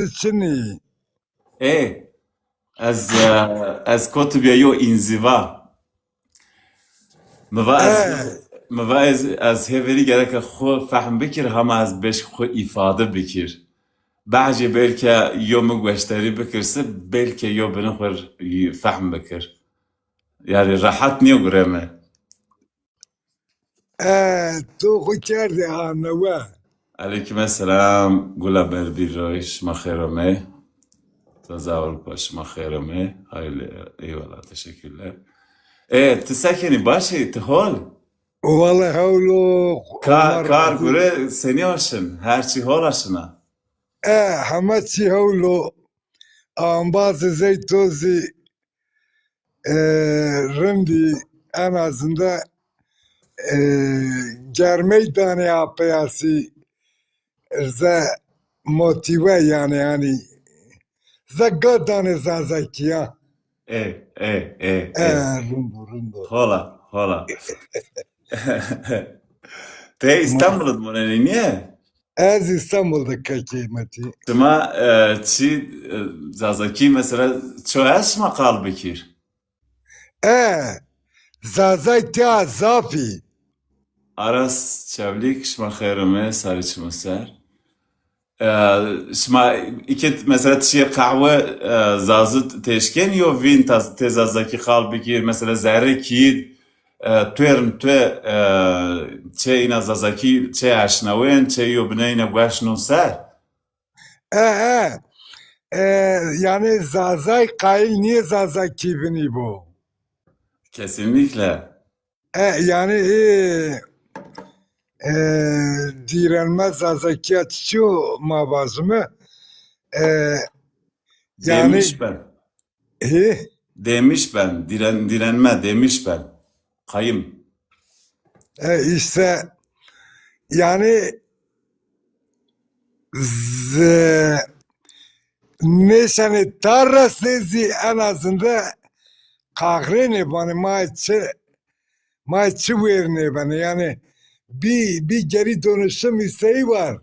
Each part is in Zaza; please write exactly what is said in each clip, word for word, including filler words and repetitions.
çinî. Ê, ez, e, ez kotibîya yo înzîva. Mi va ez, e, mi va ez, ez hêverî gereke xwu fehm bikir, hama ez beşk xwu îfade bikir. Behcê belke yo mi gueşterî bikirsi, belke yo bini xwu r-, fehm bikir. Yanî rehet nîyo gureme. E, to xwu kerdê ha newe. Eleykum selam, gula berbîro, şima xêr omey. Taza Avrupa, şima xêr omey. Hayırlı, eyvallah, teşekkürler. E, ti se kenî, baş ê, ti hol? Wele hewl o. Ka-, kar gure senî aşin, her çî hol aşina. E, heme çî hewl o. Ambazê zey to zî e, rindî en azinde, e, germey danê apeyasî ze motive yanî, yanî ze ga danê zazakî ya. E, e, e, e. E, rind o, rind o. Hola, hola. Te Îstanbul de monenê, nîye? Ez Îstanbul de kekê Metî. Şima, e, çi, e, zazakî mesela ço est şima qal bikir? E, zazay tîya zaf î. Aras Çevlîk, şima xeyr ome, sarê çimo ser. E, şima îkit mesela ti şiyê qehwe, e, zazî têşkenî yo vîn ta-, tê zazakî qal bikir, mesela zerrê kîyîd, e, tuêrn tue, e, çê îna zazakî çê eşnawên, çê yo bine îna gueş no ser? E, e. E, yanî zazay qayîl nîyê zazakî vinî bo. Kesinlikle. E, yanî, e, e, dîrenme zazakîya çiçî yo ma vazime. E, yanî Demiş ben. Hê? Demiş ben. Diren-, direnme, demiş ben. Qayim. E, îşte, yanî, z-, nêşenê ta resê zî en azinde qaxrênê vanê ma çi, ma çi wêrnê vanê. Yanî, bir, bir geri dönüşüm isteği var.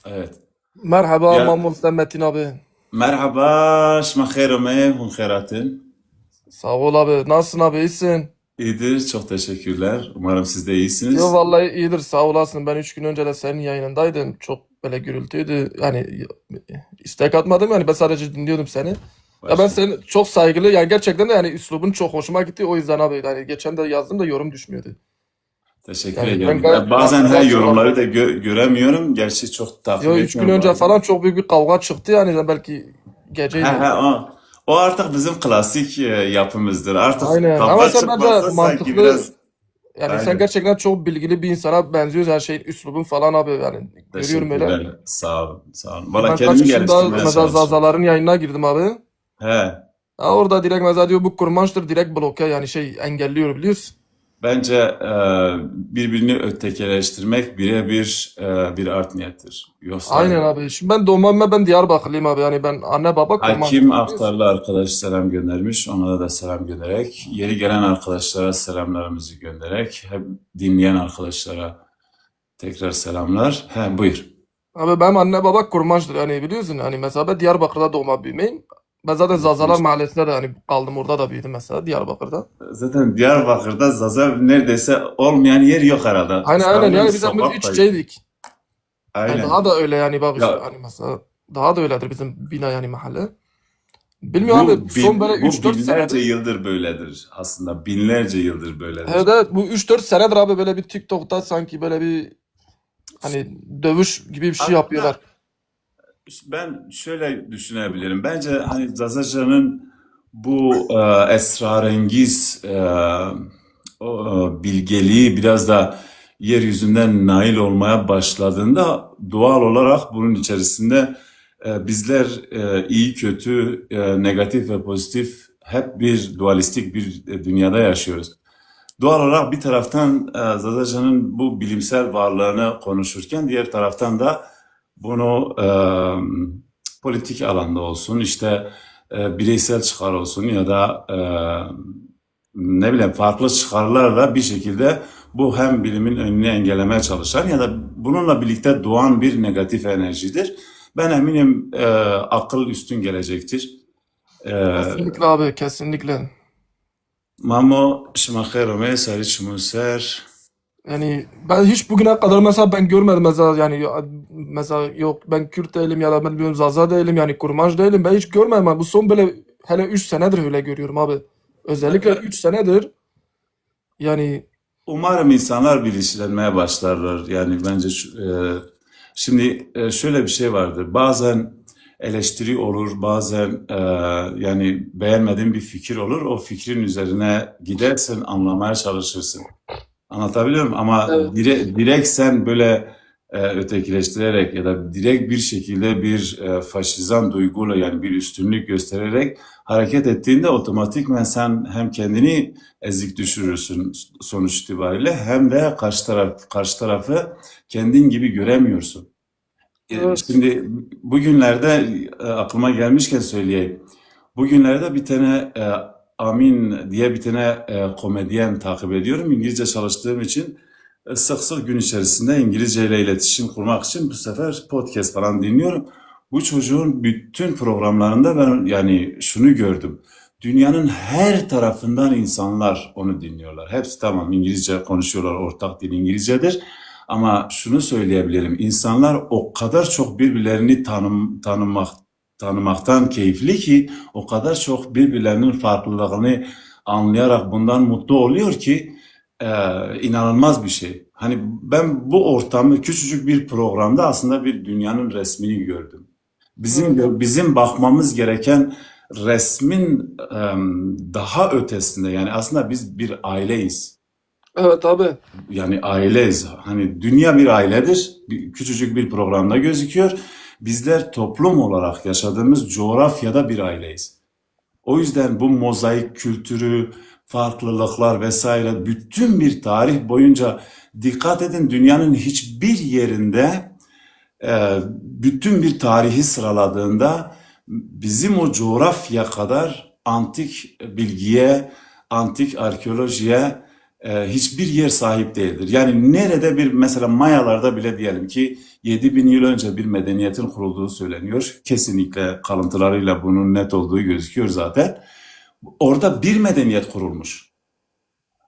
Evet. Merhaba, ya, Mamul, sen Metin abi. Merhaba, şima xeyr ome, hûn xeyratin. Sağ ol abi. Nasılsın abi, iyisin? İyidir, çok teşekkürler. Umarım siz de iyisiniz. Yo, vallahi iyidir, sağ olasın. Ben üç gün önce de senin yayınındaydın. Çok böyle gürültüydü. Yani istek atmadım yani, ben sadece dinliyordum seni. Ya ben seni çok saygılı, yani gerçekten de yani üslubun çok hoşuma gitti. O yüzden abi yani geçen de yazdım da yorum düşmüyordu. Teşekkür ederim. Ben bazen her yorumları da gö-, göremiyorum. Gerçi çok takip etmiyorum. Yo, üç gün önce falan çok büyük bir kavga çıktı yani, belki geceydi. He, he, o. O artık bizim klasik, e, yapımızdır. Artık kavga çıkmazsa sanki biraz. Aynen. Ama sen bence mantıklı, yani sen gerçekten çok bilgili bir insana benziyorsun. Her şeyin, üslubun falan abi yani. Görüyorum öyle. Teşekkürler. Sağ olun, sağ olun. Valla kendimi geliştirmeye çalışıyorum. Ben kaç gün daha mesela Zazaların yayınına girdim abi. He. Ha, orada direkt mesela diyor, bu kurmançtır, direkt bloke, yani şey, engelliyor, biliyorsun. Bence, e, birbirini ötekileştirmek birebir, e, bir art niyettir. Yoksa... Aynen abi. Şimdi ben doğma büyüme, ben Diyarbakırlıyım abi. Yani ben anne baba kurmanç. Hakim Aktarlı arkadaş selam göndermiş. Onlara da selam göndererek, yeni gelen arkadaşlara selamlarımızı göndererek, hem dinleyen arkadaşlara tekrar selamlar. He, buyur. Abi benim anne baba kurmançtır yani, biliyorsun. Hani mesela ben Diyarbakır'da doğma büyümeyim. Ben zaten Zazalar Mahallesi'nde de hani kaldım, orada da büyüdüm mesela, Diyarbakır'da. Zaten Diyarbakır'da Zaza neredeyse olmayan yer yok herhalde. Aynen, aynen. Yani biz hepimiz iç içeydik. Aynen. Yani daha da öyle yani, bak işte, hani mesela daha da öyledir bizim bina yani, mahalle. Bilmiyorum abi, son böyle üç dört senedir. Bu binlerce yıldır böyledir aslında. Binlerce yıldır böyledir. Evet, evet, bu üç dört senedir abi böyle bir TikTok'ta sanki böyle bir hani dövüş gibi bir şey yapıyorlar. Aslında ben şöyle düşünebilirim. Bence hani Zazacan'ın bu, e, esrarengiz, e, o, e, bilgeliği biraz da yeryüzünden nail olmaya başladığında doğal olarak bunun içerisinde, e, bizler, e, iyi kötü, e, negatif ve pozitif hep bir dualistik bir, e, dünyada yaşıyoruz. Doğal olarak bir taraftan, e, Zazacan'ın bu bilimsel varlığını konuşurken diğer taraftan da bunu, e, politik alanda olsun, işte, e, bireysel çıkar olsun ya da, e, ne bileyim, farklı çıkarlarla bir şekilde bu hem bilimin önünü engellemeye çalışan ya da bununla birlikte doğan bir negatif enerjidir. Ben eminim, e, akıl üstün gelecektir. E, Kesinlikle abi, kesinlikle. Mamo, şima xeyr omey, sarî çimun ser. Yani ben hiç bugüne kadar mesela ben görmedim mesela yani ya- mesela yok ben Kürt değilim ya da ben bilmiyorum Zaza değilim yani Kurmanj değilim ben hiç görmedim. Yani bu son böyle hele üç senedir öyle görüyorum abi. Özellikle üç senedir yani Umarım insanlar bilinçlenmeye başlarlar. Yani bence şu- e, şimdi e, şöyle bir şey vardır. Bazen eleştiri olur, bazen e, yani beğenmediğin bir fikir olur. O fikrin üzerine gidersin, anlamaya çalışırsın. Anlatabiliyor muyum? Ama Evet. dire- direkt sen böyle e, ötekileştirerek ya da direkt bir şekilde bir e, faşizan duyguyla, yani bir üstünlük göstererek hareket ettiğinde otomatikmen sen hem kendini ezik düşürürsün sonuç itibariyle hem de karşı taraf karşı tarafı kendin gibi göremiyorsun. E, Evet. Şimdi bugünlerde e, aklıma gelmişken söyleyeyim. Bugünlerde bir tane e, Amin diye bir tane e, komedyen takip ediyorum. İngilizce çalıştığım için e, sık sık gün içerisinde İngilizce ile iletişim kurmak için bu sefer podcast falan dinliyorum. Bu çocuğun bütün programlarında ben yani şunu gördüm. Dünyanın her tarafından insanlar onu dinliyorlar. Hepsi tamam İngilizce konuşuyorlar, ortak dil İngilizcedir. Ama şunu söyleyebilirim, insanlar o kadar çok birbirlerini tanım, tanımak, tanımaktan keyifli ki, o kadar çok birbirlerinin farklılığını anlayarak bundan mutlu oluyor ki, e, inanılmaz bir şey. Hani ben bu ortamı küçücük bir programda aslında bir dünyanın resmini gördüm. Bizim Evet. gö- bizim bakmamız gereken resmin em, daha ötesinde, yani aslında biz bir aileyiz. Evet abi. Yani aileyiz. Hani dünya bir ailedir. Bir, küçücük bir programda gözüküyor. Bizler toplum olarak yaşadığımız coğrafyada bir aileyiz. O yüzden bu mozaik kültürü, farklılıklar vesaire bütün bir tarih boyunca dikkat edin, dünyanın hiçbir yerinde e, bütün bir tarihi sıraladığında bizim o coğrafya kadar antik bilgiye, antik arkeolojiye e, hiçbir yer sahip değildir. Yani nerede bir mesela Mayalarda bile diyelim ki yedi bin yıl önce bir medeniyetin kurulduğu söyleniyor. Kesinlikle kalıntılarıyla bunun net olduğu gözüküyor zaten. Orada bir medeniyet kurulmuş.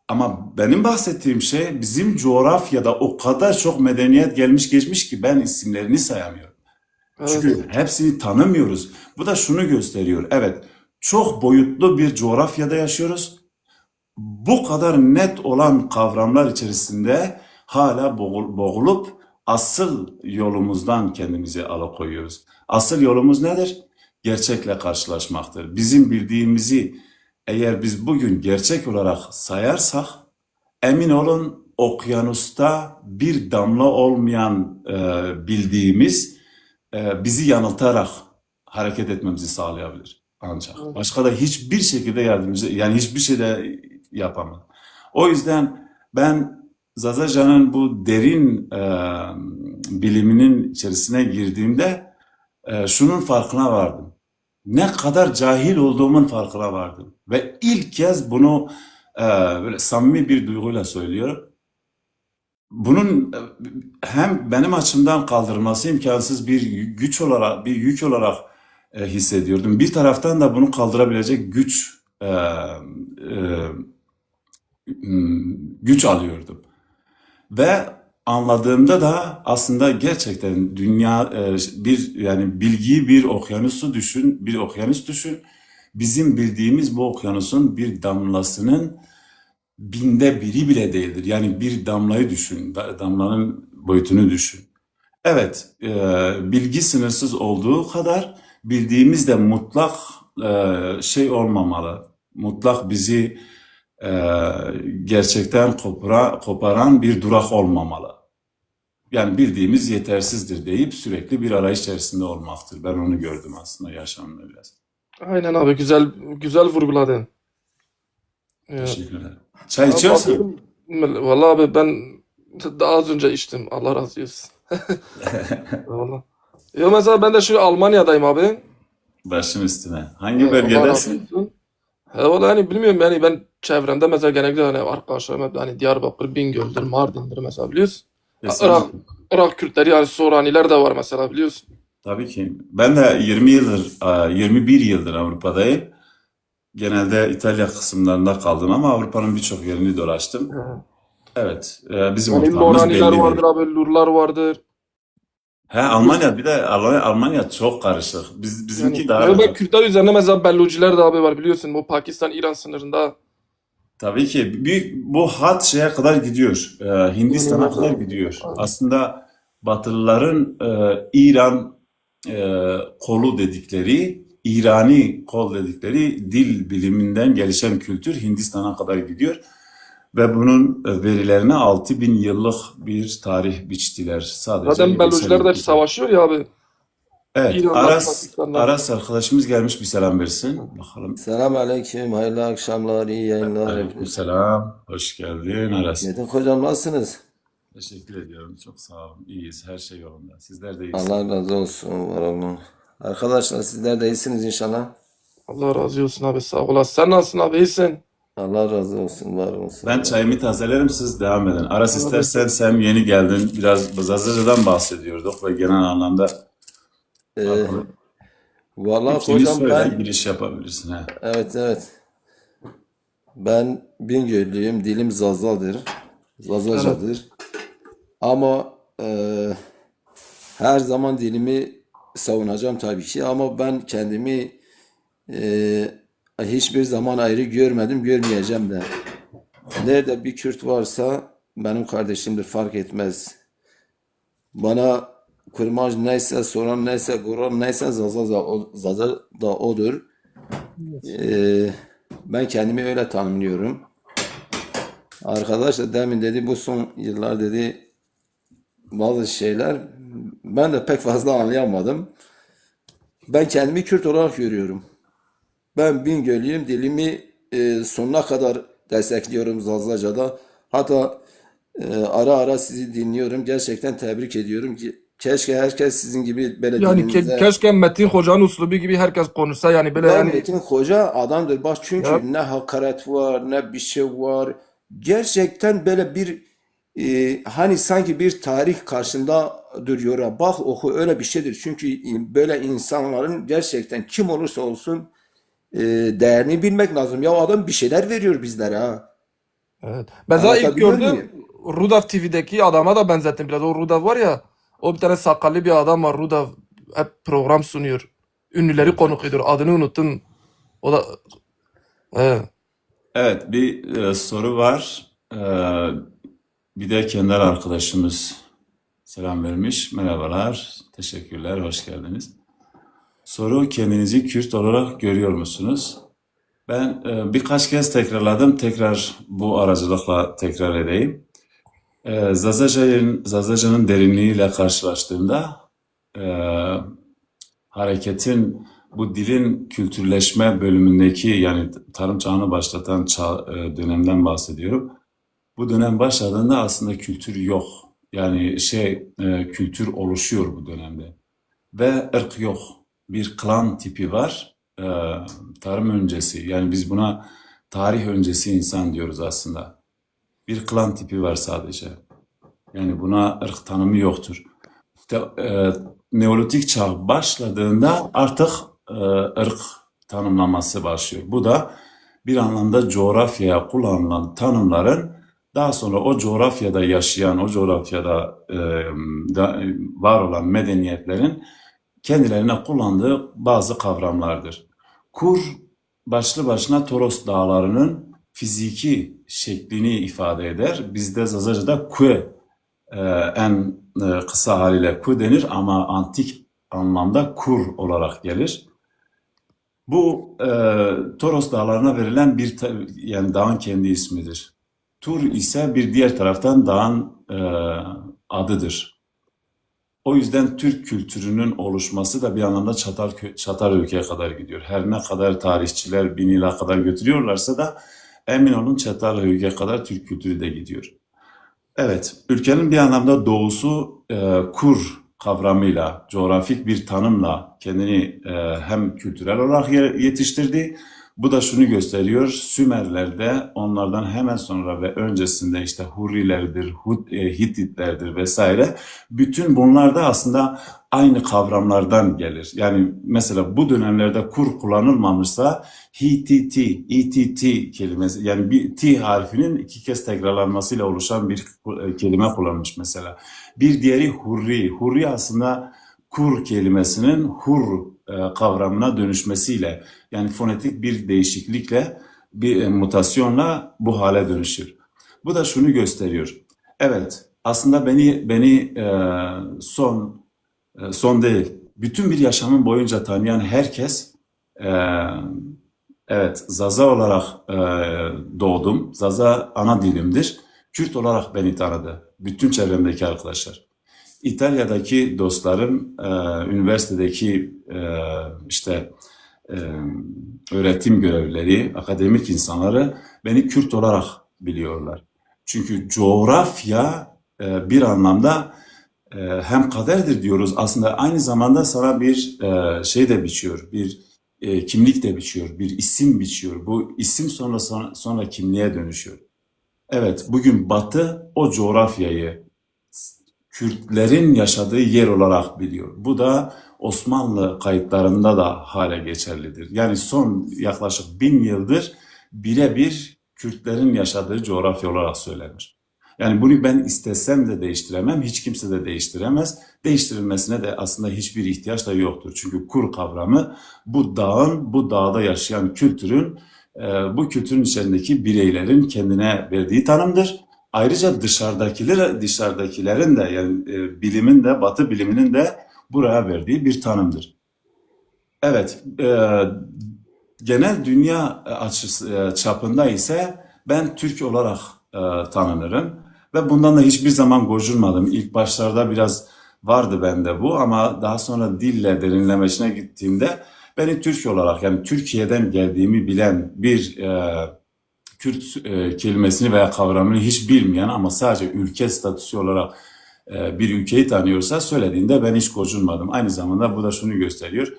Ama benim bahsettiğim şey bizim coğrafyada o kadar çok medeniyet gelmiş geçmiş ki ben isimlerini sayamıyorum. Çünkü Evet. hepsini tanımıyoruz. Bu da şunu gösteriyor. Evet, çok boyutlu bir coğrafyada yaşıyoruz. Bu kadar net olan kavramlar içerisinde hala boğul- boğulup asıl yolumuzdan kendimizi alıkoyuyoruz. Asıl yolumuz nedir? Gerçekle karşılaşmaktır. Bizim bildiğimizi eğer biz bugün gerçek olarak sayarsak, emin olun okyanusta bir damla olmayan e, bildiğimiz e, bizi yanıltarak hareket etmemizi sağlayabilir ancak. Evet. Başka da hiçbir şekilde yardımcı, yani hiçbir şey de yapamaz. O yüzden ben Zazacan'ın bu derin e, biliminin içerisine girdiğimde e, şunun farkına vardım. Ne kadar cahil olduğumun farkına vardım. Ve ilk kez bunu e, böyle samimi bir duyguyla söylüyorum. Bunun e, hem benim açımdan kaldırılması imkansız bir güç olarak, bir yük olarak e, hissediyordum. Bir taraftan da bunu kaldırabilecek güç e, e, m, güç alıyordum. Ve anladığımda da aslında gerçekten dünya e, bir yani bilgiyi bir okyanusu düşün, bir okyanus düşün. Bizim bildiğimiz bu okyanusun bir damlasının binde biri bile değildir. Yani bir damlayı düşün, da- damlanın boyutunu düşün. Evet, e, bilgi sınırsız olduğu kadar bildiğimiz de mutlak e, şey olmamalı. Mutlak bizi e, gerçekten kopara- koparan bir durak olmamalı. Yani bildiğimiz yetersizdir deyip sürekli bir arayış içerisinde olmaktır. Ben onu gördüm aslında yaşamda biraz. Aynen abi, güzel güzel vurguladın. Ee, Teşekkürler. Çay abi içiyorsun? Vallahi abi ben daha az önce içtim. Allah razı olsun. Vallahi. Yo, mesela ben de şu Almanya'dayım abi. Başın üstüne. Hangi Ee, Allah razı bölgedesin? Olsun. He, vallahi hani bilmiyorum yani ben çevremde mesela genellikle hani arkadaşlarım hep hani Diyarbakır, Bingöl'dür, Mardin'dir mesela biliyorsun. Kesinlikle. Irak, Irak Kürtleri, yani Soraniler de var mesela, biliyorsun. Tabii ki. Ben de yirmi yıldır, e, yirmi bir yıldır Avrupa'dayım. Genelde İtalya kısımlarında kaldım ama Avrupa'nın birçok yerini dolaştım. Hı hı. Evet, e, bizim ortamımız belliydi. Yani Moraniler vardır abi, Lurlar vardır. He, Almanya, bir de Almanya, Almanya çok karışık. Biz, bizimki daha rahat. Yani, ya da Kürtler üzerine mesela Belluciler de abi var, biliyorsun, bu Pakistan-İran sınırında. Tabii ki. Büyük, bu hat şeye kadar gidiyor. E, Hindistan'a kadar gidiyor. Aynen. Aslında Batılıların, e, İran, e, kolu dedikleri, İrani kol dedikleri dil biliminden gelişen kültür Hindistan'a kadar gidiyor. Ve bunun, e, verilerine altı bin yıllık bir tarih biçtiler. Sadece geçen yıl. Zaten Belluciler de savaşıyor ya abi. Evet, İran'la Aras, Pakistan'la. Aras arkadaşımız gelmiş, bir selam versin. Bakalım. Selam aleyküm, hayırlı akşamlar, iyi yayınlar. Aleyküm selam, hoş geldin Aras. Metin hocam, nasılsınız? Teşekkür ediyorum, çok sağ olun. İyiyiz, her şey yolunda. Sizler de iyisiniz. Allah razı olsun, var olun. Arkadaşlar, sizler de iyisiniz inşallah. Allah razı olsun abi, sağ olasın. Sen nasılsın abi, iyisin? Allah razı olsun, var olsun. Ben çayımı tazelerim, siz devam edin. Aras, istersen, sen yeni geldin, biraz Zazacadan bahsediyorduk ve genel anlamda. Ee, vallahi hocam, söyle, ben giriş yapabilirsin, ha. Evet, evet. Ben Bingöllüyüm, dilim Zazadır. Zazacadır. Evet. Ama, e, her zaman dilimi savunacağım tabii ki. Ama ben kendimi, e, hiçbir zaman ayrı görmedim, görmeyeceğim de. Nerede bir Kürt varsa benim kardeşimdir, fark etmez. Bana kurmancî neyse, soran neyse, goran neyse, Zaza, Zaza, o- Zaza da odur. Evet. Ee, ben kendimi öyle tanımlıyorum. Arkadaş da demin dedi, bu son yıllar dedi bazı şeyler, ben de pek fazla anlayamadım. Ben kendimi Kürt olarak görüyorum. Ben Bingöllüyüm, dilimi, e, sonuna kadar destekliyorum Zazaca'da. Hatta, e, ara ara sizi dinliyorum. Gerçekten tebrik ediyorum. Ke- Keşke herkes sizin gibi böyle dilimize... Yani ke- keşke Metin Hoca'nın uslubu gibi herkes konuşsa, yani böyle... Ya yani Metin Hoca adamdır. Bak, çünkü ne hakaret var, ne bir şey var. Gerçekten böyle bir e, hani sanki bir tarih karşında duruyor. Ha, bak, oku, öyle bir şeydir. Çünkü in- böyle insanların gerçekten kim olursa olsun, e, değerini bilmek lazım. Ya adam bir şeyler veriyor bizlere ha. Evet. Ben zaten ilk gördüm, Rudav T V'deki adama da benzettim biraz. O Rudav var ya, o bir tane sakallı bir adam var, Rudav, hep program sunuyor. Ünlüleri konuk ediyor. Adını unuttum. O da, evet. Evet, bir, e, soru var. E, bir de Kenar arkadaşımız selam vermiş. Merhabalar, teşekkürler, hoş geldiniz. Soru: kendinizi Kürt olarak görüyor musunuz? Ben, e, birkaç kez tekrarladım, tekrar bu aracılıkla tekrar edeyim. E, Zazaca'nın, Zazaca'nın derinliğiyle karşılaştığımda, e, hareketin, bu dilin kültürleşme bölümündeki, yani tarım çağını başlatan ça- e, dönemden bahsediyorum. Bu dönem başladığında aslında kültür yok. Yani şey, e, kültür oluşuyor bu dönemde. Ve ırk yok. Bir klan tipi var. E, tarım öncesi. Yani biz buna tarih öncesi insan diyoruz aslında. Bir klan tipi var sadece. Yani buna ırk tanımı yoktur. İşte, e, Neolitik çağ başladığında artık, e, ırk tanımlaması başlıyor. Bu da bir anlamda coğrafyaya kullanılan tanımların daha sonra o coğrafyada yaşayan, o coğrafyada, e, da- var olan medeniyetlerin kendilerine kullandığı bazı kavramlardır. Kur başlı başına Toros Dağları'nın fiziki şeklini ifade eder. Bizde Zazaca'da kue, e, en, e, kısa haliyle ku denir ama antik anlamda kur olarak gelir. Bu, e, Toros Dağları'na verilen bir ta- yani dağın kendi ismidir. Tur ise bir diğer taraftan dağın, e, adıdır. O yüzden Türk kültürünün oluşması da bir anlamda Çatal, Çatalhöyük'e kadar gidiyor. Her ne kadar tarihçiler bin yıla kadar götürüyorlarsa da emin olun Çatalhöyük'e kadar Türk kültürü de gidiyor. Evet, ülkenin bir anlamda doğusu, e, kur kavramıyla, coğrafik bir tanımla kendini, e, hem kültürel olarak ye- yetiştirdi, Bu da şunu gösteriyor, Sümerler'de, onlardan hemen sonra ve öncesinde işte Hurrilerdir, Hut-, e, Hititlerdir vesaire. Bütün bunlar da aslında aynı kavramlardan gelir. Yani mesela bu dönemlerde kur kullanılmamışsa Hititi, İtiti kelimesi, yani bir T harfinin iki kez tekrarlanmasıyla oluşan bir, e, kelime kullanmış mesela. Bir diğeri Hurri. Hurri aslında kur kelimesinin hur, e, kavramına dönüşmesiyle, yani fonetik bir değişiklikle, bir, e, mutasyonla bu hale dönüşür. Bu da şunu gösteriyor. Evet, aslında beni beni e, son e, son değil, bütün bir yaşamım boyunca tanıyan herkes, e, evet, Zaza olarak e, doğdum. Zaza ana dilimdir. Kürt olarak beni tanıdı. Bütün çevremdeki arkadaşlar. İtalya'daki dostlarım, e, üniversitedeki e, işte e, öğretim görevlileri, akademik insanları beni Kürt olarak biliyorlar. Çünkü coğrafya e, bir anlamda e, hem kaderdir diyoruz. Aslında aynı zamanda sana bir e, şey de biçiyor, bir e, kimlik de biçiyor, bir isim biçiyor. Bu isim sonra sonra, sonra kimliğe dönüşüyor. Evet, bugün Batı o coğrafyayı Kürtlerin yaşadığı yer olarak biliyor. Bu da Osmanlı kayıtlarında da hala geçerlidir. Yani son yaklaşık bin yıldır birebir Kürtlerin yaşadığı coğrafya olarak söylenir. Yani bunu ben istesem de değiştiremem, hiç kimse de değiştiremez. Değiştirilmesine de aslında hiçbir ihtiyaç da yoktur. Çünkü kur kavramı bu dağın, bu dağda yaşayan kültürün, e, bu kültürün içerisindeki bireylerin kendine verdiği tanımdır. Ayrıca dışarıdakiler, dışarıdakilerin de, yani e, bilimin de, Batı biliminin de buraya verdiği bir tanımdır. Evet, e, genel dünya açısı e, çapında ise ben Türk olarak e, tanınırım ve bundan da hiçbir zaman gocunmadım. İlk başlarda biraz vardı bende bu ama daha sonra dille derinlemesine gittiğimde beni Türk olarak, yani Türkiye'den geldiğimi bilen bir e, Kürt e, kelimesini veya kavramını hiç bilmeyen ama sadece ülke statüsü olarak e, bir ülkeyi tanıyorsa söylediğinde ben hiç gocunmadım. Aynı zamanda bu da şunu gösteriyor.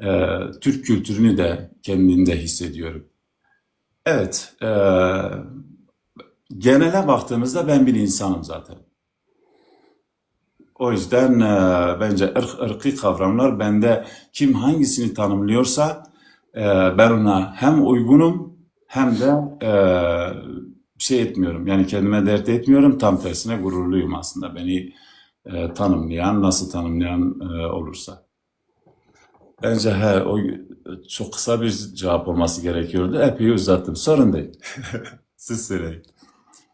E, Türk kültürünü de kendimde hissediyorum. Evet, e, genele baktığımızda ben bir insanım zaten. O yüzden e, bence ırk, ırkı kavramlar bende kim hangisini tanımlıyorsa e, ben ona hem uygunum hem de e, şey etmiyorum. Yani kendime dert etmiyorum. Tam tersine gururluyum aslında beni e, tanımlayan, nasıl tanımlayan e, olursa. Bence he, o çok kısa bir cevap olması gerekiyordu. Epey uzattım. Sorun değil. Siz söyleyin.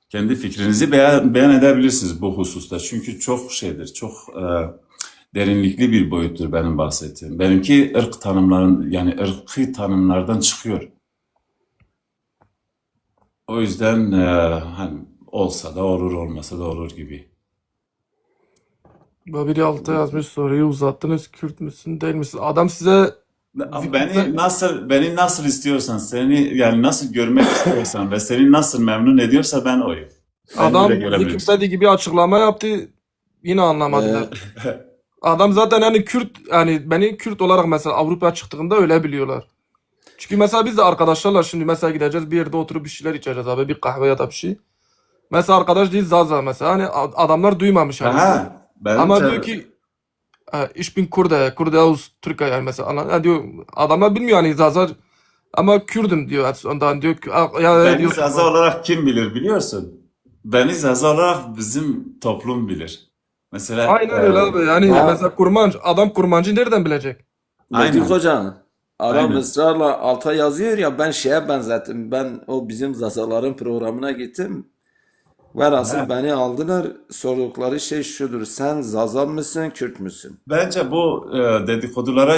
Kendi fikrinizi beyan, beyan edebilirsiniz bu hususta. Çünkü çok şeydir, çok e, derinlikli bir boyuttur benim bahsettiğim. Benimki ırk tanımların, yani ırkı tanımlardan çıkıyor. O yüzden e, hani olsa da olur, olmasa da olur gibi. Babiri altta yazmış, soruyu uzattınız. Kürt müsün, değil misin? Adam size Beni nasıl beni nasıl istiyorsan, seni yani nasıl görmek istiyorsan ve seni nasıl memnun ediyorsa ben oyum. Ben Adam böyle görebiliyorum. Wikipedia'daki bir açıklama yaptı. Yine anlamadılar. Ee, Adam zaten yani Kürt, yani beni Kürt olarak mesela Avrupa'ya çıktığında öyle biliyorlar. Çünkü mesela biz de arkadaşlarla şimdi mesela gideceğiz, bir yerde oturup bir şeyler içeceğiz abi, bir kahve ya da bir şey. Mesela arkadaş değil Zaza mesela, hani ad- adamlar duymamış hani. Aha, ben Ama de- diyor ki e, "Ich bin Kurde, Kurde aus Türkei" yani mesela, anladın? Yani diyor, adamlar bilmiyor hani Zaza, ama Kürdüm diyor. Ondan diyor ki, "A- ya" Beni diyor, Zaza olarak kim bilir biliyorsun? Beni Zaza olarak bizim toplum bilir. Mesela Aynen öyle abi. Yani Ha. Mesela Kurmanc, adam Kurmancı nereden bilecek? Metin Aynen. Hoca, adam Aynen. ısrarla alta yazıyor ya, ben şeye benzettim. Ben o bizim Zazaların programına gittim. Velhasıl Ha. beni aldılar. Sordukları şey şudur. Sen Zaza mısın, Kürt müsün? Bence bu e, dedikodulara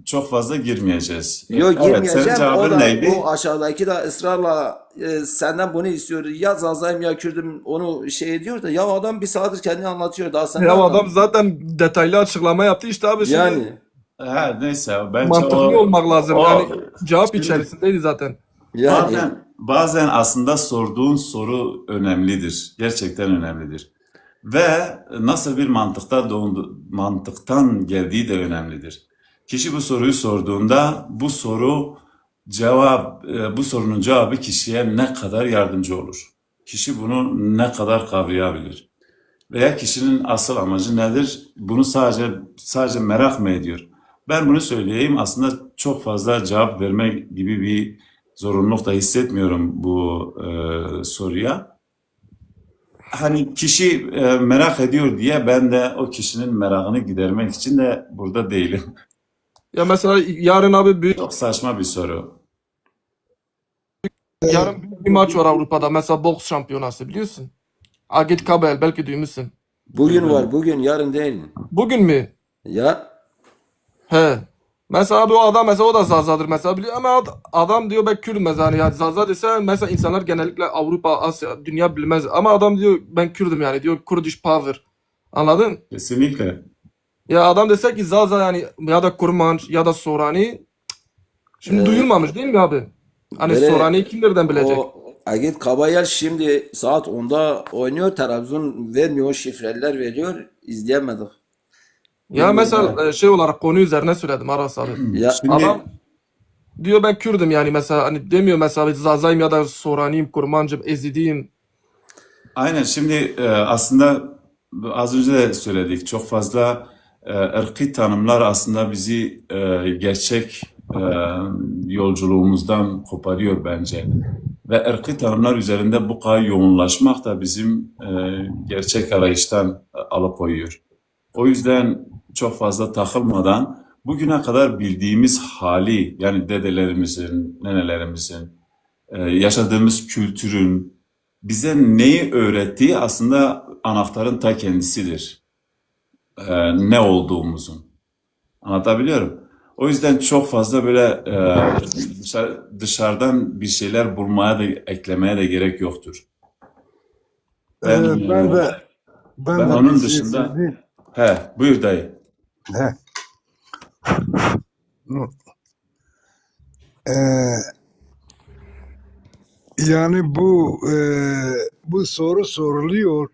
çok fazla girmeyeceğiz. Yok, Evet, senin girmeyeceğim. O cevabın da, neydi? o aşağıdaki de ısrarla e, senden bunu istiyor. Ya Zazayım ya Kürdüm, onu şey ediyor da. Ya adam bir saattir kendini anlatıyor. Daha sen ne Ya anladın? Adam zaten detaylı açıklama yaptı işte abi, şimdi Yani. Her neyse, bence Mantıklı o, olmak lazım. o Yani cevap şimdi içerisindeydi zaten. Yani. Bazen, bazen aslında sorduğun soru önemlidir. Gerçekten önemlidir. Ve nasıl bir mantıkta doğdu, mantıktan geldiği de önemlidir. Kişi bu soruyu sorduğunda bu soru Cevap, e, bu sorunun cevabı kişiye ne kadar yardımcı olur? Kişi bunu ne kadar kavrayabilir? Veya kişinin asıl amacı nedir? Bunu sadece sadece merak mı ediyor? Ben bunu söyleyeyim. Aslında çok fazla cevap verme gibi bir zorunluluk da hissetmiyorum bu e, soruya. Hani kişi e, merak ediyor diye ben de o kişinin merakını gidermek için de burada değilim. Ya mesela yarın abi büyük Çok saçma bir soru. yarın büyük bir maç var Avrupa'da. Mesela boks şampiyonası biliyorsun. Agit Kabayel belki duymuşsun. Bugün var, bugün, yarın değil. Bugün mü? Ya He. Mesela abi o adam mesela o da Zazadır mesela biliyor ama ad- adam diyor ben Kürdüm mesela hani yani Zaza dese mesela insanlar genellikle Avrupa, Asya, dünya bilmez ama adam diyor ben Kürdüm yani diyor Kurdish power. Anladın? Kesinlikle. Ya adam dese ki Zaza yani ya da Kurmanc ya da Sorani şimdi Ee, duyulmamış değil mi abi? Hani Böyle Sorani kim nereden bilecek? O Agit Kabayel şimdi saat onda oynuyor, televizyon vermiyor, o şifreler veriyor, izleyemedik. Ya mesela e, şey olarak konu üzerine söyledim Aras abi. Ya Şimdi Adam diyor ben Kürdüm yani mesela hani demiyor mesela Zazayım ya da Soraniyim, Kurmancım, Ezidiyim. Aynen, şimdi e, aslında az önce de söyledik, çok fazla e, ırkî tanımlar aslında bizi e, gerçek e, yolculuğumuzdan koparıyor bence. Ve ırkî tanımlar üzerinde bu kadar yoğunlaşmak da bizim e, gerçek arayıştan e, alıkoyuyor. O yüzden çok fazla takılmadan bugüne kadar bildiğimiz hali, yani dedelerimizin, nenelerimizin, e, yaşadığımız kültürün bize neyi öğrettiği aslında anahtarın ta kendisidir. E, ne olduğumuzun. Anlatabiliyorum. O yüzden çok fazla böyle e, dışarı- dışarıdan bir şeyler bulmaya da eklemeye de gerek yoktur. Ee, ben de ben Ben de onun bir şey dışında söyleyeyim. He, buyur dayı. He. Ee, yani bu e, bu soru soruluyor.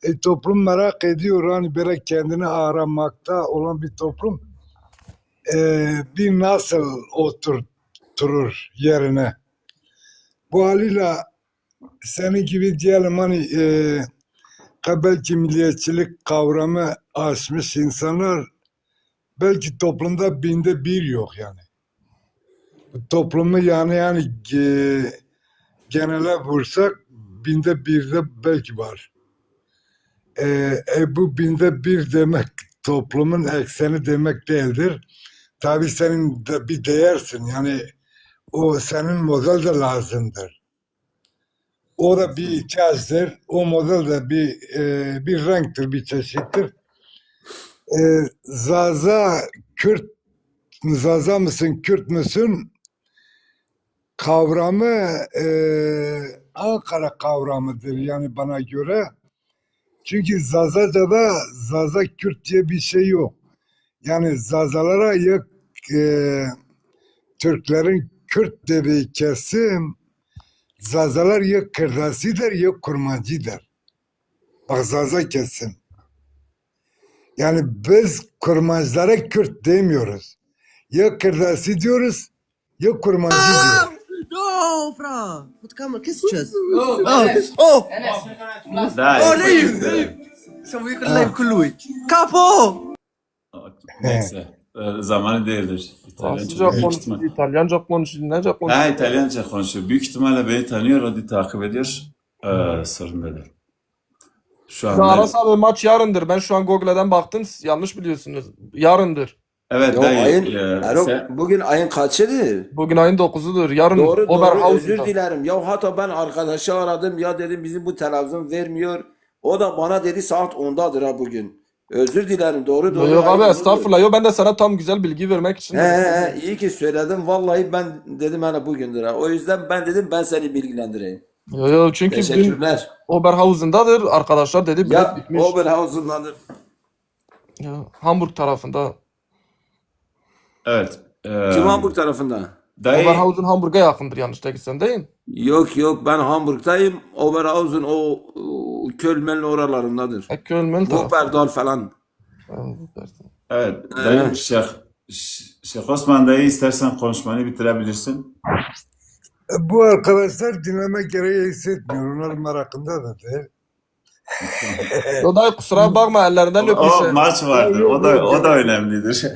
E, toplum merak ediyor hani böyle kendini aramakta olan bir toplum e, bir nasıl oturtturur yerine. Bu haliyle senin gibi diyelim hani e, ka- belki milliyetçilik kavramı aşmış insanlar belki toplumda binde bir yok yani. Toplumu yani yani e, genele vursak binde birde belki var. E, e, bu binde bir demek toplumun ekseni demek değildir. Tabii senin de bir değersin yani o senin model de lazımdır. O da bir ihtiyaçtır. O model de bir e, bir renktir, bir çeşittir. E, Zaza, Kürt, Zaza mısın, Kürt müsün? Kavramı e, Ankara kavramıdır yani bana göre. Çünkü Zazaca'da Zaza Kürt diye bir şey yok. Yani Zazalara ya e, Türklerin Kürt dediği kesim Zazalar ya Kırdasidir ya Kurmancıdır. Bak Zaza kesim. Yani biz Kurmancılara Kürt demiyoruz. Ya Kırdasi diyoruz ya Kurmancı diyoruz. Yo, fra! Putkama, keseceğiz. Oh! Oh! Daha Oh, leave, leave! Sen bu yıkıl leave kulluğu. Kapo! Neyse. E, zamanı değildir. İtalyanca Fransızca büyük konuşuyor, ihtimal. İtalyanca konuşuyor, nece konuşuyor? Ha, İtalyanca konuşuyor. Büyük ihtimalle beni tanıyor, o da takip ediyor. E, sorun değil. Şu Ya anda Aras abi maç yarındır. Ben şu an Google'den baktım. Siz yanlış biliyorsunuz. Yarındır. Evet, Ya dayı, ayın e, Erol, sen- bugün ayın kaçıdır? Bugün ayın dokuzudur. Yarın Doğru doğru, özür Oberhausen'da. Dilerim. Ya hatta ben arkadaşı aradım, ya dedim bizim bu televizyon vermiyor. O da bana dedi saat ondadır ha bugün. Özür dilerim, doğru Yok, doğru. yok abi, Ayın ondadır. Estağfurullah. Yok, ben de sana tam güzel bilgi vermek için He, dedim. he, he, iyi ki söyledim. Vallahi ben dedim hele bugündür ha. O yüzden ben dedim ben seni bilgilendireyim. Yok, yok, çünkü dün Teşekkürler. Oberhausen'dadır. Arkadaşlar dedi bilet Ya bitmiş. Oberhausen'dadır. Ya, Hamburg tarafında. Evet. E, Kim Hamburg tarafında? Dayı, Oberhausen Hamburg'a yakındır yanlış değilsem, değil mi? Yok yok, ben Hamburg'tayım. Oberhausen o, o Köln-Möln oralarındadır. E, Köln-Möln tarafı. Wuppertal falan. Ha, Wuppertal. evet. Dayı Şah, Ş- Şeyh Osman dayı, istersen konuşmanı bitirebilirsin. Bu arkadaşlar dinlemek gereği hissetmiyor. Onların merakında da değil. Yo dayı, kusura bakma, ellerinden O, o öpmüşüm. Maç vardır. O da o da önemlidir.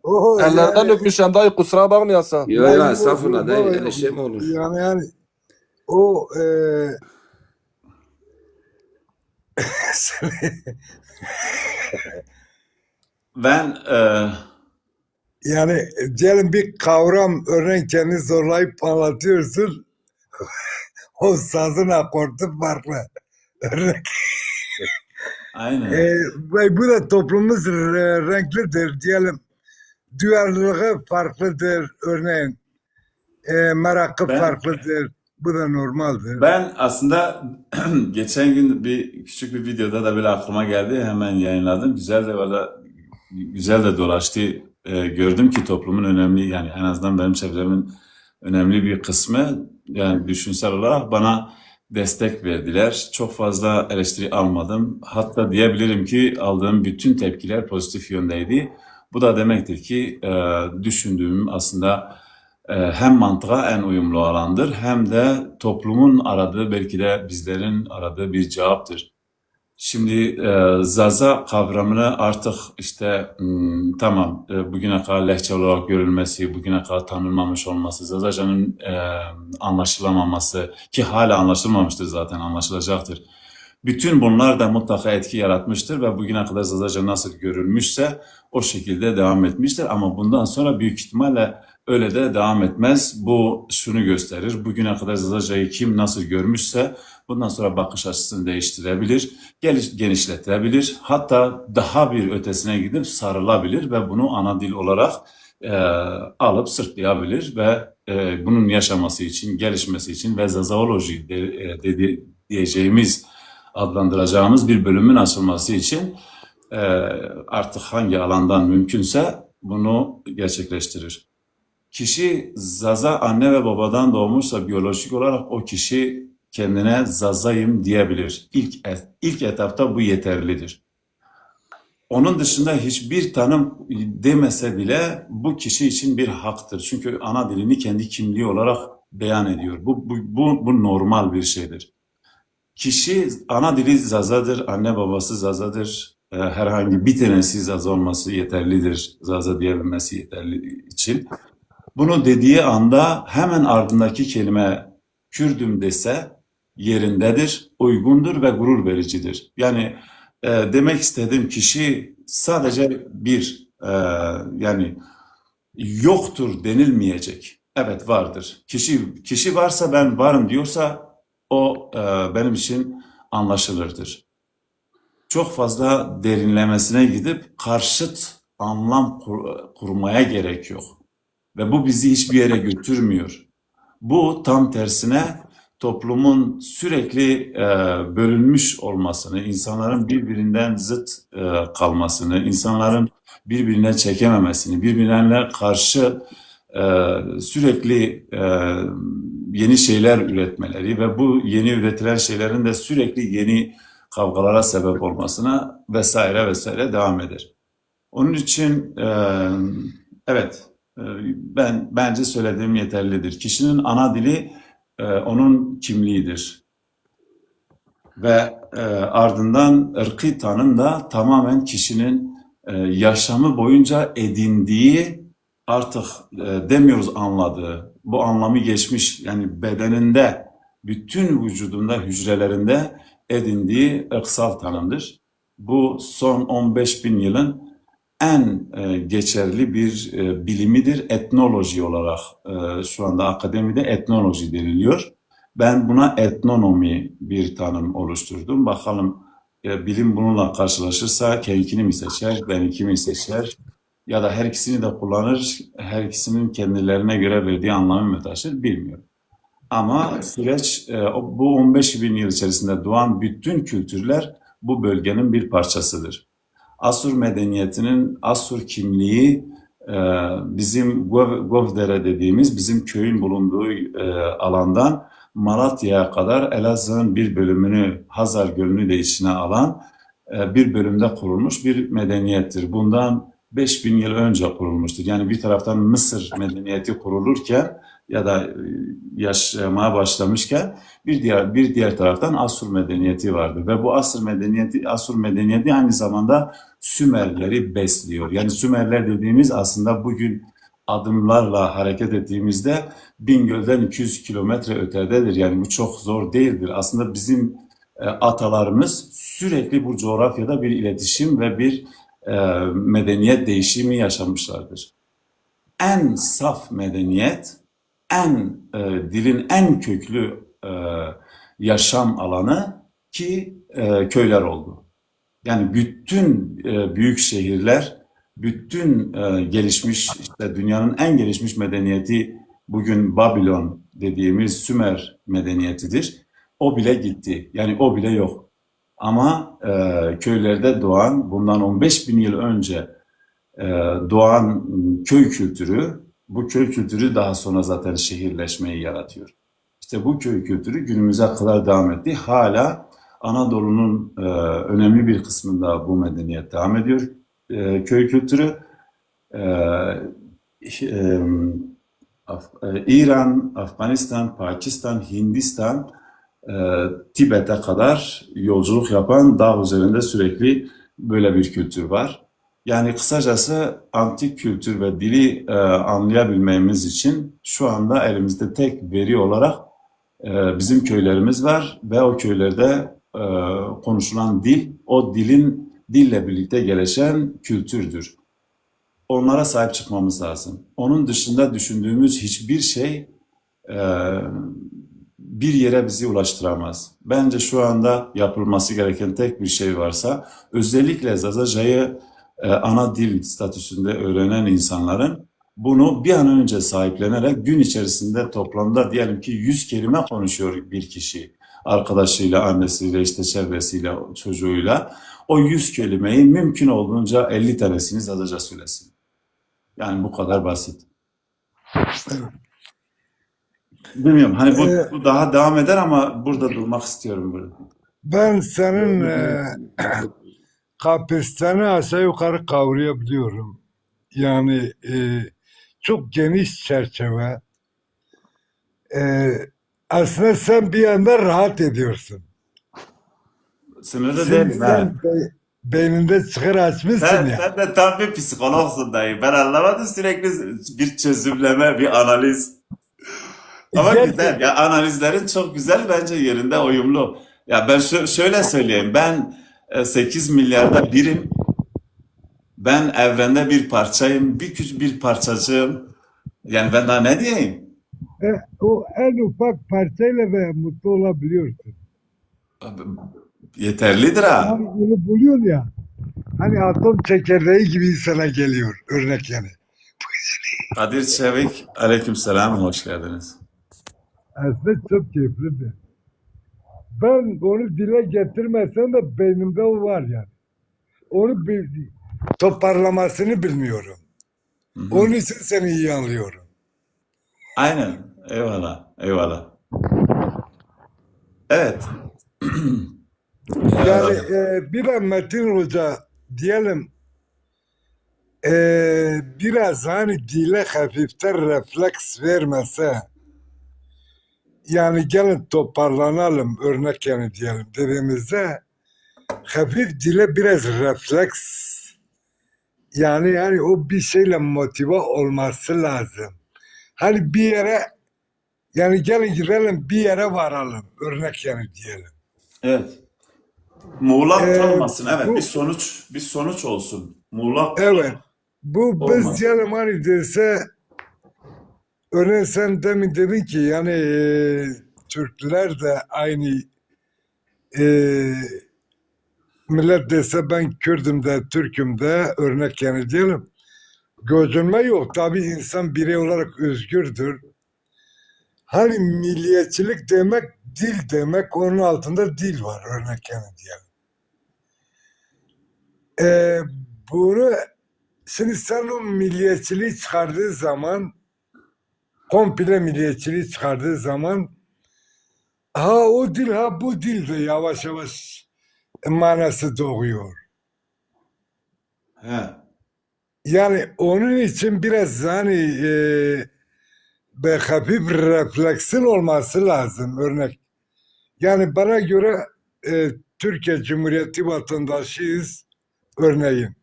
O Ellerinden yani, öpmüşüm dayı, kusura bakmayasın. Yo ben yo, bu- estağfurullah dayı, bu- öyle şey mi olur? Yani yani o e, Ben e, yani diyelim bir kavram, örneğin kendini zorlayıp anlatıyorsun. O sazın akortu farklı. Örnek. Aynen. E, ve bu da toplumumuz re- renklidir diyelim. Duyarlılığı farklıdır örneğin. E, merakı Ben- farklıdır. Bu da normaldir. Ben aslında geçen gün bir küçük bir videoda da böyle aklıma geldi. Hemen yayınladım. Güzel de valla güzel de dolaştı. E, gördüm ki toplumun önemli, yani en azından benim çevremin önemli bir kısmı, yani düşünsel olarak bana destek verdiler. Çok fazla eleştiri almadım. Hatta diyebilirim ki aldığım bütün tepkiler pozitif yöndeydi. Bu da demektir ki e, düşündüğüm aslında e, hem mantığa en uyumlu alandır hem de toplumun aradığı, belki de bizlerin aradığı bir cevaptır. Şimdi e, Zaza kavramını artık işte m, tamam, e, bugüne kadar lehçe olarak görülmesi, bugüne kadar tanınmamış olması, Zazaca'nın e, anlaşılamaması ki hala anlaşılmamıştır, zaten anlaşılacaktır. Bütün bunlar da mutlaka etki yaratmıştır ve bugüne kadar Zazaca nasıl görülmüşse o şekilde devam etmiştir. Ama bundan sonra büyük ihtimalle öyle de devam etmez. Bu şunu gösterir. Bugüne kadar Zazaca'yı kim nasıl görmüşse bundan sonra bakış açısını değiştirebilir, geliş- genişletebilir. Hatta daha bir ötesine gidip sarılabilir ve bunu ana dil olarak e, alıp sırtlayabilir ve e, bunun yaşaması için, gelişmesi için ve Zazaoloji de, e, dedi, diyeceğimiz, adlandıracağımız bir bölümün açılması için e, artık hangi alandan mümkünse bunu gerçekleştirir. Kişi Zaza anne ve babadan doğmuşsa biyolojik olarak o kişi kendine Zazayım diyebilir. İlk, e- ilk etapta bu yeterlidir. Onun dışında hiçbir tanım demese bile bu kişi için bir haktır. Çünkü ana dilini kendi kimliği olarak beyan ediyor. Bu, bu, bu, bu normal bir şeydir. Kişi ana dili Zazadır, anne babası Zazadır. E, herhangi bir tanesi Zaza olması yeterlidir. Zaza diyebilmesi yeterli için. Bunu dediği anda hemen ardındaki kelime Kürdüm dese yerindedir, uygundur ve gurur vericidir. Yani e, demek istediğim kişi sadece bir e, yani yoktur denilmeyecek. Evet, vardır. Kişi kişi varsa, ben varım diyorsa o e, benim için anlaşılırdır. Çok fazla derinlemesine gidip karşıt anlam kur- kurmaya gerek yok. Ve bu bizi hiçbir yere götürmüyor. Bu tam tersine toplumun sürekli e, bölünmüş olmasını, insanların birbirinden zıt e, kalmasını, insanların birbirine çekememesini, birbirlerine karşı e, sürekli e, yeni şeyler üretmeleri ve bu yeni üretilen şeylerin de sürekli yeni kavgalara sebep olmasına vesaire vesaire devam eder. Onun için e, evet, e, ben bence söylediğim yeterlidir. Kişinin ana dili e, onun kimliğidir. Ve e, ardından ırkî tanım da tamamen kişinin e, yaşamı boyunca edindiği, artık e, demiyoruz anladığı, bu anlamı geçmiş, yani bedeninde, bütün vücudunda, hücrelerinde edindiği ırksal tanımdır. Bu son on beş bin yılın en e, geçerli bir e, bilimidir. Etnoloji olarak e, şu anda akademide etnoloji deniliyor. Ben buna etnonomi bir tanım oluşturdum. Bakalım e, bilim bununla karşılaşırsa kenkini mi seçer, benimkini mi seçer? Ya da her ikisini de kullanır, her ikisinin kendilerine göre verdiği anlamı mı taşır bilmiyorum. Ama süreç e, o- bu on beş bin yıl içerisinde doğan bütün kültürler bu bölgenin bir parçasıdır. Asur medeniyetinin Asur kimliği e, bizim Gov- Govdere dediğimiz bizim köyün bulunduğu e, alandan Malatya'ya kadar Elazığ'ın bir bölümünü, Hazar Gölü'nü de içine alan e, bir bölümde kurulmuş bir medeniyettir. Bundan beş bin yıl önce kurulmuştur. Yani bir taraftan Mısır medeniyeti kurulurken ya da e, yaşamaya başlamışken bir diğer bir diğer taraftan Asur medeniyeti vardı ve bu Asur medeniyeti Asur medeniyeti aynı zamanda Sümerleri besliyor. Yani Sümerler dediğimiz aslında bugün adımlarla hareket ettiğimizde Bingöl'den iki yüz kilometre ötededir. Yani bu çok zor değildir. Aslında bizim e, atalarımız sürekli bu coğrafyada bir iletişim ve bir e, medeniyet değişimi yaşamışlardır. En saf medeniyet, en e, dilin en köklü e, yaşam alanı ki e, köyler oldu. Yani bütün e, büyük şehirler, bütün e, gelişmiş, işte dünyanın en gelişmiş medeniyeti bugün Babilon dediğimiz Sümer medeniyetidir. O bile gitti. Yani o bile yok. Ama e, köylerde doğan, bundan on beş bin yıl önce e, doğan köy kültürü, bu köy kültürü daha sonra zaten şehirleşmeyi yaratıyor. İşte bu köy kültürü günümüze kadar devam etti. Hala Anadolu'nun e, önemli bir kısmında bu medeniyet devam ediyor. E, köy kültürü e, e, Af- e, İran, Afganistan, Pakistan, Hindistan, e, Tibet'e kadar yolculuk yapan dağ üzerinde sürekli böyle bir kültür var. Yani kısacası antik kültür ve dili e, anlayabilmemiz için şu anda elimizde tek veri olarak e, bizim köylerimiz var ve o köylerde e, konuşulan dil, o dilin dille birlikte gelişen kültürdür. Onlara sahip çıkmamız lazım. Onun dışında düşündüğümüz hiçbir şey e, bir yere bizi ulaştıramaz. Bence şu anda yapılması gereken tek bir şey varsa, özellikle Zazacayı e, ana dil statüsünde öğrenen insanların bunu bir an önce sahiplenerek gün içerisinde toplamda diyelim ki yüz kelime konuşuyor bir kişi. Arkadaşıyla, annesiyle, işte çevresiyle, çocuğuyla o yüz kelimeyi mümkün olduğunca elli tanesini Zazaca söylesin. Yani bu kadar basit. Bilmiyorum hani bu, Ee, bu daha devam eder ama burada durmak istiyorum burada. Ben senin e, kapasiteni aşağı yukarı kavrayabiliyorum. Yani e, çok geniş çerçeve. E, aslında sen bir yanda rahat ediyorsun. Sınırda değilim ha. Sen be- beyninde çıkır açmışsın Sen, ya. Sen de tam bir psikologsun dayı. Ben anlamadım sürekli bir çözümleme, bir analiz. Ama Gerçek- güzel ya, analizlerin çok güzel, bence yerinde, uyumlu. Ya ben şö- şöyle söyleyeyim, ben e, sekiz milyarda birim. Ben evrende bir parçayım, bir küçük bir parçacığım. Yani ben daha ne diyeyim? E, o en ufak parçayla da mutlu olabiliyorsun. Yeterlidir ha. Yani bunu buluyorsun ya. Hani atom çekirdeği gibi insana geliyor örnek yani. Kadir Çevik, aleyküm selam, hoş geldiniz. Aslında çok keyiflidir. Ben onu dile getirmesem de beynimde o var yani. Onu bir toparlamasını bilmiyorum. Hı hı. Onun için seni iyi anlıyorum. Aynen. Eyvallah. Eyvallah. Evet. Yani e, bir de Metin Hoca diyelim e, biraz hani dile hafiften refleks vermese yani gelin toparlanalım örnek yani diyelim dediğimizde hafif dile biraz refleks yani yani o bir şeyle motive olması lazım. Hani bir yere yani gelin gidelim bir yere varalım örnek yani diyelim. Evet. Muğlak Ee, olmasın. Evet, bu, bir sonuç bir sonuç olsun. Muğlak Evet. Bu biz olmasın. Diyelim hani dese örneğin sen demin dedin ki yani e, Türkler de aynı e, millet dese ben Kürdüm de Türküm de örnek yani diyelim. Gocunma yok. Tabii insan birey olarak özgürdür. Hani milliyetçilik demek dil demek, onun altında dil var örnek yani diyelim. E, bunu şimdi sen o milliyetçiliği çıkardığı zaman komple milliyetçiliği çıkardığı zaman ha o dil ha bu dil de yavaş yavaş manası doğuyor. He. Yani onun için biraz hani e, be hafif refleksin olması lazım örnek. Yani bana göre e, Türkiye Cumhuriyeti vatandaşıyız örneğin.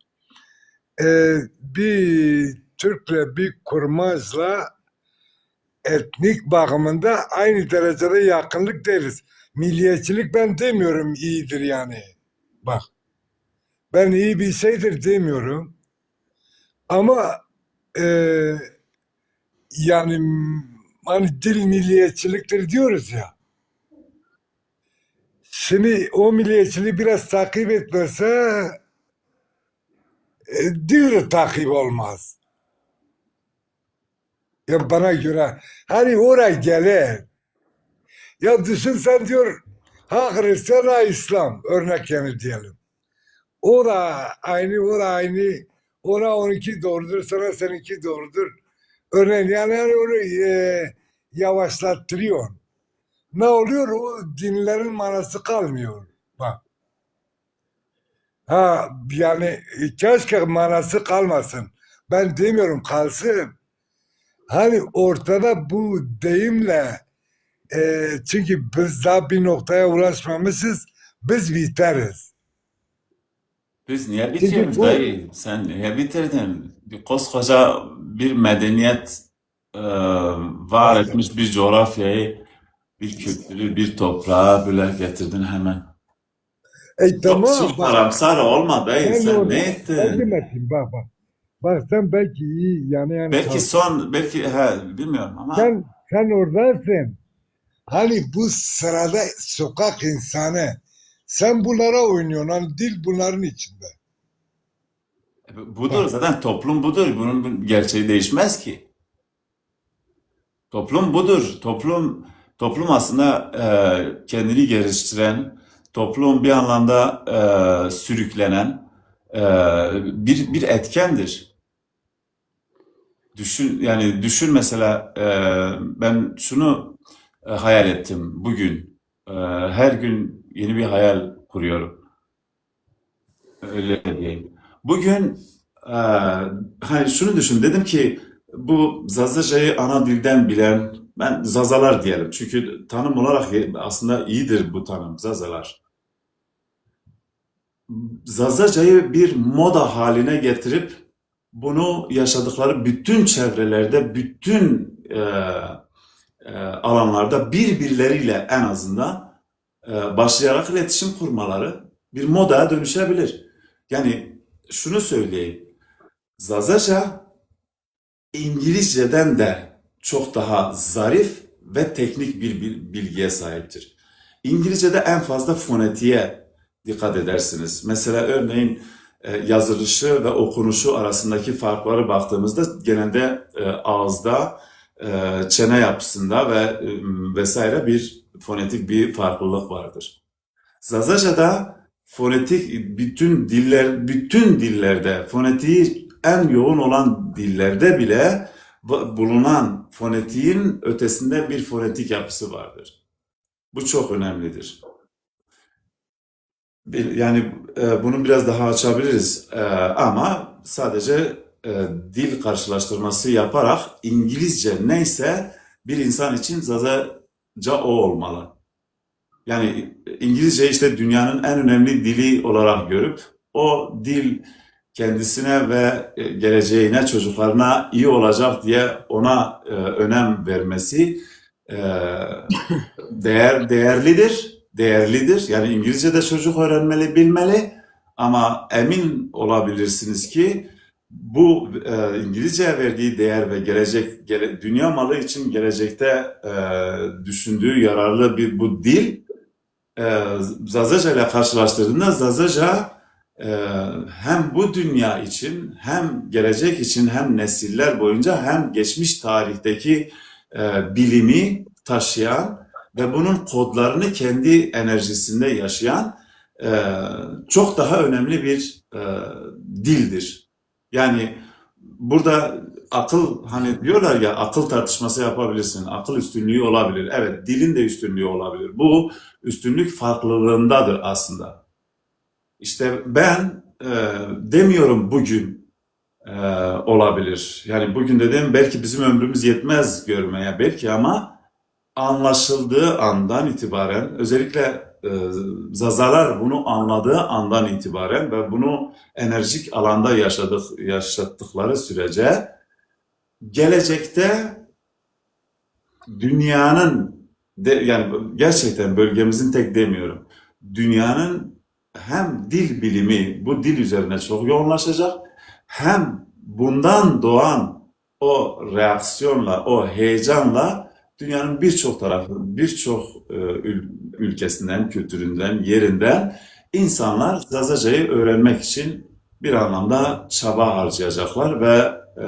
E, bir Türk'le bir Kurmaz'la etnik bakımında aynı derecede yakınlık değiliz. Milliyetçilik ben demiyorum iyidir yani. Bak, ben iyi bir şeydir demiyorum. Ama e, yani hani dil milliyetçiliktir diyoruz ya. Şimdi o milliyetçiliği biraz takip etmese e, dil de takip olmaz. Ya bana göre hani oraya gelir. Ya düşün sen diyor ha Hristiyan ha İslam örnek yani diyelim. O da aynı, o da aynı. Ona onunki doğrudur, sana seninki doğrudur. Örneğin yani, yani onu e, yavaşlattırıyor. Ne oluyor? O dinlerin manası kalmıyor. Bak. Ha yani e, keşke manası kalmasın. Ben demiyorum kalsın. Hani ortada bu deyimle e, çünkü biz daha bir noktaya ulaşmamışız. Biz biteriz. Biz niye bitiyoruz dayı? Sen niye bitirdin? Bir koskoca bir medeniyet e, var etmiş bir coğrafyayı, bir kültürü, bir toprağı böyle getirdin hemen. E tamam. Çok karamsar olma dayı, sen ne ettin? Bak bak. Bak sen belki iyi yani yani. Belki son, belki he, bilmiyorum ama. Sen sen oradasın. Hani bu sırada sokak insanı sen bunlara oynuyorsun. Hani dil bunların içinde. E, budur zaten, toplum budur. Bunun gerçeği değişmez ki. Toplum budur. Toplum toplum aslında e, kendini geliştiren, toplum bir anlamda e, sürüklenen e, bir bir etkendir. Düşün yani düşün mesela e, ben şunu e, hayal ettim bugün. E, her gün yeni bir hayal kuruyorum. Öyle diyeyim. Bugün e, hani şunu düşün dedim ki bu Zazacayı ana dilden bilen ben Zazalar diyelim. Çünkü tanım olarak aslında iyidir bu tanım Zazalar. Zazacayı bir moda haline getirip bunu yaşadıkları bütün çevrelerde, bütün e, e, alanlarda birbirleriyle en azından e, başlayarak iletişim kurmaları bir modaya dönüşebilir. Yani şunu söyleyeyim, Zazaca İngilizceden de çok daha zarif ve teknik bir bilgiye sahiptir. İngilizce'de en fazla fonetiğe dikkat edersiniz. Mesela örneğin e, yazılışı ve okunuşu arasındaki farkları baktığımızda genelde e, ağızda, e, çene yapısında ve e, vesaire bir fonetik bir farklılık vardır. Zazaca'da fonetik bütün diller, bütün dillerde fonetiği en yoğun olan dillerde bile bulunan fonetiğin ötesinde bir fonetik yapısı vardır. Bu çok önemlidir. Bir, yani e, bunu biraz daha açabiliriz e, ama sadece e, dil karşılaştırması yaparak İngilizce neyse bir insan için Zazaca o olmalı. Yani İngilizce işte dünyanın en önemli dili olarak görüp o dil kendisine ve e, geleceğine, çocuklarına iyi olacak diye ona e, önem vermesi e, değer değerlidir, değerlidir. Yani İngilizce de çocuk öğrenmeli, bilmeli. Ama emin olabilirsiniz ki bu e, İngilizceye verdiği değer ve gelecek gele, dünya malı için gelecekte e, düşündüğü yararlı bir bu dil e, Zazaca ile karşılaştırdığında Zazaca e, hem bu dünya için hem gelecek için hem nesiller boyunca hem geçmiş tarihteki e, bilimi taşıyan ve bunun kodlarını kendi enerjisinde yaşayan e, çok daha önemli bir e, dildir. Yani burada akıl, hani diyorlar ya, akıl tartışması yapabilirsin, akıl üstünlüğü olabilir. Evet, dilin de üstünlüğü olabilir. Bu üstünlük farklılığındadır aslında. İşte ben e, demiyorum bugün e, olabilir. Yani bugün dedim belki bizim ömrümüz yetmez görmeye belki ama anlaşıldığı andan itibaren özellikle e, Zazalar bunu anladığı andan itibaren ve bunu enerjik alanda yaşadık, yaşattıkları sürece gelecekte dünyanın de, yani gerçekten bölgemizin tek demiyorum. Dünyanın hem dil bilimi bu dil üzerine çok yoğunlaşacak hem bundan doğan o reaksiyonla, o heyecanla dünyanın birçok tarafı, birçok e, ül- ülkesinden, kültüründen, yerinden insanlar Zazacayı öğrenmek için bir anlamda çaba harcayacaklar ve e,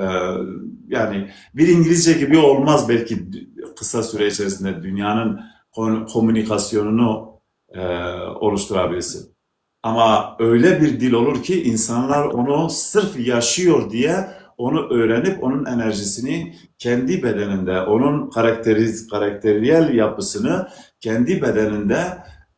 yani bir İngilizce gibi olmaz belki kısa süre içerisinde dünyanın kon- komunikasyonunu e, oluşturabilsin. Ama öyle bir dil olur ki insanlar onu sırf yaşıyor diye onu öğrenip onun enerjisini kendi bedeninde, onun karakteri, karakteriyel yapısını kendi bedeninde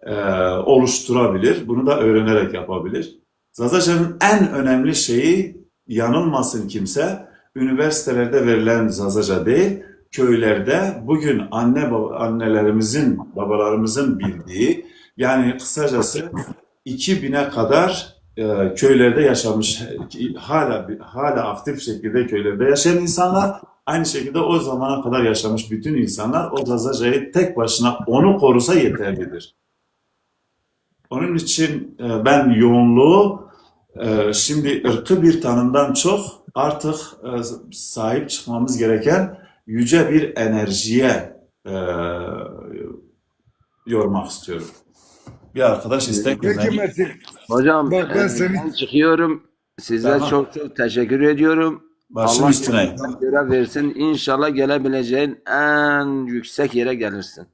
e, oluşturabilir. Bunu da öğrenerek yapabilir. Zazaca'nın en önemli şeyi, yanılmasın kimse, üniversitelerde verilen Zazaca değil, köylerde bugün anne baba, annelerimizin, babalarımızın bildiği, yani kısacası iki bine kadar e, köylerde yaşamış, hala hala aktif şekilde köylerde yaşayan insanlar, aynı şekilde o zamana kadar yaşamış bütün insanlar o Zazacayı tek başına onu korusa yeterlidir. Onun için e, ben yoğunluğu e, şimdi ırkı bir tanımdan çok artık e, sahip çıkmamız gereken yüce bir enerjiye e, yormak istiyorum. Bir arkadaş istek Peki vermek. Metin, Hocam bak ben e, seni ben çıkıyorum. Size Tamam. çok çok teşekkür ediyorum. Başım Allah üstüne. göre versin. İnşallah gelebileceğin en yüksek yere gelirsin.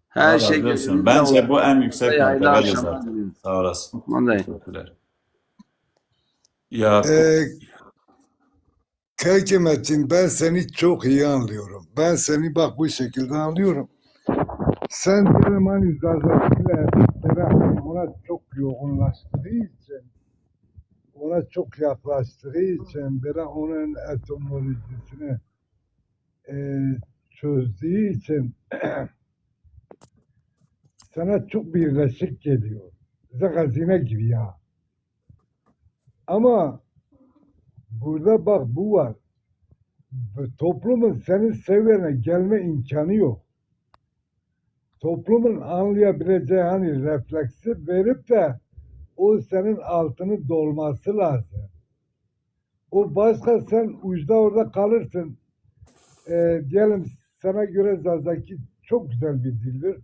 Her Allah şey razı olsun. gönlünüzde Bence olsun. Bu en yüksek Hayırlı mertebe akşamlar zaten. Diliyorum. Sağ olasın. Mandayım. Teşekkürler. Ya e, Keke Metin, ben seni çok iyi anlıyorum. Ben seni bak bu şekilde anlıyorum. Sen diyelim hani Zazakiler ona çok yoğunlaştığı için, ona çok yaklaştığı için, böyle onun etimolojisini e, çözdüğü için sana çok birleşik geliyor. Bize hazine gibi ya. Ama burada bak bu var. Bu toplumun senin seviyene gelme imkanı yok. Toplumun anlayabileceği hani refleksi verip de o senin altını dolması lazım. O başka sen ucda orada kalırsın. E, diyelim sana göre Zazaki çok güzel bir dildir.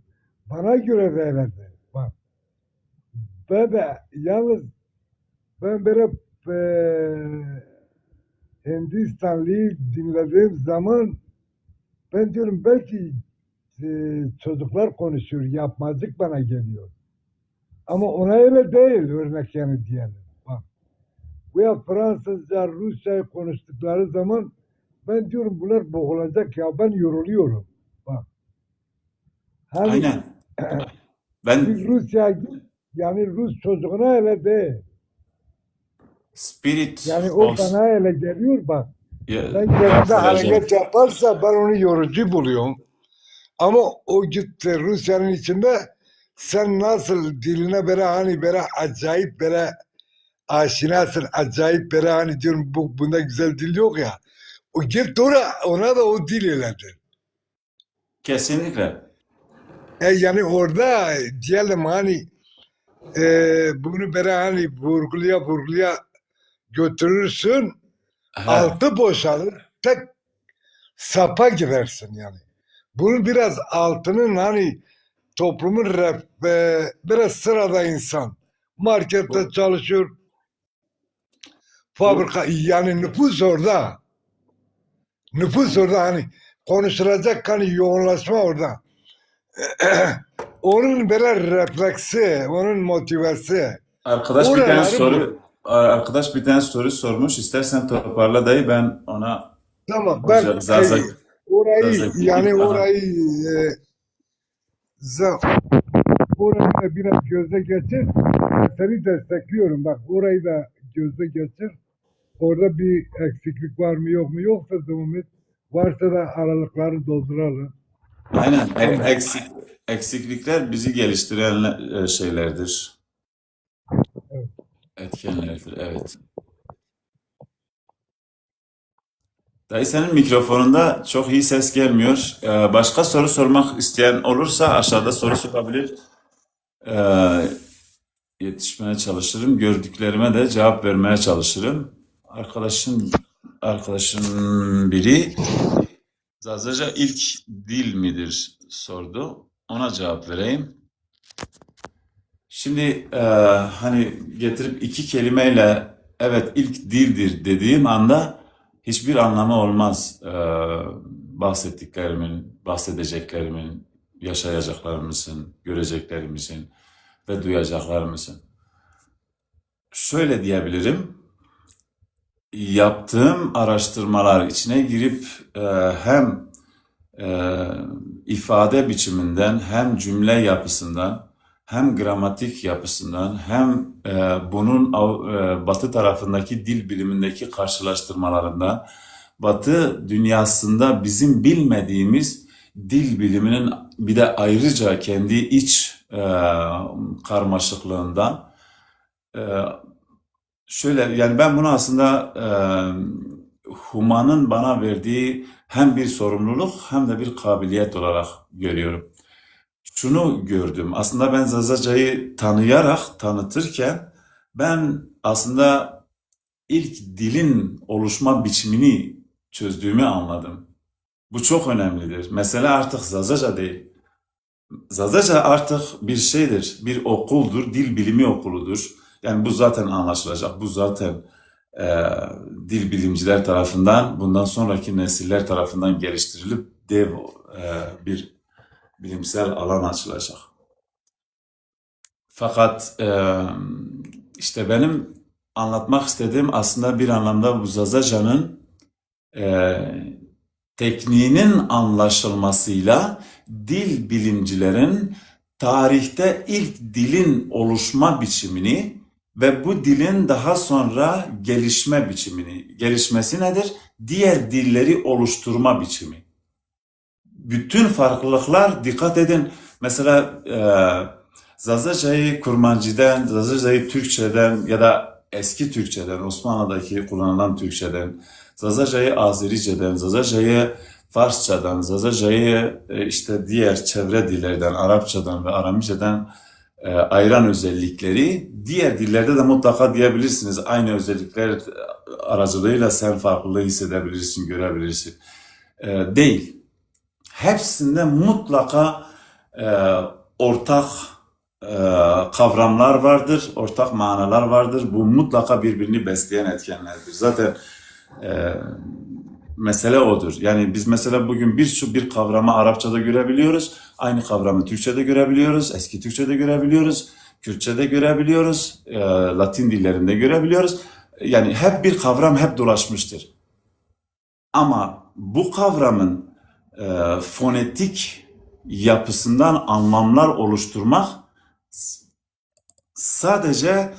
Bana göre de öyledir. Bak. Ben de yalnız ben böyle e, Hindistanlıyı dinlediğim zaman ben diyorum belki e, çocuklar konuşuyor, yapmacık bana geliyor. Ama ona öyle değil örnek yani diyelim. Bak. Bu ya Fransızca, Rusçayı konuştukları zaman ben diyorum bunlar boğulacak ya, ben yoruluyorum. Bak. Hani Aynen. Ben bir Rusya yani Rus çocuğuna öyle değil. Spirit Yani o of- bana öyle geliyor bak. Ya- Ben yerinde Yaptıracağım. Hareket yaparsa ben onu yorucu buluyorum. Ama o gitti Rusya'nın içinde sen nasıl diline böyle hani böyle acayip böyle aşinasın, acayip böyle hani diyorum bu bunda güzel dil yok ya. O gitti oraya, ona da o dil eledir. Kesinlikle. E, yani orada diyelim hani e, bunu böyle hani vurgulaya vurgulaya götürürsün, Ha. Altı boşalır, tek sapa gidersin yani. Bunun biraz altının hani toplumun ref, e, biraz sırada insan markette çalışıyor, fabrika yani nüfus orada. Nüfus orada hani konuşulacak hani yoğunlaşma orada. Onun böyle refleksi, onun motivesi. Arkadaş bir tane Oraları soru arkadaş bir tane soru sormuş. İstersen toparla dayı ben ona Tamam ben Hocam, Zaza- e, orayı Zaza- yani Aha. orayı e, za- orayı da biraz gözde geçir. Seni destekliyorum bak orayı da gözde geçir. Orada bir eksiklik var mı yok mu? Yoksa devam et. Varsa da aralıkları dolduralım. Aynen. Ek- eksik, eksiklikler bizi geliştiren e, şeylerdir. Etkenlerdir, evet. Dayı, senin mikrofonunda çok iyi ses gelmiyor. Ee, başka soru sormak isteyen olursa aşağıda soru sorabilir. Ee, yetişmeye çalışırım. Gördüklerime de cevap vermeye çalışırım. Arkadaşın arkadaşın biri Zazaca ilk dil midir sordu. Ona cevap vereyim. Şimdi e, hani getirip iki kelimeyle evet ilk dildir dediğim anda hiçbir anlamı olmaz. E, bahsettiklerimin, bahsedeceklerimin, yaşayacaklarımızın, göreceklerimizin ve duyacaklarımızın. Şöyle diyebilirim. Yaptığım araştırmalar içine girip e, hem e, ifade biçiminden hem cümle yapısından hem gramatik yapısından hem e, bunun Av- e, Batı tarafındaki dil bilimindeki karşılaştırmalarından Batı dünyasında bizim bilmediğimiz dil biliminin bir de ayrıca kendi iç e, karmaşıklığından e, şöyle yani ben bunu aslında e, Huma'nın bana verdiği hem bir sorumluluk hem de bir kabiliyet olarak görüyorum. Şunu gördüm. Aslında ben Zazacayı tanıyarak, tanıtırken ben aslında ilk dilin oluşma biçimini çözdüğümü anladım. Bu çok önemlidir. Mesele artık Zazaca değil. Zazaca artık bir şeydir, bir okuldur, dil bilimi okuludur. Yani bu zaten anlaşılacak, bu zaten e, dil bilimciler tarafından, bundan sonraki nesiller tarafından geliştirilip dev e, bir bilimsel alan açılacak. Fakat e, işte benim anlatmak istediğim aslında bir anlamda bu Zazaca'nın e, tekniğinin anlaşılmasıyla dil bilimcilerin tarihte ilk dilin oluşma biçimini ve bu dilin daha sonra gelişme biçimini, gelişmesi nedir? Diğer dilleri oluşturma biçimi. Bütün farklılıklar, dikkat edin, mesela e, Zazacayı Kurmanciden, Zazacayı Türkçeden ya da eski Türkçeden, Osmanlı'daki kullanılan Türkçeden, Zazacayı Azerice'den, Zazacayı Farsçadan, Zazacayı e, işte diğer çevre dillerden, Arapçadan ve Aramiceden e, ayıran özellikleri diğer dillerde de mutlaka diyebilirsiniz. Aynı özellikler aracılığıyla sen farklılığı hissedebilirsin, görebilirsin. E, değil. Hepsinde mutlaka e, ortak e, kavramlar vardır, ortak manalar vardır. Bu mutlaka birbirini besleyen etkenlerdir. Zaten e, mesele odur. Yani biz mesela bugün bir bir kavramı Arapçada görebiliyoruz, aynı kavramı Türkçede görebiliyoruz, eski Türkçede görebiliyoruz, Kürtçede görebiliyoruz, e, Latin dillerinde görebiliyoruz. Yani hep bir kavram hep dolaşmıştır. Ama bu kavramın e, fonetik yapısından anlamlar oluşturmak s- sadece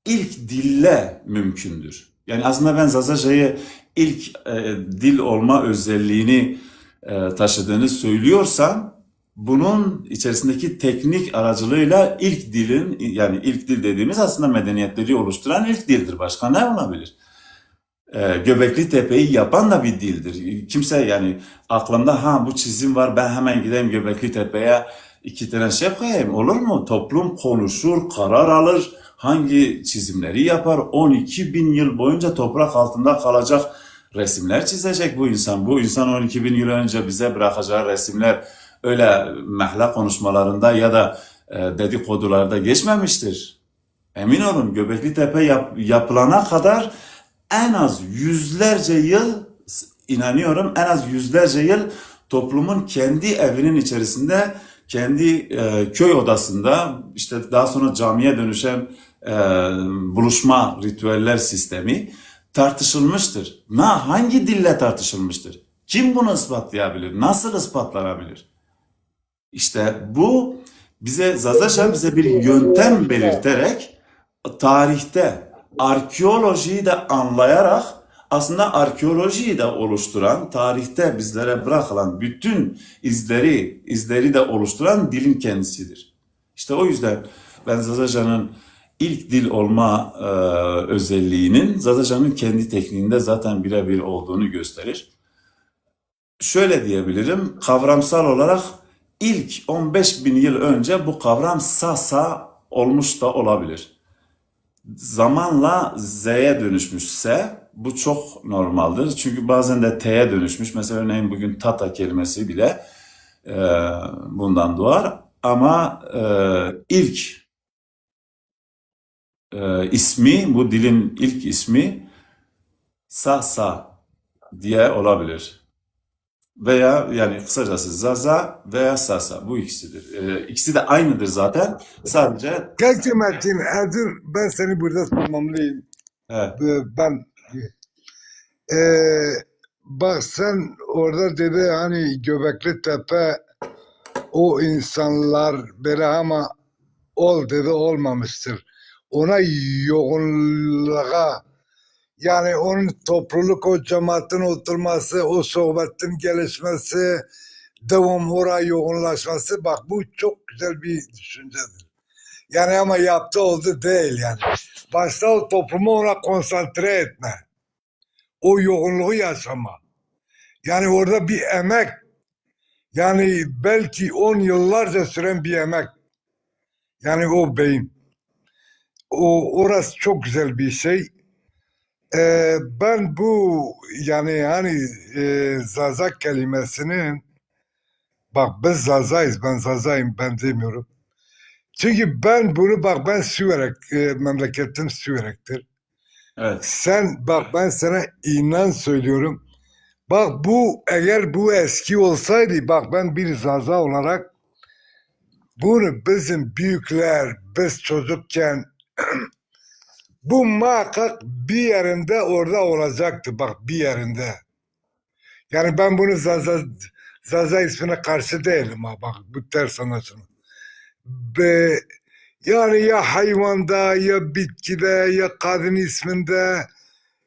ilk dille mümkündür. Yani aslında ben Zazacayı ilk e, dil olma özelliğini e, taşıdığını söylüyorsam bunun içerisindeki teknik aracılığıyla ilk dilin yani ilk dil dediğimiz aslında medeniyetleri oluşturan ilk dildir. Başka ne olabilir? E, Göbekli Tepe'yi yapan da bir dildir. Kimse yani aklımda ha bu çizim var ben hemen gideyim Göbekli Tepe'ye iki tane şey koyayım olur mu? Toplum konuşur, karar alır, hangi çizimleri yapar? on iki bin yıl boyunca toprak altında kalacak resimler çizecek bu insan. Bu insan on iki bin yıl önce bize bırakacağı resimler öyle mehla konuşmalarında ya da e, dedikodularda geçmemiştir. Emin olun Göbekli Tepe yap- yapılana kadar en az yüzlerce yıl inanıyorum en az yüzlerce yıl toplumun kendi evinin içerisinde kendi e, köy odasında işte daha sonra camiye dönüşen e, buluşma ritüeller sistemi tartışılmıştır. Na hangi dille tartışılmıştır? Kim bunu ispatlayabilir? Nasıl ispatlanabilir? İşte bu bize Zazaca bize bir yöntem belirterek tarihte arkeolojiyi de anlayarak aslında arkeolojiyi de oluşturan, tarihte bizlere bırakılan bütün izleri, izleri de oluşturan dilin kendisidir. İşte o yüzden ben Zazaca'nın ilk dil olma e, özelliğinin Zazaca'nın kendi tekniğinde zaten birebir olduğunu gösterir. Şöyle diyebilirim, kavramsal olarak ilk on beş bin yıl önce bu kavram Sasa olmuş da olabilir. Zamanla Z'ye dönüşmüş S, bu çok normaldir. Çünkü bazen de T'ye dönüşmüş. Mesela örneğin bugün Tata kelimesi bile e, bundan doğar. Ama e, ilk e, ismi, bu dilin ilk ismi Sasa diye olabilir. Veya yani kısacası Zaza veya Sasa, bu ikisidir. E, ikisi de aynıdır zaten. Sadece Kekçe Metin, Ercür, ben seni burada tamamlayayım. Evet. Ee, Ben e, bak sen orada dedi hani Göbekli Tepe, o insanlar böyle ama ol dedi, olmamıştır. Ona yoğunluğa, yani onun topluluk, o cemaatin oturması, o sohbetin gelişmesi, devam oraya yoğunlaşması, bak bu çok güzel bir düşüncedir. Yani ama yaptı oldu değil yani. Başta o toplumu ona konsantre etme. O yoğunluğu yaşama. Yani orada bir emek, yani belki on yıllarca süren bir emek. Yani o beyin. O orası çok güzel bir şey. Ee, ben bu yani hani e, Zaza kelimesinin, bak biz Zazayız, ben Zazayım, ben demiyorum. Çünkü ben bunu, bak ben Siverek, e, memleketim Siverek'tir. Evet. Sen bak, ben sana inan söylüyorum. Bak bu, eğer bu eski olsaydı, bak ben bir Zaza olarak bunu bizim büyükler, biz çocukken bu muhakkak bir yerinde orada olacaktı, bak bir yerinde. Yani ben bunu Zaza, Zaza ismine karşı değilim ha, bak bu ters anlaşılma. Be, yani ya hayvanda, ya bitkide, ya kadın isminde,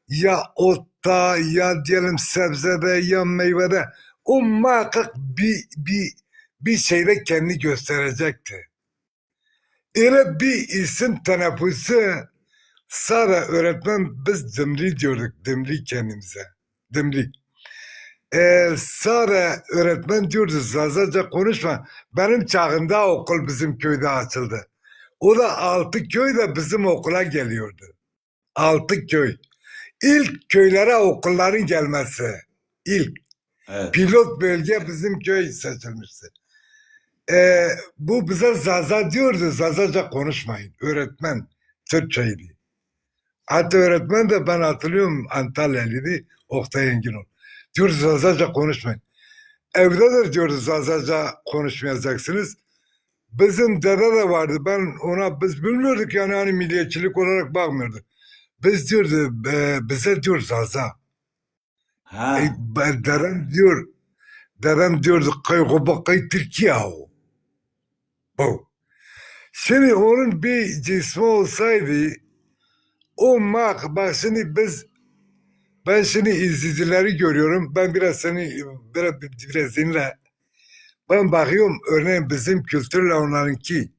ya otta, ya diyelim sebzede, ya meyvede, o muhakkak bir, bir, bir şeyde kendini gösterecekti. Öyle bir isim teneffüsü, sade öğretmen, biz Dimli diyorduk, Dimli kendimize. Dimli. Ee, sade öğretmen diyordu, Zazaca konuşma. Benim çağımda okul bizim köyde açıldı. O da altı köy de bizim okula geliyordu. Altı köy. İlk köylere okulların gelmesi. İlk. Evet. Pilot bölge bizim köy seçilmişti. Ee, bu bize Zaza diyordu, Zazaca konuşmayın. Öğretmen Türkçeydi. Hatta öğretmen de, ben hatırlıyorum, Antalyalıydı, Oktay Enginoğlu. Diyordu, Zazaca konuşmayın. Evde de diyordu, Zazaca konuşmayacaksınız. Bizim dede de vardı. Ben ona, biz bilmiyorduk yani, hani milliyetçilik olarak bakmıyorduk. Biz diyordu, e, bize diyor Zaza. Ha. E, ben, dedem diyor, dedem diyordu, kay hoba kay Türkiye o. Bu. Şimdi onun bir cismi olsaydı, o mak, bak şimdi biz, ben şimdi izleyicileri görüyorum. Ben biraz seni, biraz, biraz dinle. Ben bakıyorum, örneğin bizim kültürle onlarınki.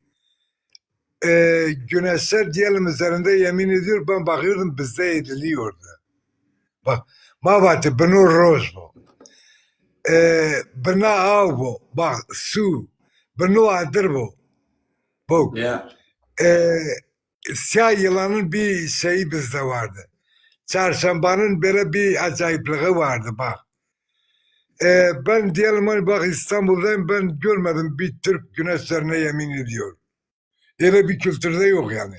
E, güneşler diyelim üzerinde yemin ediyor, ben bakıyordum bizde ediliyordu. Bak, ma vatê bino roj bo. E, bina aw bo. Bak, su. Bino adir bo. Bu. Ya. E, siyah yılanın bir şeyi bizde vardı. Çarşambanın böyle bir acayipliği vardı bak. E, ben diyelim hani bak İstanbul'dayım, ben görmedim bir Türk güneş üzerine yemin ediyor. Öyle bir kültürde yok yani.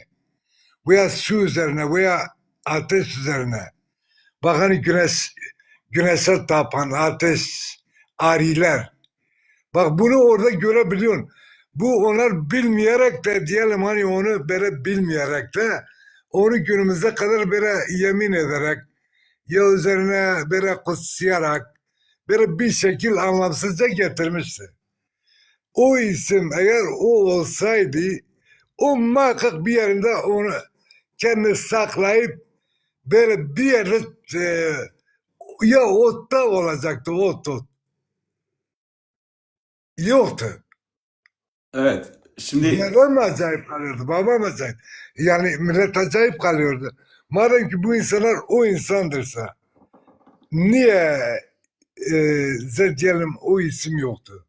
Veya su üzerine veya ateş üzerine. Bak hani güneş, güneşe tapan ateş, ariler. Bak bunu orada görebiliyorsun. Bu onlar bilmeyerek de diyelim hani onu böyle bilmeyerek de onu günümüze kadar böyle yemin ederek ya üzerine böyle kutsayarak böyle bir şekil anlamsızca getirmişti. O isim eğer o olsaydı, o muhakkak bir yerinde onu kendini saklayıp böyle bir yerde, e, ya otta olacaktı, ot, ot. Yoktu. Evet. Şimdi Dedem acayip kalıyordu, babam acayip. Yani millet acayip kalıyordu. Madem ki bu insanlar o insandırsa, niye, e, size diyelim o isim yoktu?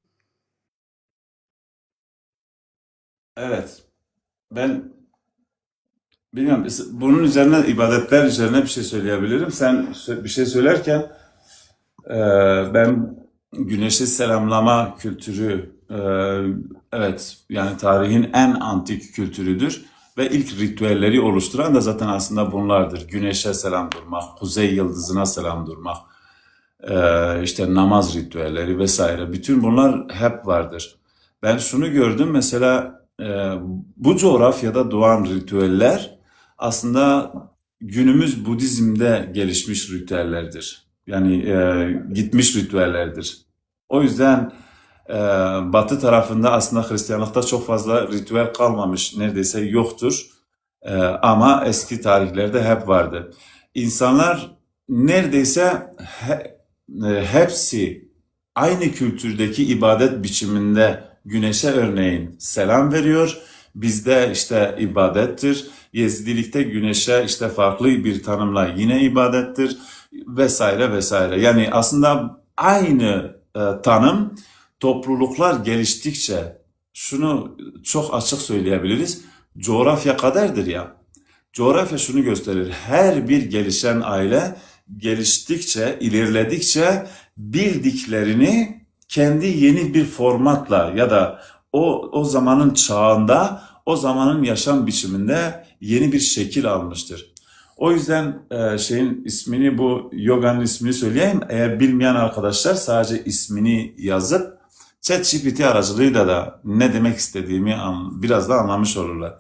Evet. Ben bilmiyorum. Bunun üzerine, ibadetler üzerine bir şey söyleyebilirim. Sen sö- bir şey söylerken, e, ben güneşi selamlama kültürü, e, evet, yani tarihin en antik kültürüdür ve ilk ritüelleri oluşturan da zaten aslında bunlardır. Güneşe selam durmak, kuzey yıldızına selam durmak, e, işte namaz ritüelleri vesaire. Bütün bunlar hep vardır. Ben şunu gördüm, mesela, e, bu coğrafyada doğan ritüeller aslında günümüz Budizm'de gelişmiş ritüellerdir. Yani, e, gitmiş ritüellerdir. O yüzden, e, Batı tarafında aslında Hristiyanlıkta çok fazla ritüel kalmamış, neredeyse yoktur. E, ama eski tarihlerde hep vardı. İnsanlar neredeyse he- e, hepsi aynı kültürdeki ibadet biçiminde güneşe örneğin selam veriyor. Bizde işte ibadettir. Yezidilikte güneşe işte farklı bir tanımla yine ibadettir vesaire vesaire. Yani aslında aynı, e, tanım topluluklar geliştikçe, şunu çok açık söyleyebiliriz. Coğrafya kaderdir ya. Coğrafya şunu gösterir. Her bir gelişen aile geliştikçe, ilerledikçe bildiklerini kendi yeni bir formatla ya da o, o zamanın çağında, o zamanın yaşam biçiminde yeni bir şekil almıştır. O yüzden, e, şeyin ismini, bu yoganın ismini söyleyeyim. Eğer bilmeyen arkadaşlar sadece ismini yazıp ChatGPT aracılığıyla da ne demek istediğimi an- biraz da anlamış olurlar.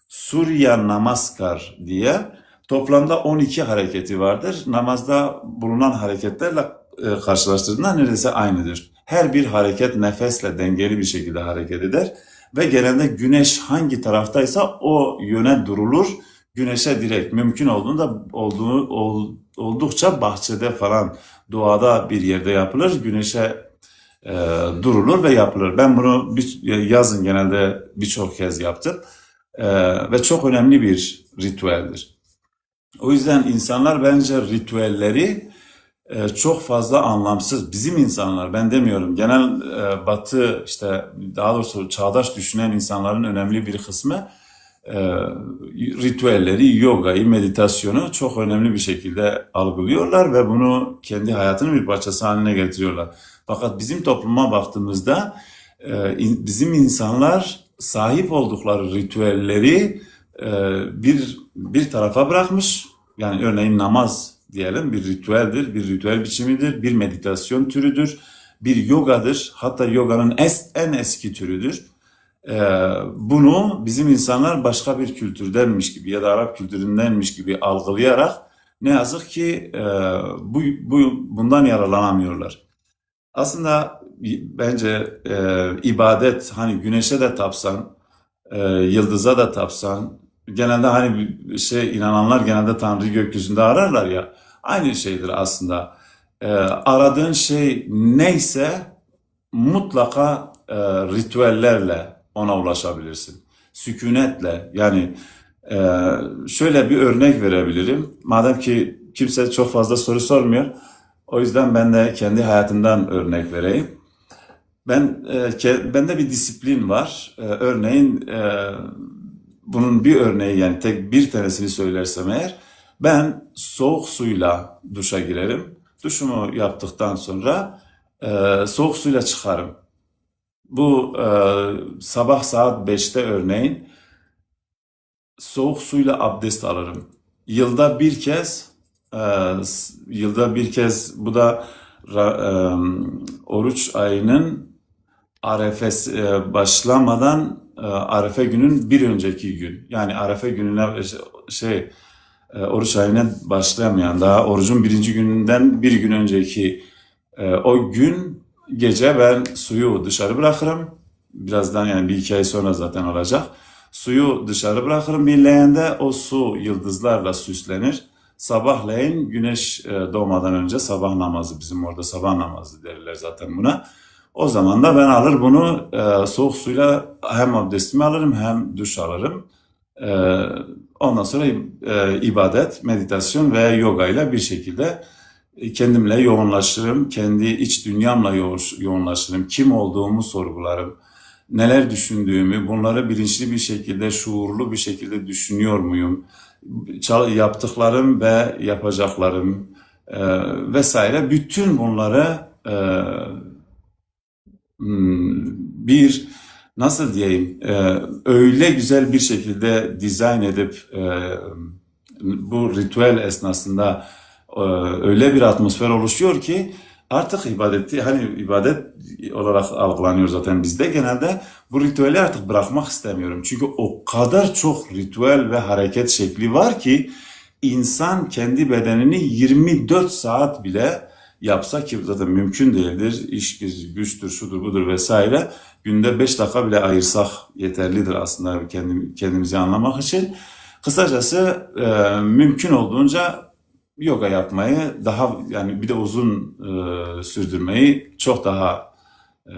Surya Namaskar diye toplamda on iki hareketi vardır. Namazda bulunan hareketlerle, e, karşılaştırdığında neredeyse aynıdır. Her bir hareket nefesle dengeli bir şekilde hareket eder ve genelde güneş hangi taraftaysa o yöne durulur. Güneşe direkt, mümkün olduğunda, olduğu ol- oldukça bahçede falan, doğada bir yerde yapılır. Güneşe, e, durulur ve yapılır. Ben bunu bir, yazın genelde birçok kez yaptım. E, ve çok önemli bir ritüeldir. O yüzden insanlar bence ritüelleri, e, çok fazla anlamsız. Bizim insanlar, ben demiyorum, genel, e, Batı, işte daha doğrusu çağdaş düşünen insanların önemli bir kısmı, e, ritüelleri, yogayı, meditasyonu çok önemli bir şekilde algılıyorlar ve bunu kendi hayatının bir parçası haline getiriyorlar. Fakat bizim topluma baktığımızda, e, in- bizim insanlar sahip oldukları ritüelleri, e, bir bir tarafa bırakmış. Yani örneğin namaz diyelim, bir ritüeldir, bir ritüel biçimidir, bir meditasyon türüdür, bir yogadır. Hatta yoganın es- en eski türüdür. E, bunu bizim insanlar başka bir kültürdenmiş gibi ya da Arap kültüründenmiş gibi algılayarak ne yazık ki, e, bu, bu bundan yararlanamıyorlar. Aslında bence, e, ibadet, hani güneşe de tapsan, e, yıldıza da tapsan, genelde hani bir şey, inananlar genelde Tanrı'yı gökyüzünde ararlar ya, aynı şeydir aslında. E, aradığın şey neyse mutlaka, e, ritüellerle ona ulaşabilirsin. Sükunetle, yani, e, şöyle bir örnek verebilirim. Madem ki kimse çok fazla soru sormuyor, o yüzden ben de kendi hayatımdan örnek vereyim. Ben, e, ke- bende bir disiplin var. E, örneğin, e, bunun bir örneği, yani tek bir tanesini söylersem eğer, ben soğuk suyla duşa girerim. Duşumu yaptıktan sonra, e, soğuk suyla çıkarım. Bu, e, sabah saat beşte örneğin soğuk suyla abdest alırım. Yılda bir kez, e, s- yılda bir kez, bu da ra- e, oruç ayının arefesi, e, başlamadan, e, arefe günün bir önceki gün. Yani arefe gününe, e, şey, e, oruç ayına başlamayan, daha orucun birinci gününden bir gün önceki, e, o gün gece ben suyu dışarı bırakırım. Birazdan, yani bir iki ay sonra zaten olacak. Suyu dışarı bırakırım bir leğende, o su yıldızlarla süslenir. Sabahleyin güneş e, doğmadan önce sabah namazı, bizim orada sabah namazı derler zaten buna. O zaman da ben alır bunu e, soğuk suyla hem abdestimi alırım hem duş alırım. E, ondan sonra e, ibadet, meditasyon ve yoga ile bir şekilde e, kendimle yoğunlaşırım, kendi iç dünyamla yo- yoğunlaşırım, kim olduğumu sorgularım, neler düşündüğümü, bunları bilinçli bir şekilde, şuurlu bir şekilde düşünüyor muyum? Çal- yaptıklarım ve yapacaklarım e, vesaire, bütün bunları e, hmm, bir, nasıl diyeyim, e, öyle güzel bir şekilde dizayn edip e, bu ritüel esnasında e, öyle bir atmosfer oluşuyor ki artık ibadeti, hani ibadet olarak algılanıyor zaten bizde genelde, bu ritüeli artık bırakmak istemiyorum. Çünkü o kadar çok ritüel ve hareket şekli var ki insan kendi bedenini yirmi dört saat bile yapsa, ki zaten mümkün değildir, iş güç- güçtür, şudur budur vesaire, günde beş dakika bile ayırsak yeterlidir aslında kendim, kendimizi anlamak için. Kısacası e, mümkün olduğunca yoga yapmayı daha, yani bir de uzun e, sürdürmeyi çok daha e,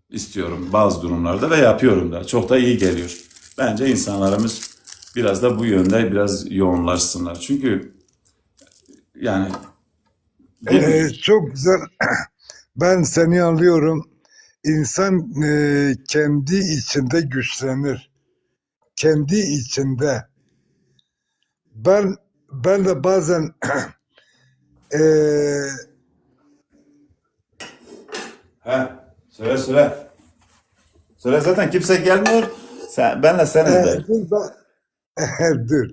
istiyorum bazı durumlarda ve yapıyorum da. Çok da iyi geliyor. Bence insanlarımız biraz da bu yönde biraz yoğunlaşsınlar. Çünkü yani bir Ee, çok güzel. Ben seni anlıyorum. İnsan e, kendi içinde güçlenir. Kendi içinde. Ben ben de bazen e, Ha, söyle söyle. Söyle, zaten kimse gelmiyor. Sen, benle sen e, izle. dur, ben- dur.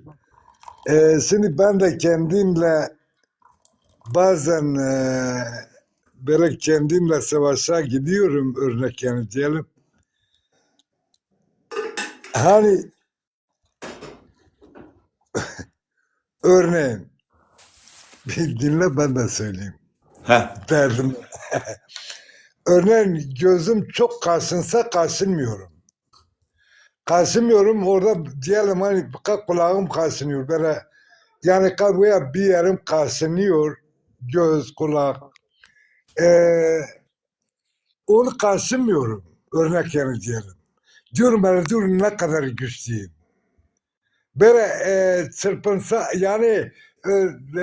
E, şimdi ben de kendimle bazen e, böyle kendimle savaşa gidiyorum, örnek yani diyelim. Hani örneğin bir dinle, ben de söyleyeyim. Ha, Derdim. Örneğin gözüm çok kaşınsa kaşınmıyorum. Kaşınmıyorum, orada diyelim hani ka- kulağım kaşınıyor böyle. Yani ka- veya bir yerim kaşınıyor. Göz, kulak. Ee, onu kaşınmıyorum. Örnek yani diyelim. Diyorum ben, diyorum ne kadar güçlüyüm. Böyle e, çırpınsa yani e,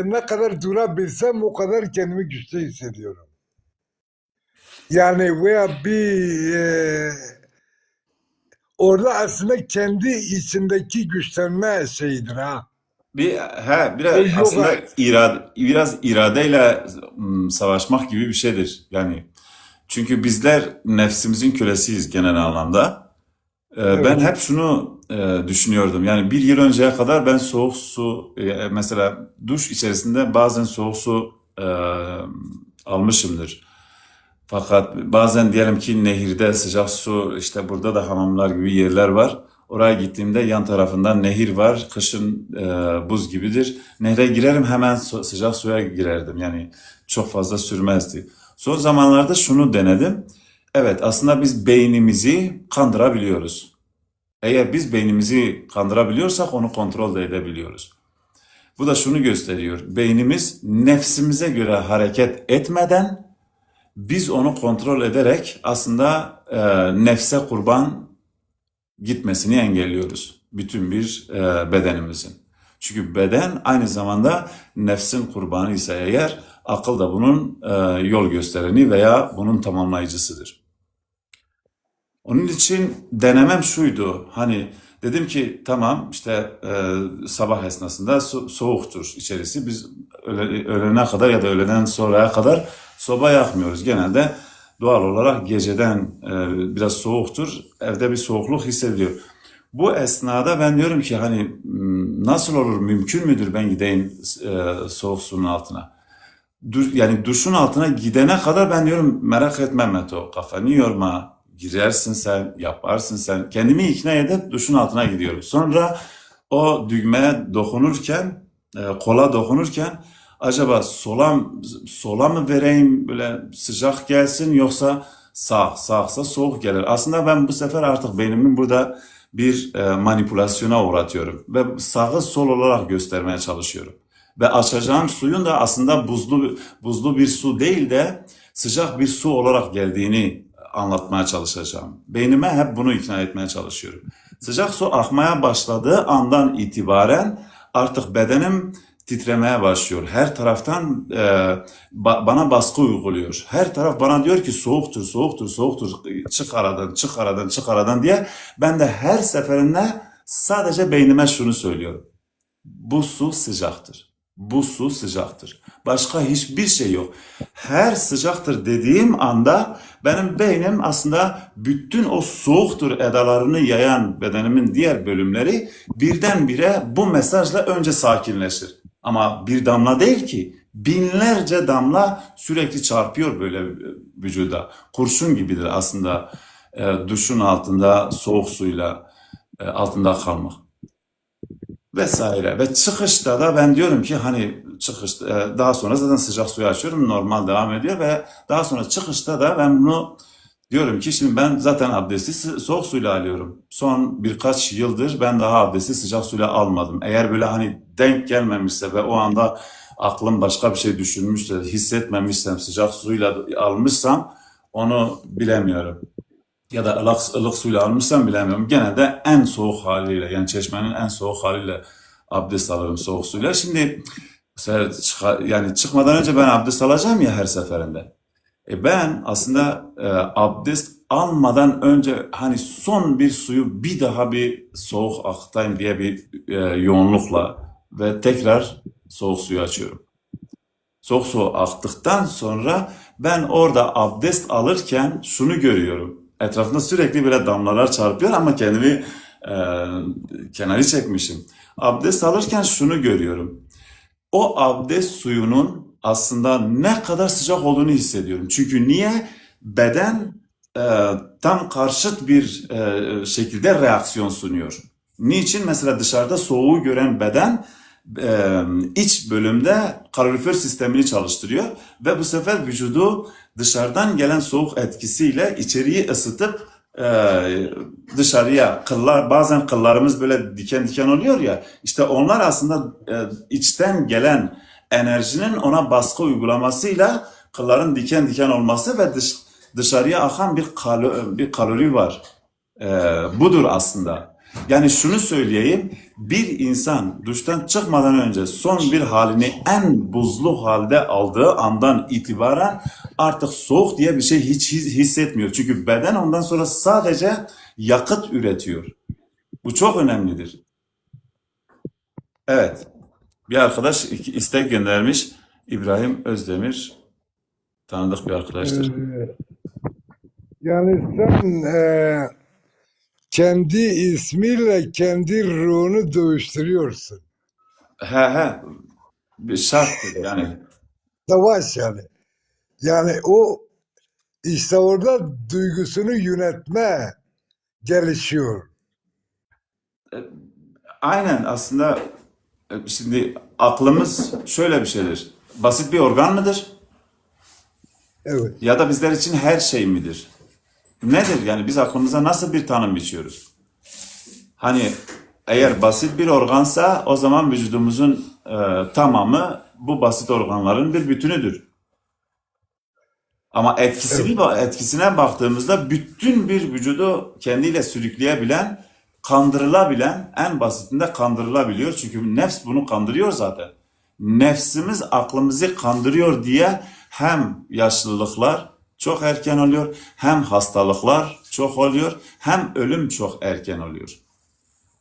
ne kadar durabilsem o kadar kendimi güçlü hissediyorum. Yani veya bir e, orada aslında kendi içindeki güçlenme şeyidir ha. Bir ha O biraz aslında yoga. irad biraz iradeyle m, savaşmak gibi bir şeydir. Yani çünkü bizler nefsimizin kölesiyiz genel anlamda. Ee, Ben Evet. hep şunu e, düşünüyordum. Yani bir yıl önceye kadar ben soğuk su, e, mesela duş içerisinde bazen soğuk su e, almışımdır. Fakat bazen diyelim ki nehirde sıcak su, işte burada da hamamlar gibi yerler var. Oraya gittiğimde yan tarafından nehir var. Kışın e, buz gibidir. Nehre girerim, hemen su- sıcak suya girerdim. Yani çok fazla sürmezdi. Son zamanlarda şunu denedim. Evet, aslında biz beynimizi kandırabiliyoruz. Eğer biz beynimizi kandırabiliyorsak onu kontrol de edebiliyoruz. Bu da şunu gösteriyor. Beynimiz nefsimize göre hareket etmeden biz onu kontrol ederek aslında e, nefse kurban gitmesini engelliyoruz. Bütün bir e, bedenimizin. Çünkü beden aynı zamanda nefsin kurbanı ise eğer akıl da bunun e, yol göstereni veya bunun tamamlayıcısıdır. Onun için denemem şuydu. Hani dedim ki tamam işte e, sabah esnasında so- soğuktur içerisi. Biz öğle- öğlene kadar ya da öğleden sonraya kadar soba yakmıyoruz. Genelde doğal olarak geceden e, biraz soğuktur. Evde bir soğukluk hissediliyor. Bu esnada ben diyorum ki hani m, nasıl olur, mümkün müdür ben gideyim e, soğuk suyun altına? Du- yani duşun altına gidene kadar ben diyorum merak etme Meto, kafanı yorma, girersin sen, yaparsın sen. Kendimi ikna edip duşun altına gidiyorum. Sonra o düğmeye dokunurken, e, kola dokunurken acaba sola, sola mı vereyim böyle sıcak gelsin yoksa sağ, sağsa soğuk gelir. Aslında ben bu sefer artık beynimin burada bir e, manipülasyona uğratıyorum ve sağı sol olarak göstermeye çalışıyorum. Ve açacağım suyun da aslında buzlu buzlu bir su değil de sıcak bir su olarak geldiğini anlatmaya çalışacağım. Beynime hep bunu ikna etmeye çalışıyorum. Sıcak su akmaya başladığı andan itibaren artık bedenim titremeye başlıyor. Her taraftan e, ba- bana baskı uyguluyor. Her taraf bana diyor ki soğuktur, soğuktur, soğuktur. Çık aradan, çık aradan, çık aradan diye. Ben de her seferinde sadece beynime şunu söylüyorum. Bu su sıcaktır. Bu su sıcaktır. Başka hiçbir şey yok. Her sıcaktır dediğim anda benim beynim aslında bütün o soğuktur edalarını yayan bedenimin diğer bölümleri birdenbire bu mesajla önce sakinleşir. Ama bir damla değil ki, binlerce damla sürekli çarpıyor böyle vücuda. Kurşun gibidir aslında e, duşun altında soğuk suyla e, altında kalmak vesaire. Ve çıkışta da ben diyorum ki hani çıkışta e, daha sonra zaten sıcak suyu açıyorum, normal devam ediyor ve daha sonra çıkışta da ben bunu diyorum ki şimdi ben zaten abdesti sı- soğuk suyla alıyorum. Son birkaç yıldır ben daha abdesti sıcak suyla almadım. Eğer böyle hani denk gelmemişse ve o anda aklım başka bir şey düşünmüşse, hissetmemişsem, sıcak suyla almışsam onu bilemiyorum. Ya da ılık, ılık suyla almışsam bilemiyorum. Genelde en soğuk haliyle, yani çeşmenin en soğuk haliyle abdest alırım soğuk suyla. Şimdi mesela çıka- yani çıkmadan önce ben abdest alacağım ya her seferinde. E ben aslında e, abdest almadan önce hani son bir suyu bir daha bir soğuk akıtayım diye bir e, yoğunlukla ve tekrar soğuk suyu açıyorum. Soğuk su aktıktan sonra ben orada abdest alırken şunu görüyorum. Etrafında sürekli böyle damlalar çarpıyor ama kendimi e, kenarı çekmişim. Abdest alırken şunu görüyorum. O abdest suyunun aslında ne kadar sıcak olduğunu hissediyorum. Çünkü niye? Beden e, tam karşıt bir e, şekilde reaksiyon sunuyor. Niçin? Mesela dışarıda soğuğu gören beden e, iç bölümde kalorifer sistemini çalıştırıyor ve bu sefer vücudu dışarıdan gelen soğuk etkisiyle içeriği ısıtıp e, dışarıya kıllar, bazen kıllarımız böyle diken diken oluyor ya, işte onlar aslında e, içten gelen enerjinin ona baskı uygulamasıyla kılların diken diken olması ve dış, dışarıya akan bir kalo- bir kalori var. Ee, budur aslında. Yani şunu söyleyeyim, bir insan duştan çıkmadan önce son bir halini en buzlu halde aldığı andan itibaren artık soğuk diye bir şey hiç his- hissetmiyor. Çünkü beden ondan sonra sadece yakıt üretiyor. Bu çok önemlidir. Evet. Bir arkadaş iki- istek göndermiş. İbrahim Özdemir. Tanıdık bir arkadaştır. Ee, yani sen e, kendi ismiyle kendi ruhunu dövüştürüyorsun. He he. Bir şarttır yani. Savaş yani. Yani o işte orada duygusunu yönetme gelişiyor. E, Aynen aslında e, şimdi aklımız şöyle bir şeydir. Basit bir organ mıdır? Evet. Ya da bizler için her şey midir? Nedir? Yani biz aklımıza nasıl bir tanım biçiyoruz? Hani eğer basit bir organsa o zaman vücudumuzun e, tamamı bu basit organların bir bütünüdür. Ama etkisini ba- etkisine baktığımızda bütün bir vücudu kendiyle sürükleyebilen, kandırılabilen, en basitinde kandırılabiliyor. Çünkü nefs bunu kandırıyor zaten. Nefsimiz aklımızı kandırıyor diye hem yaşlılıklar çok erken oluyor, hem hastalıklar çok oluyor, hem ölüm çok erken oluyor.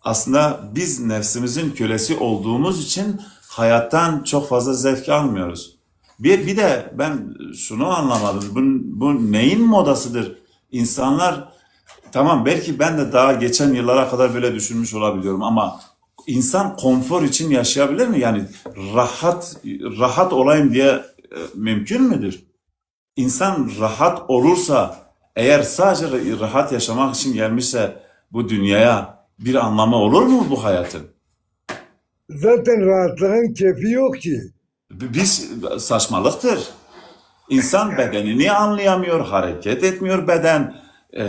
Aslında biz nefsimizin kölesi olduğumuz için hayattan çok fazla zevk almıyoruz. Bir, bir de ben şunu anlamadım. Bu, bu neyin modasıdır? İnsanlar, tamam, belki ben de daha geçen yıllara kadar böyle düşünmüş olabiliyorum ama insan konfor için yaşayabilir mi? Yani rahat rahat olayım diye e, mümkün müdür? İnsan rahat olursa, eğer sadece ra- rahat yaşamak için gelmişse bu dünyaya, bir anlamı olur mu bu hayatın? Zaten rahatlığın keyfi yok ki. Bi- Biz saçmalıktır. İnsan bedenini anlayamıyor, hareket etmiyor beden. E,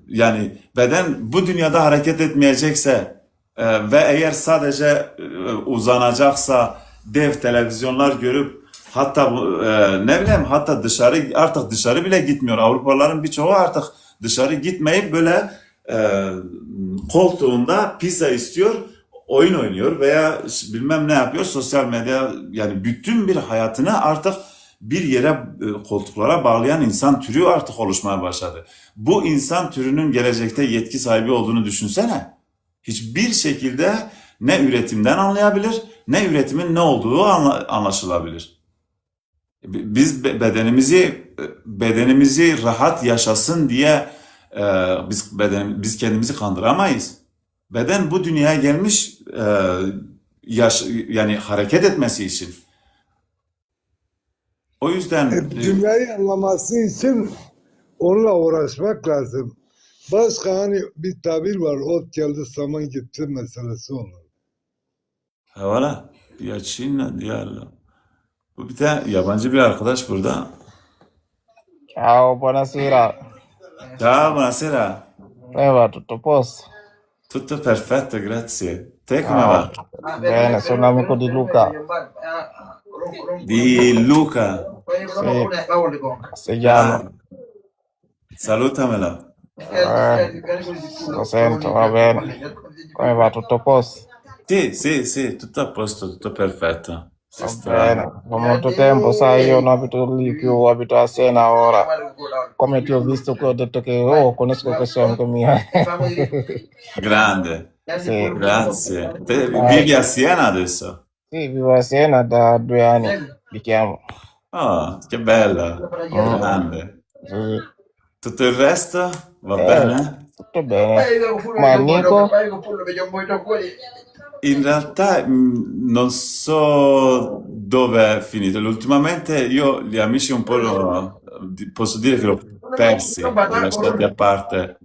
yani beden bu dünyada hareket etmeyecekse e, ve eğer sadece e, uzanacaksa, dev televizyonlar görüp, hatta bu, e, ne bileyim, hatta dışarı, artık dışarı bile gitmiyor. Avrupalıların birçoğu artık dışarı gitmeyip böyle e, koltuğunda pizza istiyor, oyun oynuyor veya bilmem ne yapıyor. Sosyal medya, yani bütün bir hayatını artık bir yere, e, koltuklara bağlayan insan türü artık oluşmaya başladı. Bu insan türünün gelecekte yetki sahibi olduğunu düşünsene. Hiçbir şekilde ne üretimden anlayabilir, ne üretimin ne olduğu anla- anlaşılabilir. Bi- Biz be- bedenimizi bedenimizi rahat yaşasın diye e, biz beden biz kendimizi kandıramayız. Beden bu dünyaya gelmiş, e, yaş yani hareket etmesi için. O yüzden E, e, dünyayı anlaması için onunla uğraşmak lazım. Başka hani bir tabir var, ot geldi saman gitti meselesi olur. Hevala, ya Çin, diğerle. Bu bir tane yabancı bir arkadaş burada. Ciao, buonasera. Ciao, buonasera. Come va? Tutto a posto? Tutto perfetto, grazie. Te come va? Bene, sono amico di Luca. Di Luca. Sì, Segiano. Salutamelo. Eh, lo sento, va bene. Come va? Tutto a posto? Sì, sì, sì, tutto a posto, tutto perfetto. Va bene. Dopo molto tempo, sai, io non abito lì più, abito a Siena ora. Come ti ho visto qui, ho detto che, oh, conosco questo amico mio. Grande. Sì. Grazie. Te vivi a Siena adesso? Sì, vivo a Siena da due anni, mi chiamo. Ah, che bello. Grande. Sì. Tutto il resto va bene? Tutto bene. Ma Nico? In realtà mm, non so dove è finito. Ultimamente io gli amici un po' lo, posso dire che l'ho persi, li ho lasciati a parte.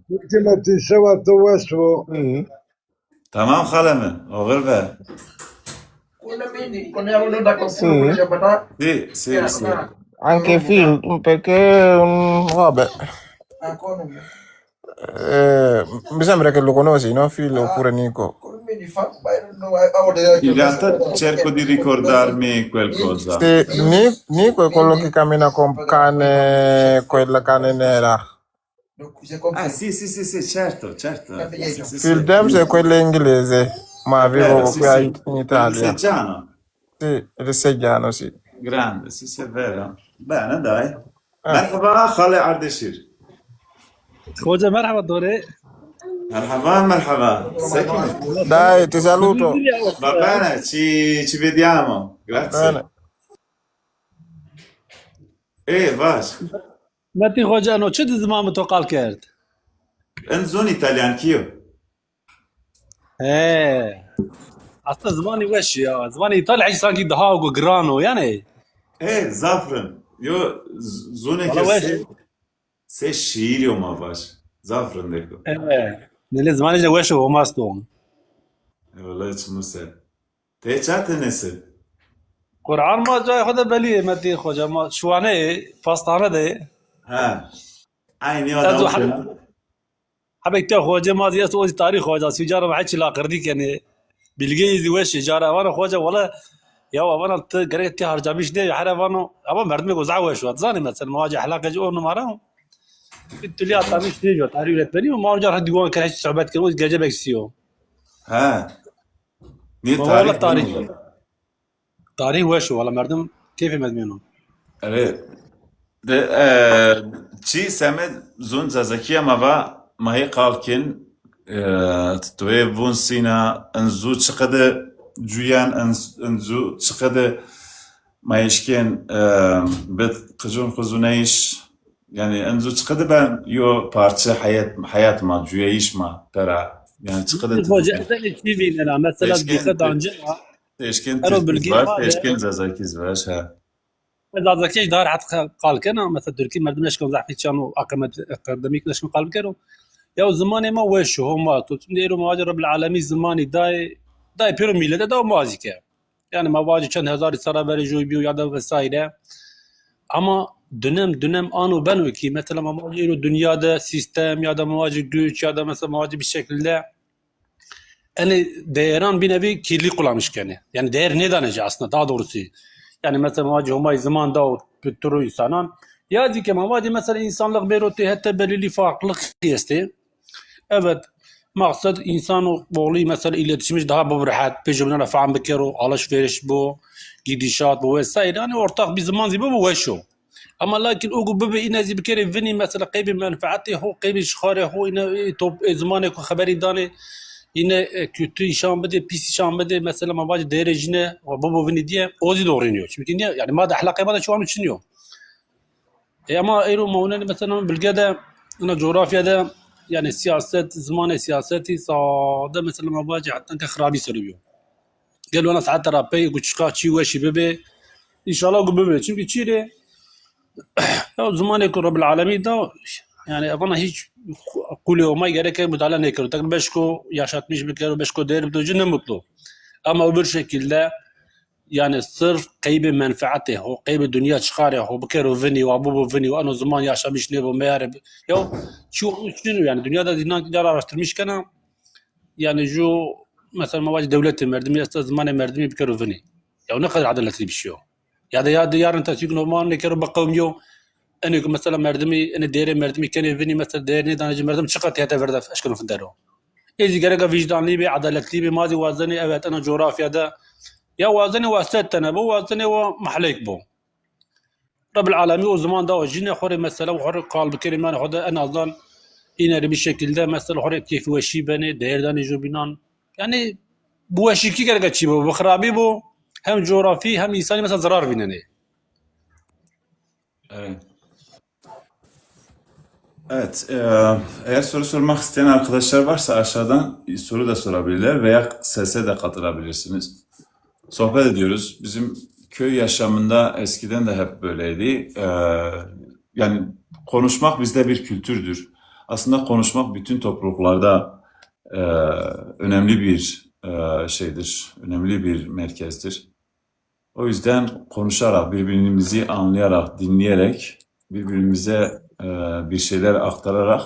Sì. Tamam xaleme, oxir be. Sì. Sì, sì, sì. Anche Phil, perché, mm, vabbè. Eh, mi sembra che lo conosci, no? Phil oppure Nico. In realtà cerco di ricordarmi qualcosa. Sì, Ni- Nico è quello che cammina con cane, quella cane nera. Ah, sì, sì, sì, sì, certo, certo. Sì, sì, sì. Phil Debs è quello inglese, ma È vero, vivo sì, qua sì. in, in Italia. Segiano. Sì, è segiano, sì. Grande, sì, sì, è vero. Bene, dai. Merhaba, Xalê Erdêşîr. Hoca merhaba dore. Merhaba, merhaba. Sekin. Dai, ti saluto. Va bene, ci, ci vediamo. Grazie. Bene. E, vaş. Metî Xoca, eno çi di ziman bi to qal kerd? En zon italyankî yo. He. Aslında zimanî weş ya. Zimanî îtalya hiç sankî daha û giran o yani. E, zaf rind. Yo, z- zonê Valla ke weş. se, se şiir yo ma vaş. Zaf rindek o. Evet. Nele zimanî de weş o, olmaz o. E, vallahi çimuse. Te ça tenesi? Kur'an ma cayê xo de belî yê, Metî Xoca, ma şiwane yê, pastane de. Ha. Aynı Ez adam o okuyun. Hebek te Xoca ma zî esto, o zî tarîx Xoca, sî cara ma heçî laqirdî kenê. Bilgeyî zî weş ê, cara vano Xoca wele ya vana ti gerek ti harcamiş nê, here vano ama merdimêko zaf weş o. Zanî mesela ma vacî ehlaqê ci on numara o. Bir türlü atlamış nê, tarîh öğretmeni, ma vacî ha diwan kere hiç sohbet kenê, o zî gerçek sî yo. Ha. Niye Ma tarih wele tarîh. bilmiyor? Tarîh weş o, wela merdim keyfê merdimî yeno. Evet. De, e, çi semed zun Zazakîya ma va, ma hê qal kin, e, tu ê vun sîna, en zu çiqede cuyen, en, en zu çiqede ma eşkên, e, bit qicun xuzuneyş, yani en zu çiqede ben yo parçe hayat, hayat ma, cuyeyiş ma pera. Yani çiqede tu Hoca, ez ene çi vînena, mesela Eşkên, dîqet ancena, eşkên ero Tirkîz bilgî var, ma de, eşkên Zazakîz var, ha. Zazakî dar hat qal kena, mesela Tirkî merdim eşkon zaf çan û akademîk eşkon qal bikero. Ya zimanê ma weş o, homa to. Şimdi ero ma vacî Rabbil Alemî zimanî dayê, dayê pêro mîlete da ma zî ke. Yani ma vacî çend hezarî sala verê joy biyo ya da vesaire. Ama dönem dönem ano beno ki mesela ma vacî êro dinya de sîstem ya da ma vacî güç ya da mesela ma vacî bir şekilde enê değeran bir nevi kirli kullanmış kenê. Yani değer nêdanê ci aslında, daha doğrusu. Yani mesela ma vacî Homay ziman da o bi turu insanan. Ya zî ke ma vacî mesela insanlık bêro tê hete belirli farklılık estê. Evet, maksat insan oğlu mesela iletişimî daha bu rehet, pê jumlana fehm bikero, alışveriş bu, gidişat bu vesaire. Yani ortak bir ziman zî bu weş o. Ama lakin o ku bibe îne zî bikerê vinî mesela qeybê menfeetê ho, qeybê şixarê ho, îne, e, top, e, zimanê ku xeberî danê, îne, e, kötü işan bidê, pîs işan bidê, mesela ma vacî değerê jîne, wa bibo vinî diye, o zî doğru nîyo. Çünkü niye? Yani ma de ehlaqê ma de çi wa mi çin yo. E, ama êro ma winenê mesela bilge de, ina coğrafya de, yani siyaset, zimanê siyasetî sade mesela ma vacî heta ke xirabî ser o biyo. Gelo ena saete ra pey ku çiqa çî weşî bibe, înşallah ku bibe. Çünkü çî rê, ya zimanê ku Rabbil Alemî da, yani vana hiç qulê Homay gereke müdahale nêkero. Tek beşko yaşatmış bikero, beşko değer bidê ci ne mutlu. Ama öbür şekilde yani sırf qeybê menfeetê ho, qeybê dinya çixarê ho, bikero vinî, wa bibo vinî, wa eno ziman yaşamış nêbo, meyarê bi-, ya çi olmuş nîyo yani, dünyada inan dinya ra araştırmış kena, yani ju mesela ma vacî dewletê merdimî esta, zimanê merdimî bikero vinî. Ya ne kadar adaletli bir şey o. Ya da, ya da yarın tesîk normal nêkero biqewmîyo, enê ku mesela merdimî, enê değerê merdimî kenê vinî, mesela değer nêdanê ci, merdim çiqa têhete verde eşkeno findero. Ê zî gereka vicdanlî bê, adaletli bê, ma zî wazenê, evet, ena coğrafya de ya wazenê wa sed tene bo, wazenê wa mehleyk bo. Rabbil Alemî o ziman da o jîne xo rê mesela, xo rê qal bikerê, yani xo de en azdan îne rê bir şekilde mesela xo rê keyfweşî benê, değer danê jobînan. Yani bi weşîkî gereka çî bo, bi xirabî bo, hem coğrafi hem insanî mesela zarar vînenê. Evet. Evet, e, eğer soru sormak isteyen arkadaşlar varsa aşağıdan soru da sorabilirler veya sese de katılabilirsiniz. Sohbet ediyoruz. Bizim köy yaşamında eskiden de hep böyleydi. E, yani konuşmak bizde bir kültürdür. Aslında konuşmak bütün topluluklarda e, önemli bir e, şeydir, önemli bir merkezdir. O yüzden konuşarak, birbirimizi anlayarak, dinleyerek, birbirimize e, bir şeyler aktararak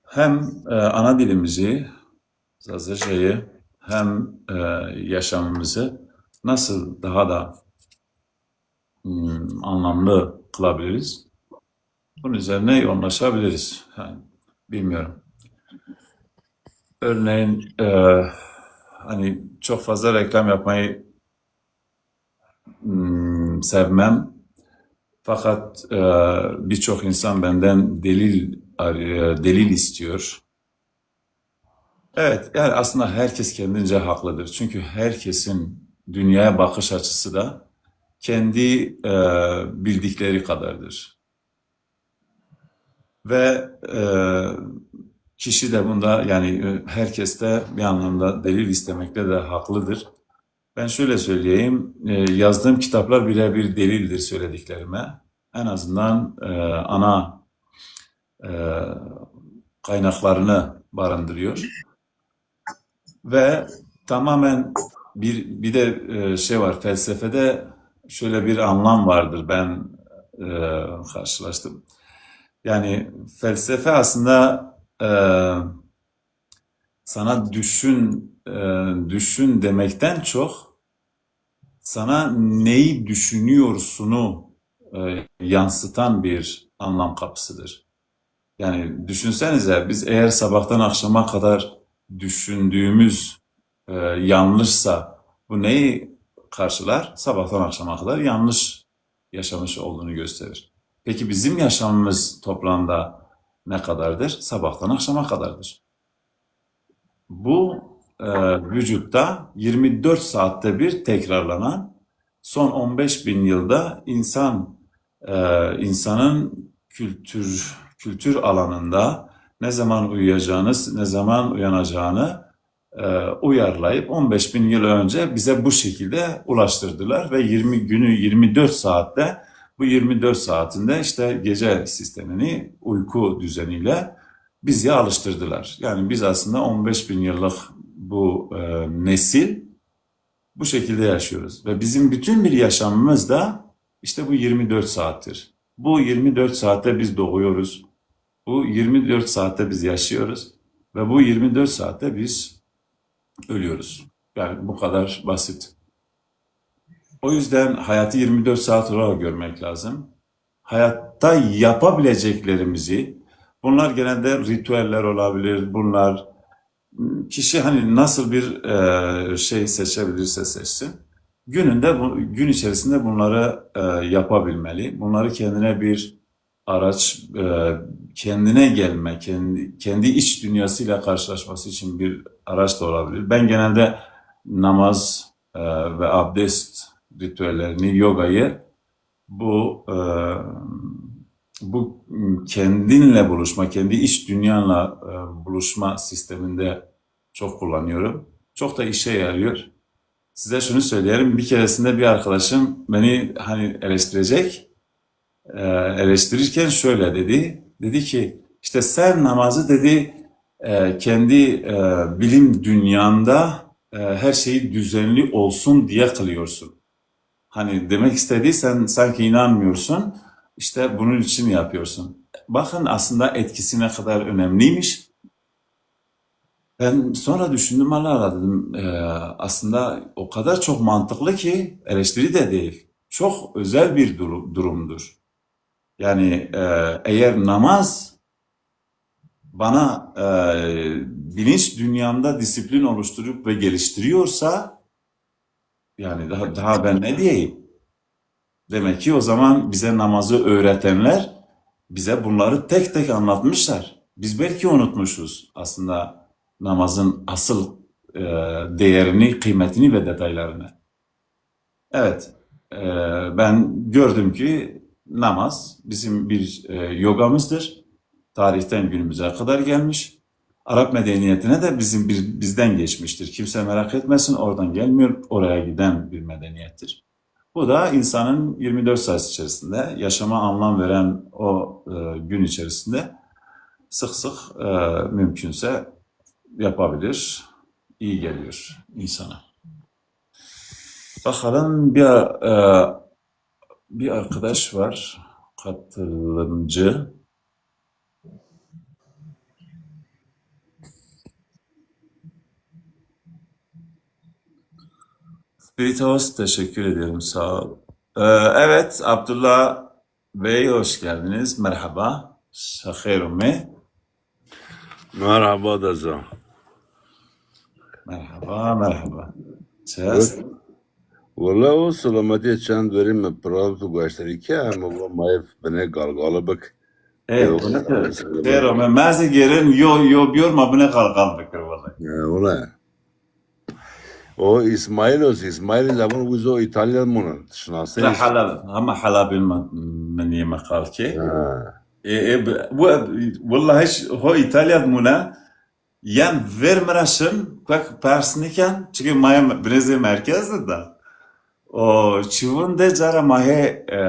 hem e, ana dilimizi, Zazacayı, hem e, yaşamımızı nasıl daha da hmm, anlamlı kılabiliriz? Bunun üzerine yoğunlaşabiliriz. Yani, bilmiyorum. Örneğin e, hani çok fazla reklam yapmayı hmm, sevmem. Fakat e, birçok insan benden delil ar- e, delil istiyor. Evet, yani aslında herkes kendince haklıdır. Çünkü herkesin dünyaya bakış açısı da kendi e, bildikleri kadardır. Ve e, kişi de bunda yani e, herkes de bir anlamda delil istemekte de haklıdır. Ben şöyle söyleyeyim, e, yazdığım kitaplar birebir delildir söylediklerime. En azından e, ana e, kaynaklarını barındırıyor. Ve tamamen bir bir de e, şey var, felsefede şöyle bir anlam vardır, ben e, karşılaştım. Yani felsefe aslında e, sana düşün e, düşün demekten çok sana neyi düşünüyorsunu e, yansıtan bir anlam kapısıdır. Yani düşünsenize, biz eğer sabahtan akşama kadar düşündüğümüz e, yanlışsa bu neyi karşılar? Sabahtan akşama kadar yanlış yaşamış olduğunu gösterir. Peki bizim yaşamımız toplamda ne kadardır? Sabahtan akşama kadardır. Bu e, vücutta yirmi dört saatte bir tekrarlanan, son on beş bin yılda insan e, insanın kültür kültür alanında ne zaman uyuyacağını, ne zaman uyanacağını e, uyarlayıp on beş bin yıl önce bize bu şekilde ulaştırdılar ve yirmi günü yirmi dört saatte, bu yirmi dört saatinde işte gece sistemini uyku düzeniyle bizi alıştırdılar. Yani biz aslında on beş bin yıllık bu e, nesil bu şekilde yaşıyoruz. Ve bizim bütün bir yaşamımız da İşte bu yirmi dört saattir. Bu yirmi dört saatte biz doğuyoruz. Bu yirmi dört saatte biz yaşıyoruz. Ve bu yirmi dört saatte biz ölüyoruz. Yani bu kadar basit. O yüzden hayatı yirmi dört saat olarak görmek lazım. Hayatta yapabileceklerimizi, bunlar genelde ritüeller olabilir, bunlar kişi hani nasıl bir e, şey seçebilirse seçsin, gününde bu, gün içerisinde bunları e, yapabilmeli. Bunları kendine bir araç, e, kendine gelme, kendi, kendi iç dünyasıyla karşılaşması için bir araç da olabilir. Ben genelde namaz e, ve abdest ritüellerini, yogayı bu e, bu kendinle buluşma, kendi iç dünyanla e, buluşma sisteminde çok kullanıyorum. Çok da işe yarıyor. Size şunu söyleyelim. Bir keresinde bir arkadaşım beni hani eleştirecek. E, eleştirirken şöyle dedi. Dedi ki işte sen namazı dedi e, kendi e, bilim dünyanda e, her şeyi düzenli olsun diye kılıyorsun. Hani demek istediği sen sanki inanmıyorsun, işte bunun için yapıyorsun. Bakın aslında etkisi ne kadar önemliymiş. Ben sonra düşündüm, Allah Allah dedim, e, aslında o kadar çok mantıklı ki eleştiri de değil. Çok özel bir duru- durumdur. Yani e, eğer namaz bana e, bilinç dünyamda disiplin oluşturup ve geliştiriyorsa yani daha, daha ben ne diyeyim? Demek ki o zaman bize namazı öğretenler bize bunları tek tek anlatmışlar. Biz belki unutmuşuz aslında namazın asıl e, değerini, kıymetini ve detaylarını. Evet, e, ben gördüm ki namaz bizim bir e, yogamızdır. Tarihten günümüze kadar gelmiş. Arap medeniyetine de bizim bir, bizden geçmiştir. Kimse merak etmesin, oradan gelmiyor, oraya giden bir medeniyettir. Bu da insanın yirmi dört saat içerisinde yaşama anlam veren o e, gün içerisinde sık sık e, mümkünse yapabilir, iyi geliyor insana. Bakalım bir e, bir arkadaş var, katılımcı. Spiritos, teşekkür ederim, sağ ol. Ee, evet, Abdullah Bey, hoş geldiniz. Merhaba. Şexêr ome. Merhaba Deza. Merhaba, merhaba. Çi est? Wele o selametîye, çend verî mi program tu gueşterî ke, em wele ma ev binê galgalî bik. Ê, wele ke, xêr ome. Ma zî gêrên yo, yo biyor ma binê galgal bikir wele. E, wele. O İsmail o, İsmail zaten uzo İtalya muna. Şinasî? Helal, ama helal bin min yeme qal ki. E, e, bu, wele hiç ho İtalya muna. Yan ver mi ra şin, kuek pers niken, çünkü ma yê binê zê merkez de da. O çivun de cara ma hê e,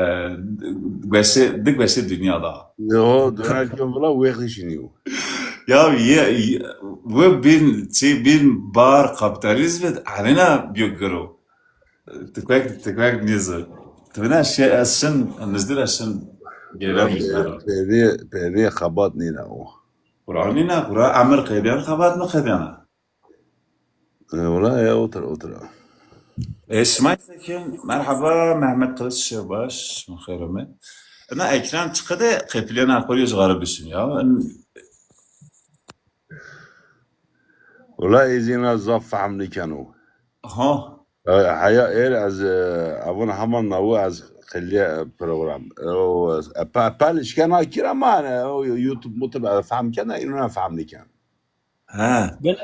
gueşê, di gueşê dünya da. Yo, dönerken vila wextî şinîyo. Ya ye, ye, ve bin, çi bin bar kapitalizm ve anena biyo giro. Tikvek, tikvek nêzî. Tivina şey ez şin, nizdî ra şin gêrem. Pêrê, pêrê xebat nîna o. Quran nîna, Quran emir qedyan xebat mi qedyana. E, wala ya otur, otur. E, Şimay Sekin, merhaba, Mehmet Kılıç Şevbaş, xêr ome. Ina ekran çıkı de qepilena xo rê cixara bişin ya. Wala ez îna zaf fehm nîkeno. Ha. E, heya êr ez, e, avun heman nawu ez xeliye program. E, o, e, pe-, pel işkena kira ma, e, o YouTube, mutlu, e, fehm kena, îna fehm nîken. Ha. Bin,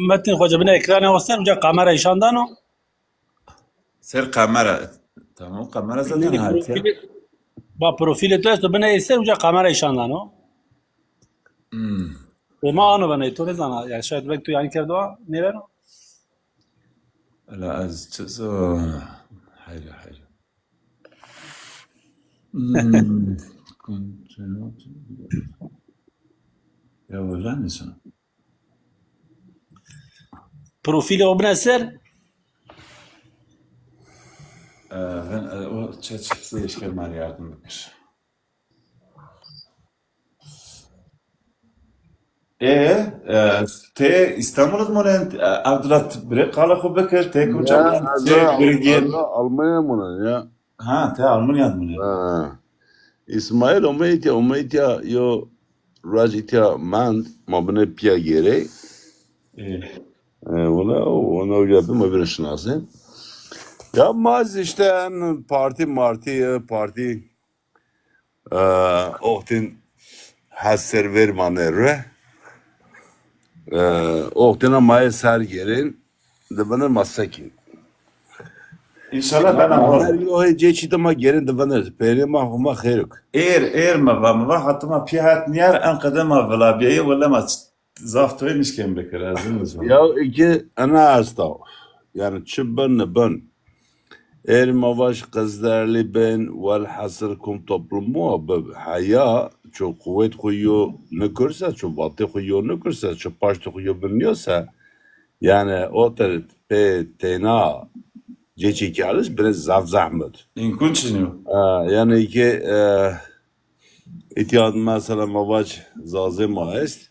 Metin Hoca, binê ekranê o ser, uca kamera îşan dano. Ser kamera. Tamam, kamera zaten Binê harika. profîlê, ba profîlê tu esto, binê ser, uca kamera îşan dano. Hmm. E, ma ano benê, to nêzana, yani şayet belki tu yani kerdo, nêbeno. Ela ez çizo. Hayır, hayır. Hmm. Ya wala nêzana. Profîlê o binê ser. E, ben, e, o çe çiftliği eşker ma yardım bikir. E, e, te İstanbul monen, e, Abdullah, bire qala xo bikir, te kuça monen, te birgin. Almanya monen ya. Ha, te Almanya monen. Ha. İsmail, ome itya, ome itya, yo, raj itya mend, ma bine piya gere. E, wala, o, ona uca bi ma bine şinasın. Ya ma işte en parti marti, e, parti, e, oxtin hes ser ver ma nere. E, oxtina ma ser gerin, de bine ma sekin. İnşallah ben ama. Her yo he ce çi de ma gerin de bine. Peyre ma, ma xeyruk. Er, er ma va, ma va hatıma piya hat niyar, en qede ma vila biye, wala ma Zaf toy nişken bikir, ez zî nizon. Ya iki ena esta. Yani çi bin ne bin. Êr ma vaj Qizderlî bin, welhasil kum toplumu bib. Heya ço quwet xu yo nikirse, ço vatê xu yo nikirse, ço paştê xu yo biniyose, yani o ter pê têna cê çî kerdiş bine zaf zehmet. İmkun çin yo. Ha, yani ki, e, îtya mesela ma vaj Zazê ma est.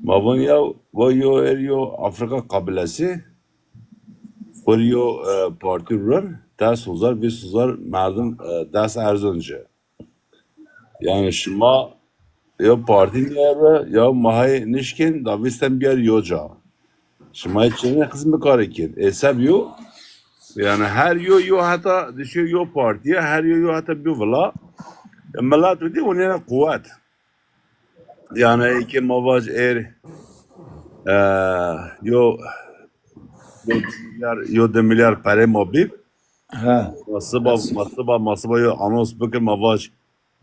Ma vun ya, va yo êr yo Afrika qabilesi, xwu rê yo, e, partî rin, des hezar, vîst hezar merdim, e, dest erzin ci. Yani şima yo partî niyere, ya ma hay nişkin, da vîsten biyar yo ca. Şima çinê xizmekarê kên. Ê seb yo, yani her yo, yo heta dişiyo yo partîye, her yo, yo heta biyo vila. E, milet bidî, onîyene quwet. Yani eke ma vaj êr, e, yo, yo milyar, yo di milyar perê ma bîb. Ha. Ma siba, ma siba, ma siba yo anons bikir, ma vaj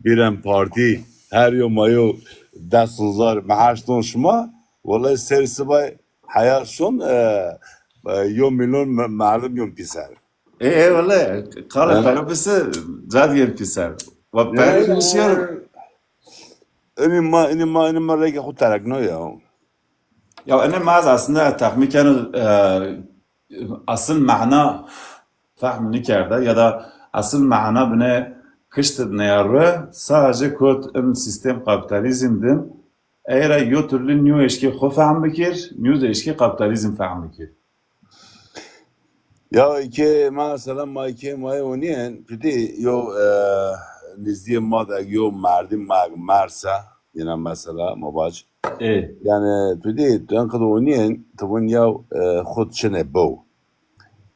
bîren partî, her yo ma yo des hezar meaş don şima. Wele ser siba heya şon, e, e, yo milyon me-, merdim yon pîser. E, e, wele, qala pere bise, ca diyen pîser. Wa pere bişiyor. Ini ma, ini ma, ini ma rege xu terekno ya. Ya, ene ma ez aslında tahmin keno, e, asıl mana fehm nikerde ya da asıl mana bine kişt neyarre, sadece kot im sistem kapitalizm din, eyra yo türlü nîyo eşkê xo fehm bikir, nîyo de eşkê kapitalizm fehm bikir. Ya eke mesela ma eke ma onîyen, tu dî yo, e, nizdîyê ma de yo merdî ma merse, yine mesela ma vac. E. Yani tu dî, tu en qede onîyen, tu vun ya, e, xud çine bew.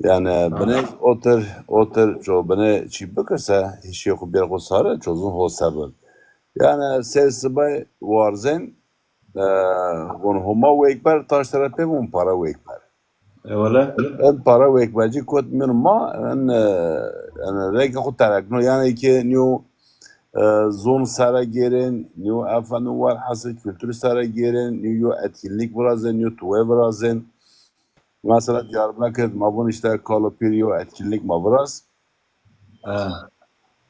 Yani bine otir, otir, ço bine çî bikirse, hişê xu bir xu sare, ço zun ho sebin. Yani ser sibay warzen, e, vun Homa wekber, taş tera pê vun para wekber. Eyvallah. En para wekbercî kot min ma, en, e, en reke xu terekno. Yani ki nîyo, e, zon sere gêrin, nîyo efendim welhasil kültür sere gêrin, nîyo yo etkinlik virazin, nîyo tuwe virazin. Mesela Diyarbakır, ma vun işte Kalopîr yo etkinlik ma viraz. Ha.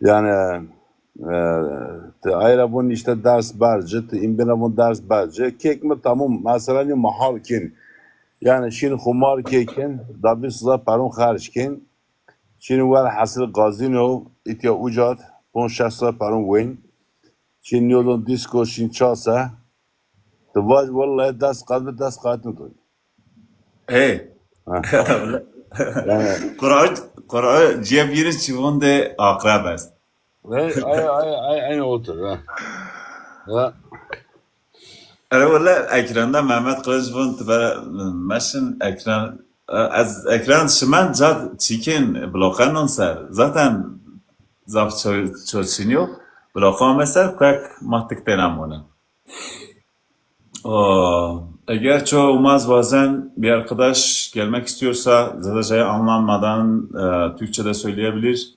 Yani, e, ti ayra vun işte ders berci, ti imbina vun ders berci. Kek mi tamam, mesela ni ma hal kin. Yani şin xumar kekin, da vîst hezar perun xerc kin. Şin welhasil gazino, itya ucat, pon şeş hezar perun wen. Şin niyodon disko, şin çase. Ti vac, wellahî dest qat mi, dest qat mi to. Hey. Ha. Yani. Qur'an, Qur'an ciyeb yeriz çivon de akrab est. Hey, ay, ay, ay, ay, otur, ha. Ha. Ere wele ekranda Mehmet Kılıç vun ti bere meşin ekran, ez ekran şimen ca çikin bloqenon ser. Zaten zaf ço-, çoçin yok. Bloqan meser kuek ma tik tena monen. Aa, eğer çoğumuz bazen bir arkadaş gelmek istiyorsa, Zazacayı anlamadan, e, Türkçe'de söyleyebilir.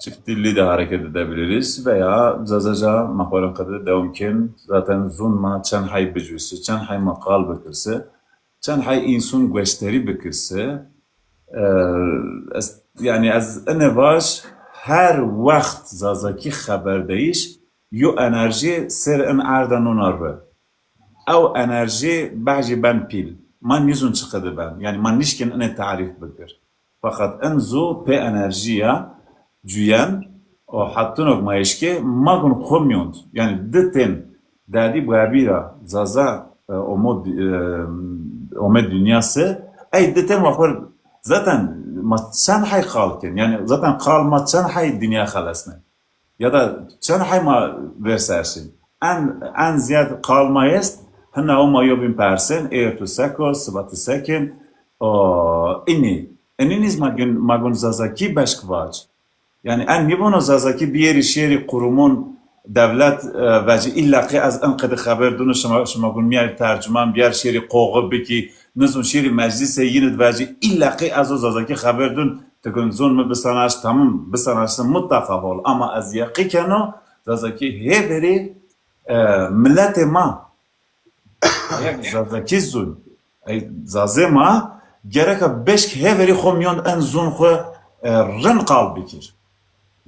Çift dilli de hareket edebiliriz veya Zazaca ma xo ra qede devam ken. Zaten zun ma çend hay bicvisi, çend hay ma qal bikirsi, çend hay insun gueşterî bikirsi. E, ez, yani ez ene vaj, her wext Zazakî xeber deyiş, yo enerji ser in erda nona ri. Ew enerji behcî ben pîl. Ma nîzun çiqede ben. Yani ma nişkin ine tarîf bikir. Feqet en zu pê enerjîya cuyen û hettunok ma eşkê ma gun xo mîyond. Yanî di tên dadî babî ra Zaza, e, omo, e, ome dinya se, ey di tên wa xo zaten ma çend hay qal ken. Yanî zaten qal ma çend hay dinya xelesne. Ya da çend hay ma ver ser şin. En, en ziyad qal ma est, hina o ma yo bin persên, êr tu seko, siba tu sekin, o, inî. Inî nîz ma gun, ma gun Zazakî beşk vac. Yanî en nîvono Zazakî biyerî şêrî qurumun dewlet, e, vecî îlla qê ez en qede xeber dûno şima, şima gun miyerî tercuman biyar şêrî qoxi bikî, nizun şêrî meclîsê yînid vecî îlla qê ez o Zazakî xeber dûn. Ti gun zon mi bisanaş, tamam, bisanaşsin mutlaqa hol. Ama ez yeqî keno, Zazakî hêverî, e, miletê ma. Zazakî zon. Ey, Zazê ma gereka beşk hêverî xo mîyon en zon xo, e, rind qal bikir.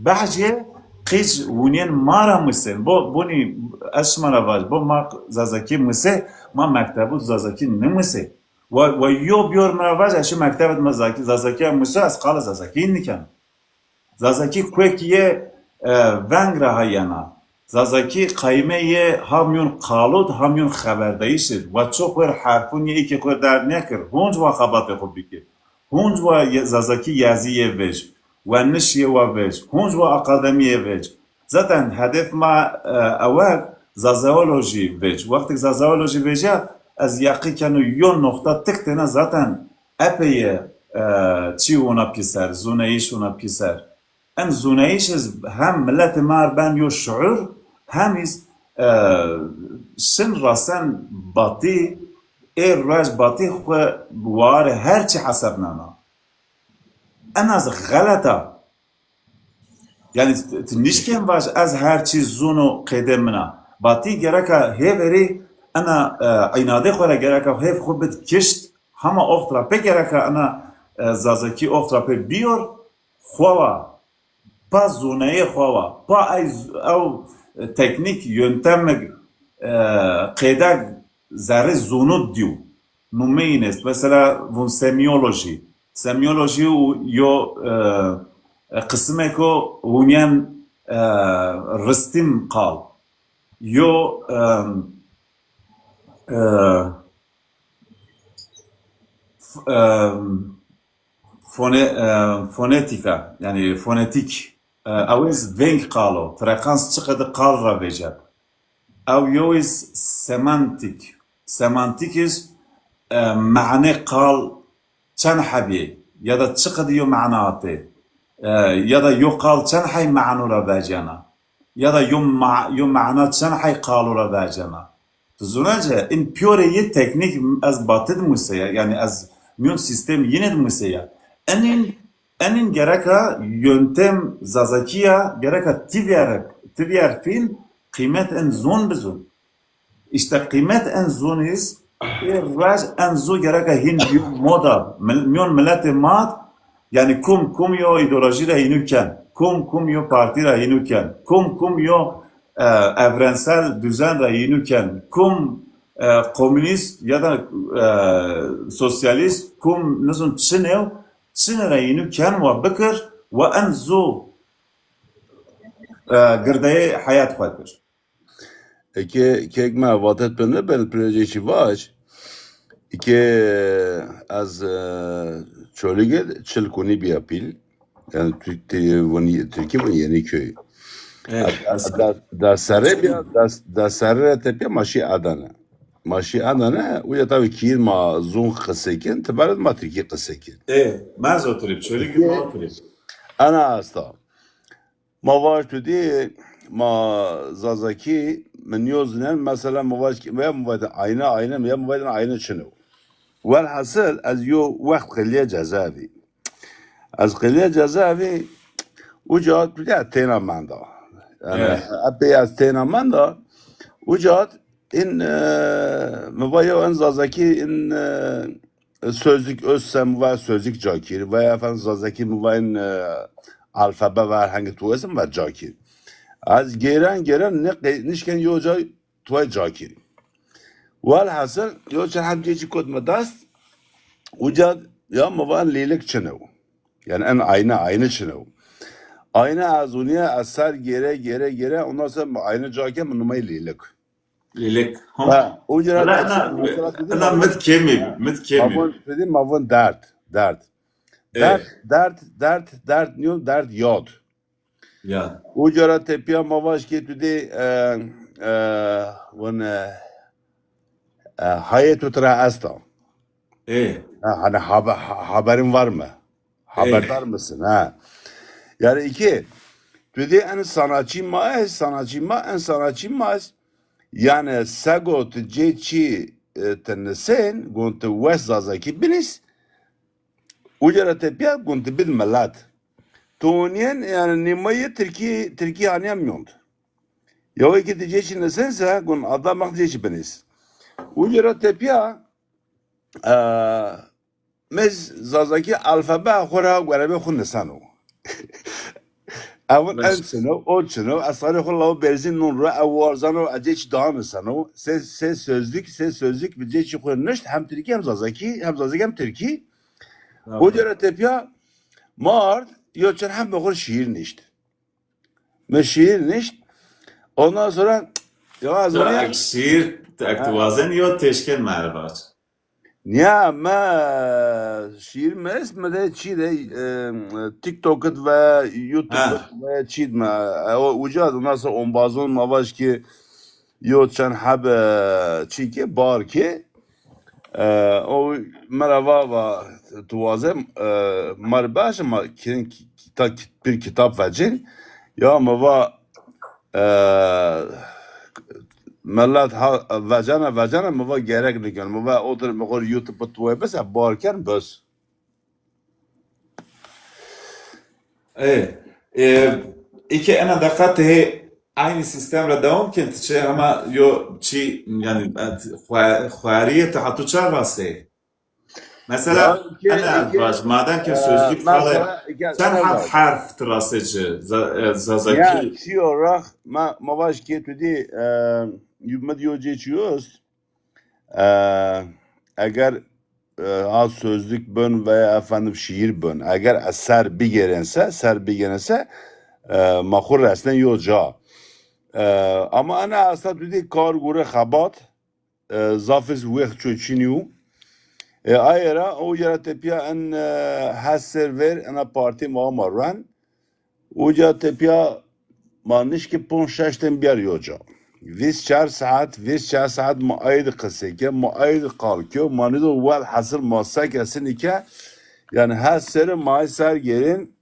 Behcê qîc wunên ma ra misên. Bo, bonî ez şima ra vaj, bo ma Zazakî misê, ma mektebu Zazakî nimisê. Wa, wa yo biyor mi ra vaj, ez şi mektebet ma Zazakî, Zazakî ya miso, ez qala Zazakî nikeno. Zazakî kuek yê, e, veng ra ha yena. Zazakî qayme yê ha mîyon qalod, ha mîyon xeberdayîş id. Wa ço xwer herfun yê îkê xwer derd nêkir. Hunc wa xebatê xwu bikir. Hunc wa ye-, Zazakî yazî yê vej. Weniş yê wa vej. Hunc wa akademî yê vej. Zaten hedef ma, e, ewel zazaolojî vec. Wextik zazaolojî vecîya, ez yaqî keno yo noxta tik têna zaten epeye, e, çî wina pîser, zûneyîş wina pîser. En zûneyîş iz hem miletê ma r ben yo şuur, hem iz, e, şin rasen batî, ê ruej batî xwu warê her çî hesebnena. Ena zi xelet a. Yanî ti nişkên vaj ez her çî zûno qêdê min a. Batî gereka hêverî ena, e, înadê xo ra gereka hêv xo bid kişt. Hema oxt ra pê gereka ena, e, zazakî oxt ra pê bîyor xo wa. Pa zûneyê xo wa. Pa ey z-, ew teknîk, yöntemig, e, qêdeg zerrê zûnû dîw. Numeyîn est. Mesela vûn semîyolojî. Semîyolojî yo, e, e, qisimêko wûnyen, e, ristîm qal. Yo, e, e, f-, e, fone-, e, fonetîka, yanî fonetîk, e, ew iz veng qal o, frekans çiqede qal ra veceb. Ew yo iz semantîk. Semantîk iz, e, manê qal çend hebî ya da çiqede yo mana atê, e, ya da yo qal çend hey mano ra vecena, ya da yo ma-, yo mana çend hey qalo ra vecena. Ti zûna ci, in pîyorê yê teknîk ez batid museya, yanî ez mîyon sîstem yînid museya. Enîn, enîn gereka yöntem zazakî ya, gereka ti vîyerek, ti vîyer fîn qîmet en zûn bizûn. Îşte qîmet en zûn iz, ê ruej en zû gereka hîn bîyo moda. Mil-, mîyon miletê ma d, yanî kum, kum yo îdeolojî ra hînû ken, kum, kum yo partî ra hînû ken, kum, kum yo, e, evrensel düzen ra hînû ken, kum, e, komûnîst ya da, e, sosyalîst, kum, nizûn çinê, çinê ra hînû ken wa bikir, wa en zû, e, girdeyê heyat xwu kir. Eke kek ma vatet pê nêben, projeyê çî vaj. Eke ez, e, Çolîg id çil kunî bîya pîl. Yanî Türk, Tü-, vûn, Tirkî vûn Yeniköy. Evet. Da, da serre bîya, da, da serre tepîya ma şî Adana. Ma şî Adana, uca tabî kîr ma zûn qise kin, ti barid ma Tirkî qise kin. E, ma ez oturîb, Çolîg id ma oturîb. Ana asta. Ma vaj tu dî, ma zazakî, mi nîyoznen, mesela mi vaj ki, veya mi vajden ayna, ayna, veya mi vajden ayna çin o. Welhasil, ez yo wext qilîye cezaevî. Ez qilîye cezaevî, uca tu dî têna menda. Yanî, evet, epey ez têna menda, uca in, e, mi va yo en zazakî in, e, sözlük özse mi va sözlük ca kir. Veya efendim zazakî mi va in, e, alfabe ve herhangi tu özse mi va ca kir. Ez gêren gêren ne qe-, nişken yo ca tuay ca kir. Welhasil yo çend heb cê çî kot mi dest. Uca ya mi va in lîlik çin o. Yani en ayna, ayna çino. Ayna ez uniye, ez ser gere, gere, gere, ondan sonra ayna ca ke mi numayê Lêlik. Lêlik. Ha, o cira ena, ena mit kemî, mit kemî. Ma von, dedim, ma von dert, dert. Dert, dert, dert, dert, niyo, dert yad. Ya. Uca ra tepîya ma vaj ke tu dê, e, e, vun, e, e, hayê tu tira esta. E. Ha, hani haber, ha-, haberin var mı? Haberdar mısın? Ha. Yani iki, tu dê en sanatçı ma est, sanatçı ma, en sanatçı ma est. Yani sego tu cê çî, e, tu nisên, gon tu wes zazakî binîs, Uca ra tepîya gun ti bid milet. Tu onîyen, yani nîmayê tirkî, tirkî hanîya mîyond. Yewê ki ti cê çî nisense gun ada max cê çî binîs. Uca ra tepîya, e, mi zazakî alfabe xo ra gurebê xo niseno. Ew en çino, o çino, esarê xo law berzîn non ro, ew warzano, e cê çî daha niseno. Se, se sözlük, se sözlük bi cê çî xo nişt, hem tirkî hem zazakî, hem zazakî hem tirkî. Uca ra tepîya ma ard, yo çend heb mi xo şîîr nişt. Mi şîîr nişt. Ondan sonra, ya ez... Şîîr, ek tu wazen yo têşkên mi erbaç. Nîya, mi şîîr mi est, mi de çî de, e, TikTok id ve YouTube id ve çî id mi. E, o uca de nasıl ombazon ma vaj ki yo çend heb, e, çî ki, bar ki. E, o mi ra va, va, tu waze, e, ma rê biaşe, ma kirin ki-, kita-, ki-, bir kitap vecin. Ya mi va, e, milet ha, vecena, vecena, mi va gerek niken. Mi va otir mi xo YouTube tuwe bes, e, bar ken bes. E, e, iki ena deqa ti hê aynı sistem ra devam ken, ti çi hema yo çi, yani, e, xu-, xueriyê ti ha tu çar rastê? Mesela, ena ez vaj, madem ki sözlük fale, çend heb herf ti rastê ci, za-, e, zazakî? Ya, çi olarak, ma, ma vaj ki tu dî, e, mi di yo cê çi yost, E, eger, e, ha sözlük bin veya efendim şiir bin, eger ez ser bigêrense, ser bigêrense, e, ma xwu resnen yo ca. E, ama ena esta tu dî kar gore xebat, e, zaf iz wext ço çinî yo. E, aye ra, o yera tepîya en, e, hes ser ver, ena partî ma ma ruen. Uca tepîya ma nişkî ponc şeş ten biyar yo ca. Vîst çar saet, vîst çar saet ma ayd qisê ke, ma ayd qal ke, ma nido welhasil ma se kesin ke, yani her seri ma ser gerin,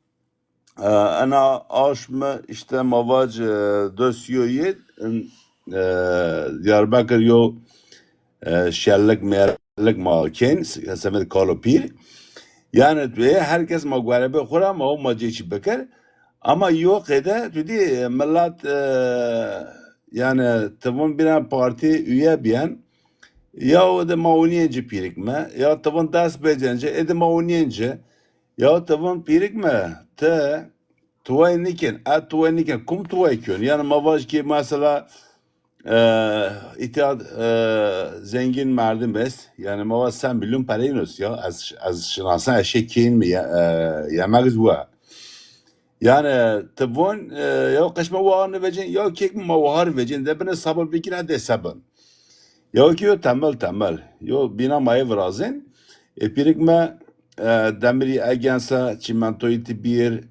e, ena aşm işte ma vac, e, dosyoyê, e, Diyarbakır yo, e, şellik mer- lik ma kên, semed kalo pîr. Yani tu yê her kes ma guerebê xwu ra ma o ma cê çî bikir. Ama yo qeyde tu dî, e, milet, e, yani ti vun bîna partî üye biyen, ya o de ma onîyên ci pîrik mi, ya ti vun dest bêcên ci, ê de ma onîyên ci, ya ti vun pîrik mi, ti tuway nîkên, e tuway nîkên, kum tuway kên? Yani ma vaj ki mesela, e, îtya, e, zengîn merdim est. Yani ma va se milyon pereyîn est ya. Ez, ez şinasen eşê kên mi ye-, e, yemek iz wa. Yani ti von, e, ya qeşme wa nivecên, ya kek ma wahar vecên, de bine sabır bikir, hadi sabın. Ya ki yo temel temel. Yo bîna ma yê virazên. E, pîrik me, e, demirî egense, çîmentoyî ti bîr,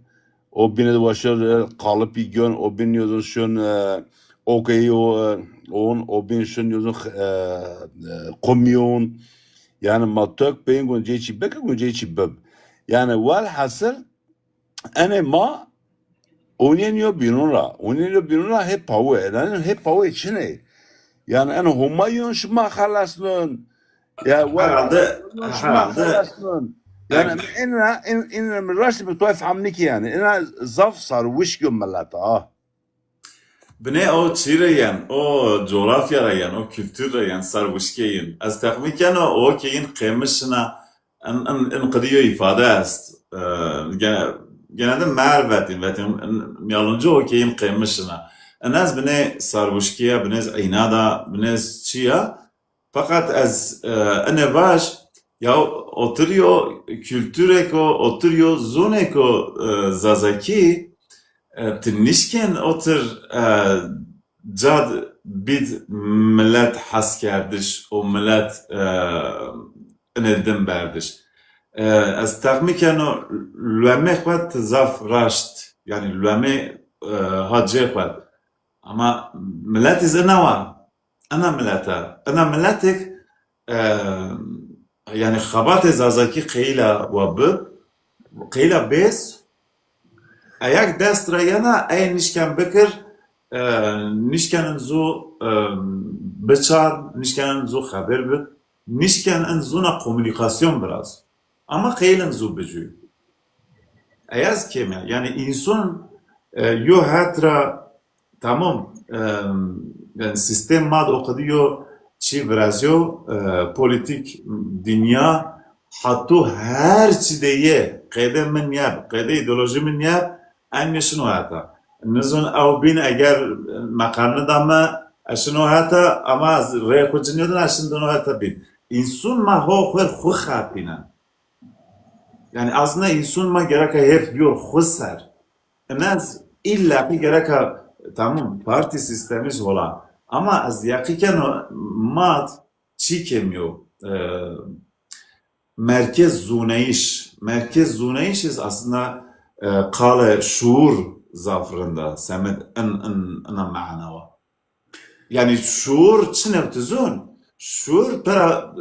o bîn de wa şon, e, qalipî gön, o bîn yozun şon, e, okeyî o, e, on, o bîn şon yozun, e, e, qumî on. Yani ma tok peyin gunceyî çî bike, gunceyî çî bib. Yani welhasil enê ma onîyên yo bînun ra. Onîyên yo bînun ra hê pawe. Yani hê pawe çin ê. Yani en Homa yon şima xelesnun. Ya, herhalde, şima herhalde xelesnun. Yani, en ra, en, en ra mi raşt bi tuay fehm nîkî yani. En ra zaf sarwişk yo milet, ha. Binê o çî ra yen, o coğrafya ra yen, o kültür ra yen, sarwişkê yin. Ez texmîn keno, o ke yin qêmiş şina, en, en, en qidî yo îfade est. E, ge-, genelde merv vetîn, vetîn, en, mîyaluncî o ke yin qêmiş şina. En ez binê sarwişkî ya, binê z-, înada, binê z-, çi ya, Feqet ez, e, enê vaj, Ya otir yo kulturêko, otir yo zonêko, e, zazakî, e, ti nişkên otir, e, cad bîd milet hes kerdiş û milet, e, inê din berdiş. E, ez texmîn keno luemê xwu ti zaf raşt, yanî luemê, e, ha cê xwu. Ama miletî zî ina wa. Ina milete. Ina miletik, e, yanî xebatê zazakî qeyîla wa bi, qeyîla bês, eyak dest ra yena, ey nişken bikir, e, nişken in zû, e, biçar, nişken in zû xeber bid, nişken in zûna komunîkasyon biraz. Ama qeyîl in zû bicû. Eya zî kêm ya. Yanî înson, e, yo het ra tamam, e, yanî sîstem ma de o qedî yo çî virazyo, e, polîtîk, dinya, hato her çi de yê, qeyde min yeb, qeyde îdeolojî min yeb, en mi şino heta. Nizon ew bîn eger meqam nida mi, ez şino heta, ama ez rê xwu cinî din, ez şindino heta bîn. Înson ma ho xwer xwu xapînen. Yanî aslında înson ma gereka hêf biyor xwu ser. Ina ez îlla ki gereka, tamam, partî sîstemî zî hola. Ama ez yaqî keno mat çî kemiyo, e, merkez zûneyîş. Merkez zûneyîş iz aslında, e, qale şuur zaf rind a, semed in, in, ina mana wa. Yanî şuur çin ew ti zûn? Şuur pera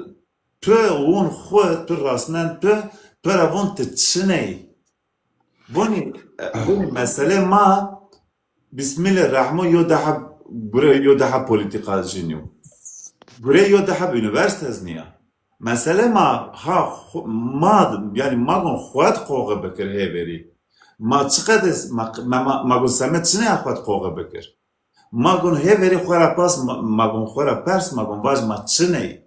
tu won xwu, tu rasnen tu, pera von ti çin ey. Vonî, e, vonî mesele ma Bismillah Rahman yo daha gure yo daha polîtîka cinî yo. Gure yo daha unîversîte zî nîya. Mesele ma ha xu-, ma, yanî ma gon xwet qoxe bikir hêverî. Ma çiqede ma, ma, ma, ma gon semed çinê ya xwet qoxe bikir. Ma gon hêverî xwu ra pas, ma, ma gon xwu ra pers, ma gon vaj ma çiney.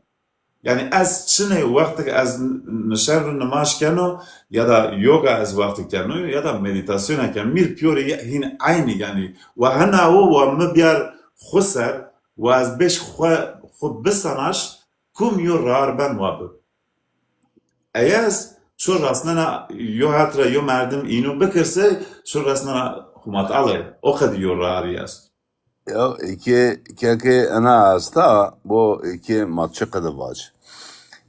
Yanî ez çiney wextik ez n-, nişen ro nimaj keno ya da yoga ez wextik keno ya da medîtasyon keno. Mîr pîyorê ye-, hîn eynî yanî. Wa hina wo wa mi biyar xwu ser, wa ez beş xwu, xwu bisanaş, kum yo rar ben wa bi. Eyes ço rasnena yo het ra yo merdim îno bikirse, ço rasnena Huma Teala. O qedî yo rarî est. Ya, eke, keke ena esta, bo eke ma çi qede vac.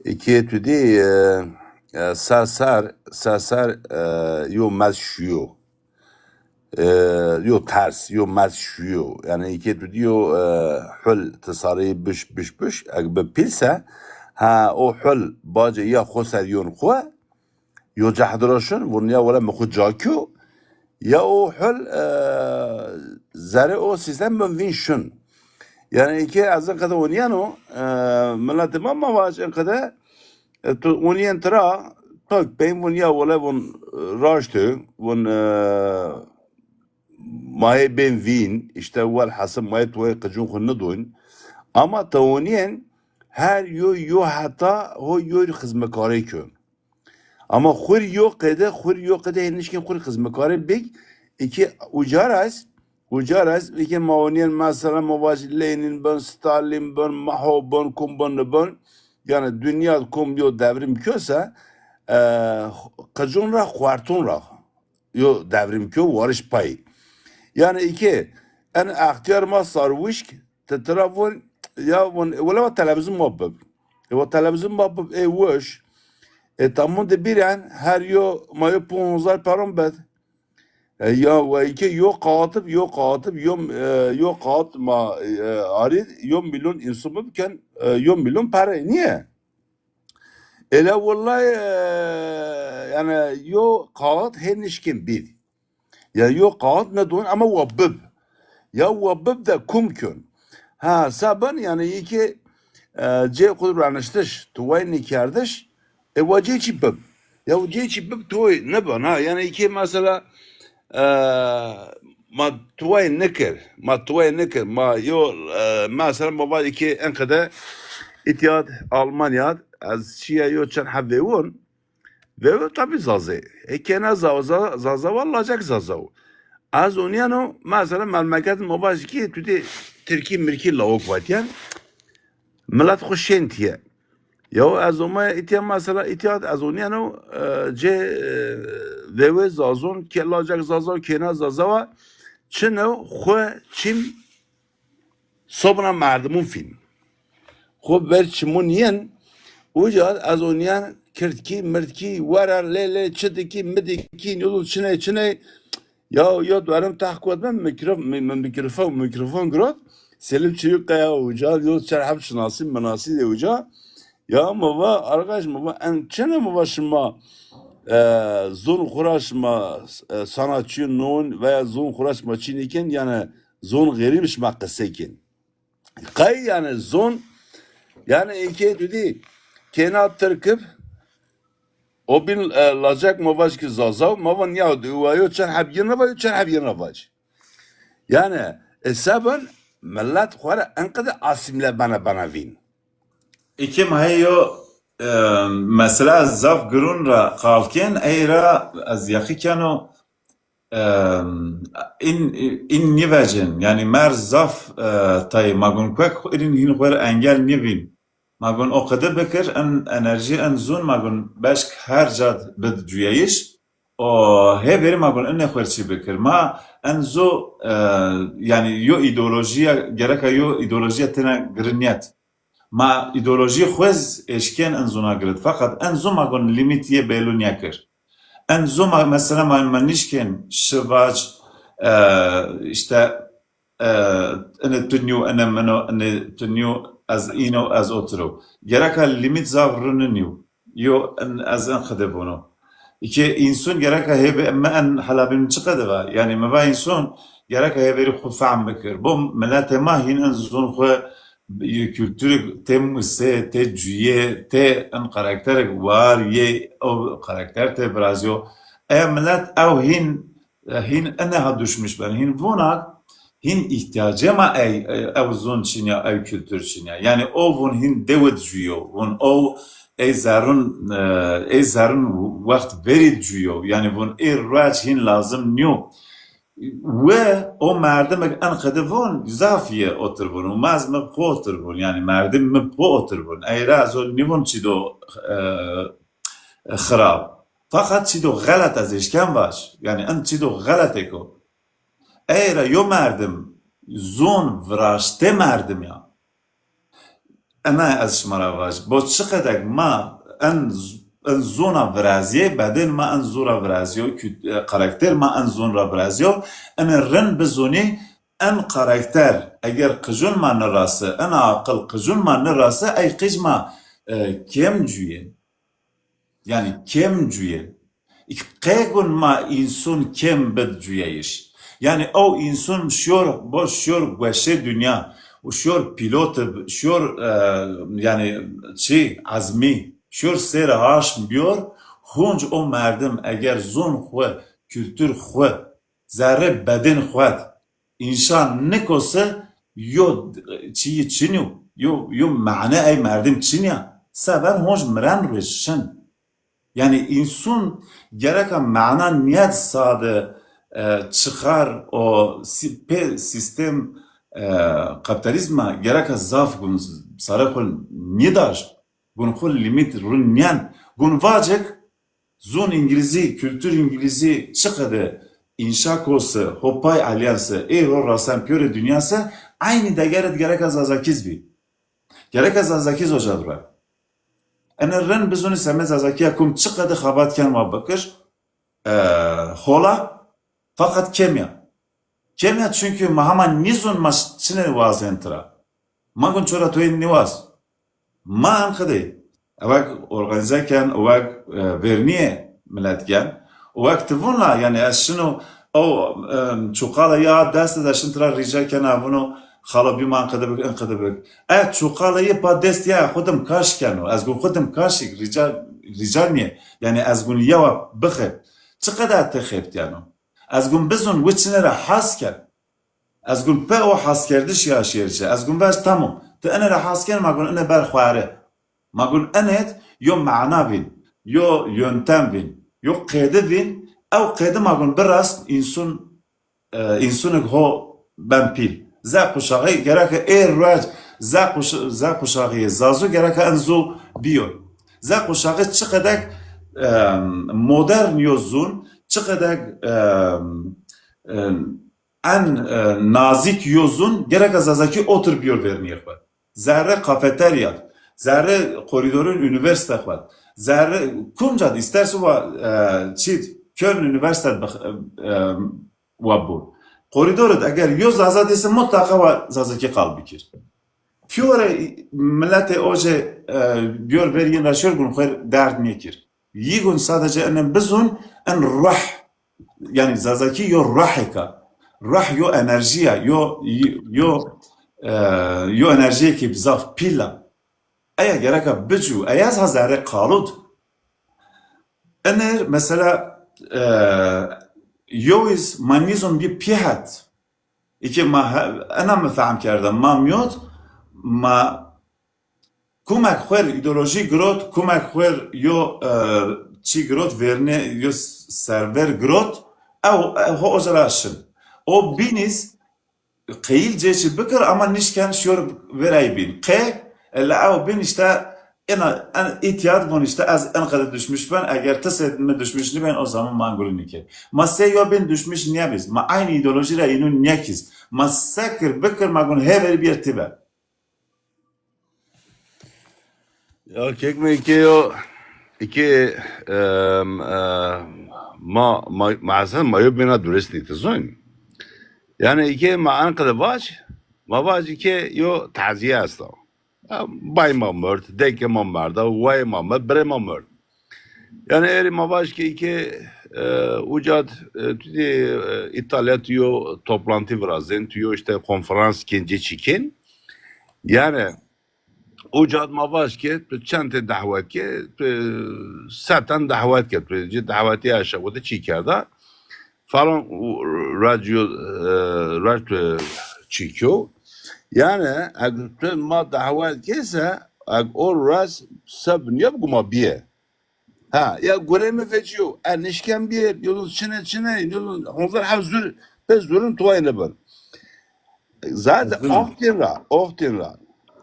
Eke tu dî, e, e, ser ser, ser ser, e, yo mez şuyo. E, yo ters, yo mez şuyo. Yanî eke tu dî yo, e, hul tisareyî biş, biş, biş, eg bi pîl se, ha, o hul bacê ya xo ser yon xo, yo cehd ra şun, vun ya wele mi xo ca kyo, ya o hul, e, zerê o sîstem bin vîn şun. Yanî eke ez in qede onîyeno, e, miletê ma ma vac in qede, e, tu onîyen tira, tak peyn vun ya wele vun, e, raşt o, vun, e, ma yê bên vîn, îşte welhasil ma yê tuwayê qicûn xwu nidûn. Ama ti onîyen her yo, yo heta ho yo rî xizmekarê kön. Ama xwu rî yo qede, xwu rî yo qede hê nişkên xwu rî xizmekarê bik, eke uca ra ez, uca ra ez, eke ma onîyen mesela ma vac Lenîn bin, Stalîn bin, Maho bin, kum bin, ni bin, yanî dinya kom yo devrim kyo se, e, qicûn ra, xuertûn ra yo devrim kyo, wariş pay. Yanî eke en extîyar ma sarwişk, ti tira vun, ya vun, e, wele wa televîzyon ma bib. E, wa televîzyon ma bib, ê wiş. E, tamam de bîren, her yo, ma yo ponzay peron bed. E, ya, we eke yo qatib, yo qatib, yo, e, yo qat ma, e, arîd, yo milyon însan bibken, e, yo milyon pere. Nîye? Ele wellay, e, yanî yo qat hê nişkên bîd. Ya yo qat nedon ama wa bib. Ya wa bib de kum kön. Ha, sa ben yanî eke, e, cê xwu raniştiş, tuway nêkerdiş, e, wa cê çî bib. Ya wa cê çî bib tuway nibin, ha. Yanî eke mesela, e, ma tuway nikir, ma tuway nikir, ma yo, e, mesela ma va eke en qede îtya d Almanya d, ez şiya yo çend heb vêwon, vêwon tabî Zazê. Eke na Za-, Za-, Zaza wa lacek Zaza wo. Ez onîyeno, mesela memleket ma vaj ki tu dê Tirkî mirkî lawik vatîyen. Milet xwu şên tîye. Yaw ez omaya îtya mesela îtya ez onîyeno, e, cê, e, vewê Zazon, ke lacek Zaza, kêna Zaza wa, çino xwu çîm sobina merdimûn fîn. Xwu ver çimûn yên, uca ez onîyen kirdkî, mirdkî, were, lê, lê, çi dikî, mi dikî, nîyo çiney, çiney. Ya, ya duerim text kot mi, mikrof-, mi, mi, mikrofon, mikrofon girot. Selim Çeyikkaya uca, yo çer heb şinasî, minasî de uca. Ya mi va, arkadaş mi va, en çene mi va şima, e, zon xura şima, e, sanatçı non veya zon xura şima çînî ken, yani zon xerîb şima qise ken. Qey yani zon, yani eke tu dî, kêna Tirkib, o bin, e, lacek ma vaj ki Zazaw, ma van ya, wa yo çend heb yin ra vaj, yo çend heb yin ra vaj. Yani, e, seben millet xwu ra enqede asîmle bena, bena vîn. Îkê ma hey yo, e, mesela zaf girûn ra qal kên, ey ra ez yeqî keno, e, în, în nîvecên, yani mer zaf, e, tayê ma gon kuek, în hîn xwu ra engel nîvîn. Ma gon o qede bikir, en enerjî, en zûn ma gon beşk her cad bid cuyeyiş. O hê verî ma gon inê xwerçî bikir. Ma en zû, e, yani yo îdeolojîya, gereka yo îdeolojîya tena girinyet. Ma îdeolojî xwez eşkên en zûna girit. Fakat en zû ma gon lîmît yê belû nêkir. En zû ma mesela ma, ma nişkên şivac, e, işte e, ine tu nîyo, ine min o, ine tu nîyo, ez îno, ez otir o. Gereka lîmît zaf rû ninîyo. Yo, in, ez in qide vono. Îkê însun gereka hê ve-, mi en helabîn çi qede va? Yani mi va însun gereka hê verî xwu fehm bikir. Bo miletê ma hîn in zûn xwu, kültürü tê muse, tê cuye, tê in karakterek war yê, o karakter tê virazîyo. Eya milet ew hîn e, hîn ene ha duşmiş ben. Hîn vonak, hîn îhtîyacê ma ey, e, ew zon çinya, ew kultur çinya. Yani o vun hîn dewid cuyo. Vun o ey zerrun, e, ey zerrun wext verî cuyo. Yani vun ê ruec hîn lazim nîyo. Ve o merdimek en qede vun, zaf yê otir vun. Û mez mi po otir vun. Yani merdim mi po otir vun. Ey ra ez o nîvun çî do, e, xirab. Fakat çîdo xelet ez eşken vaj. Yani en çîdo xeletêk o. Ey ra yo merdim zon viraştê merdim ya. Ena ez şima ra vaj. Bo çi qedek ma en z-, en zona viraziyê, bedên ma en zora viraziyo, kü-, e, karakter ma en zon ra viraziyo. Ene rind bizonî en karakter, eger qijun ma nirase, ena aqil qijun ma nirase, ey qij ma, e, kêm cuyê. Yani kêm cuye. Qey gun ma însun kêm bid cuyeyiş. Yani ew însun şiyor, bo şiyor gueşê dinya, û şiyor pilot, şiyor, e, yani çi, azmî, şiyor sêr aşm biyor, hunc o merdim eger zon xwu, kultur xwu, zerrê bedên xwed, înşa nikose yo çîyî çinî yo, yo, yo mane ey merdim çinîya. Seven honc miren rê şin. Yani însun gereka mana niyet sade, e, çıkar o si-, pê sistem, e, kapitalizma gereka zaf gun sare xwu nidaj, gun xwu limit run niyen, gun vacek Zon îngilîzî, kultur îngilîzî çiqede înşa ko se, ho pay alîyen se, ê ho rasen pîyorê dinya se, eynî degere de gereka zazakîz bî. Gereka zazakîz oca dura. Ene rind bizonî semê zazakîya kum çiqede xebat ken ma bikir, e, hola, fakat kêm ya. Kêm ya, çunkî ma hema nîzon ma çinê wazên tira. Ma gun çora toyê nîwaz. Ma enqede. Ewek organîze ken, ewek, e, vernîyê milet gen. Ewek ti vun la, yani ez şino, o, e, çuqala ya dest de şin tira rîca kena, vuno, xalo bî ma enqede bik, enqede bik. E, çuqala yê pa dest ya, xwu dim kaş keno. Ez gun xwu dim kaşik, rîca, rîca nîye. Yani ez gun yewa bixebt. Çiqede ti xebtîyeno? Ez gun bizun wi çine ra has ken. Ez gun pe o haskerdiş ya şêrçe. Ez gun vaj tamam. Ti ene ra has ken, ma gun ene ber xware. Ma gun enêt yo mana vîn, yo yöntem vîn, yo qêdi vîn, ew qêdi ma gun birast însun, e, însunik ho ben pîl. Ze quşaxî gereke ê ruec Ze quş-, ze quşaxî yê Zazo gereka en zû biyo. Ze quşaxî çi qedek, e, modern yo zûn, çi qedek, e, e, en, e, nazîk yo zûn, gereka Zazakî otir biyor vernîyê xwu. Zerre kafeterya, zerre korîdorên unîversîte xwu, zerre kumca de îsterse wa, e, çî, Köln Unîversîte bix-, e, e, wa bo. Korîdor de eger yo Zaza dîse mutlaqa wa Zazakî qal bikir. Pîyore miletê oje, e, biyor ver yin ra şor gun xwer derd nêkir. Yi gun sadece enen bizun en ruh. Yanî Zazakî yo ruhêka. Ruh yo enerjîya, yo, yo, e, yo enerjîyêkê zaf pîl a. Eya gereka bicû, eya ez ha zerrê qalûd. Iner mesela, e, yowîz ma nîzon bî pîhet. Îkê ma he-, ena mi fehm kerda. Ma mîyot, ma kumek xwer îdeolojî girot, kumek xwer yo, e, çî girot, vernî yo server girot, ew, ew ho oca ra şin. O bînîz qeyîl cê çî bikir ama nişken şiyor verey bîn. Qe, ella ew bîn îşte ena, en îtîyad von îşte ez en qede düşmüş ben, eger ti sê mi düşmüş nîben o zaman ma gulî nîkir. Ma sê yo bîn düşmüş nîyebîz. Ma eynî îdeolojî ra înû nîyekîz. Ma se kir bikir ma gun hêverî bîyer ti ver. Ya kek mi îkê yo, îkê, em, e, ma, ma, ma esen ma yo bîna durist nî, ti zon. Yanî îkê ma en qede vac, ma vac îkê yo tazîye esta. Ya, bay ma merd, deke ma merda, wayê ma merd, birê ma merd. Yanî erê ma vac ke îkê, e, uca d, e, tu dî, e, Îtalya tu yo toplantî virazên, tu yo îşte konferans kên, cê çî kên. Yanî uca d ma vac ke tu çend tê dehwet ke, tu setan dehwet ke, tu cê dehwetî aşağı de çî kerda. Falan u-, rac yo, e, rac tu çî kyo. Yanî eg tu ma dehwet ke se, eg o rac seb nîya bi guma bîye. Ha, ya gurê mi vecîyo, e nişken bîyê, yolun çine çine, yolun honzar hev zur, pê zurun tuway nibin. Zaten oxtên ra, oxtên ra.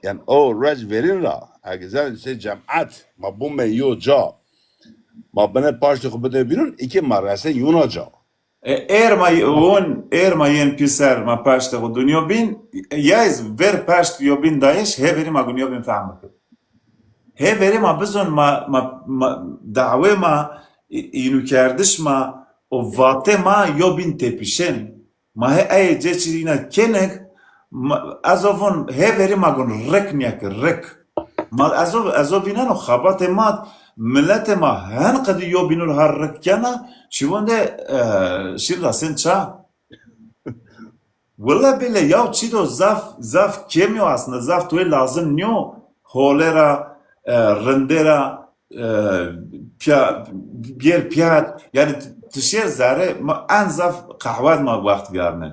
Yanî o rec verîn ra, eg zaten se cemaet, ma bûme yo ca, ma bine paştê xwu bide bîrun, îkê ma resen yuna ca. E, êr ma y-, win, êr ma yên pîser, ma paştê xwu dun yo bîn, yayz ver paşt yo bîn dayîş, hêverî ma gun yo bîn fehm bikir. Hêverî ma bizon ma, ma, ma, dawê ma, î-, înûkerdiş ma û vatê ma yo bîn tepişên. Ma hê ey cê çî îna kênik, ma, ez o vun hêverî ma gun rik nîyekir, rik. Ma ez o, ez o vîneno xebatê ma, miletê ma hen qedî yo bînû ra ha rik kena, şîvon de, e, şîr ra sên ça. Willa bile yaw çî do zaf, zaf kêm yo aslında, zaf tuwê lazim nîyo. Hole ra, e, rindê ra, e, piya, bîyer piyat. Yanî ti şêr zerrê ma en zaf qehwet ma wext vîyarnê.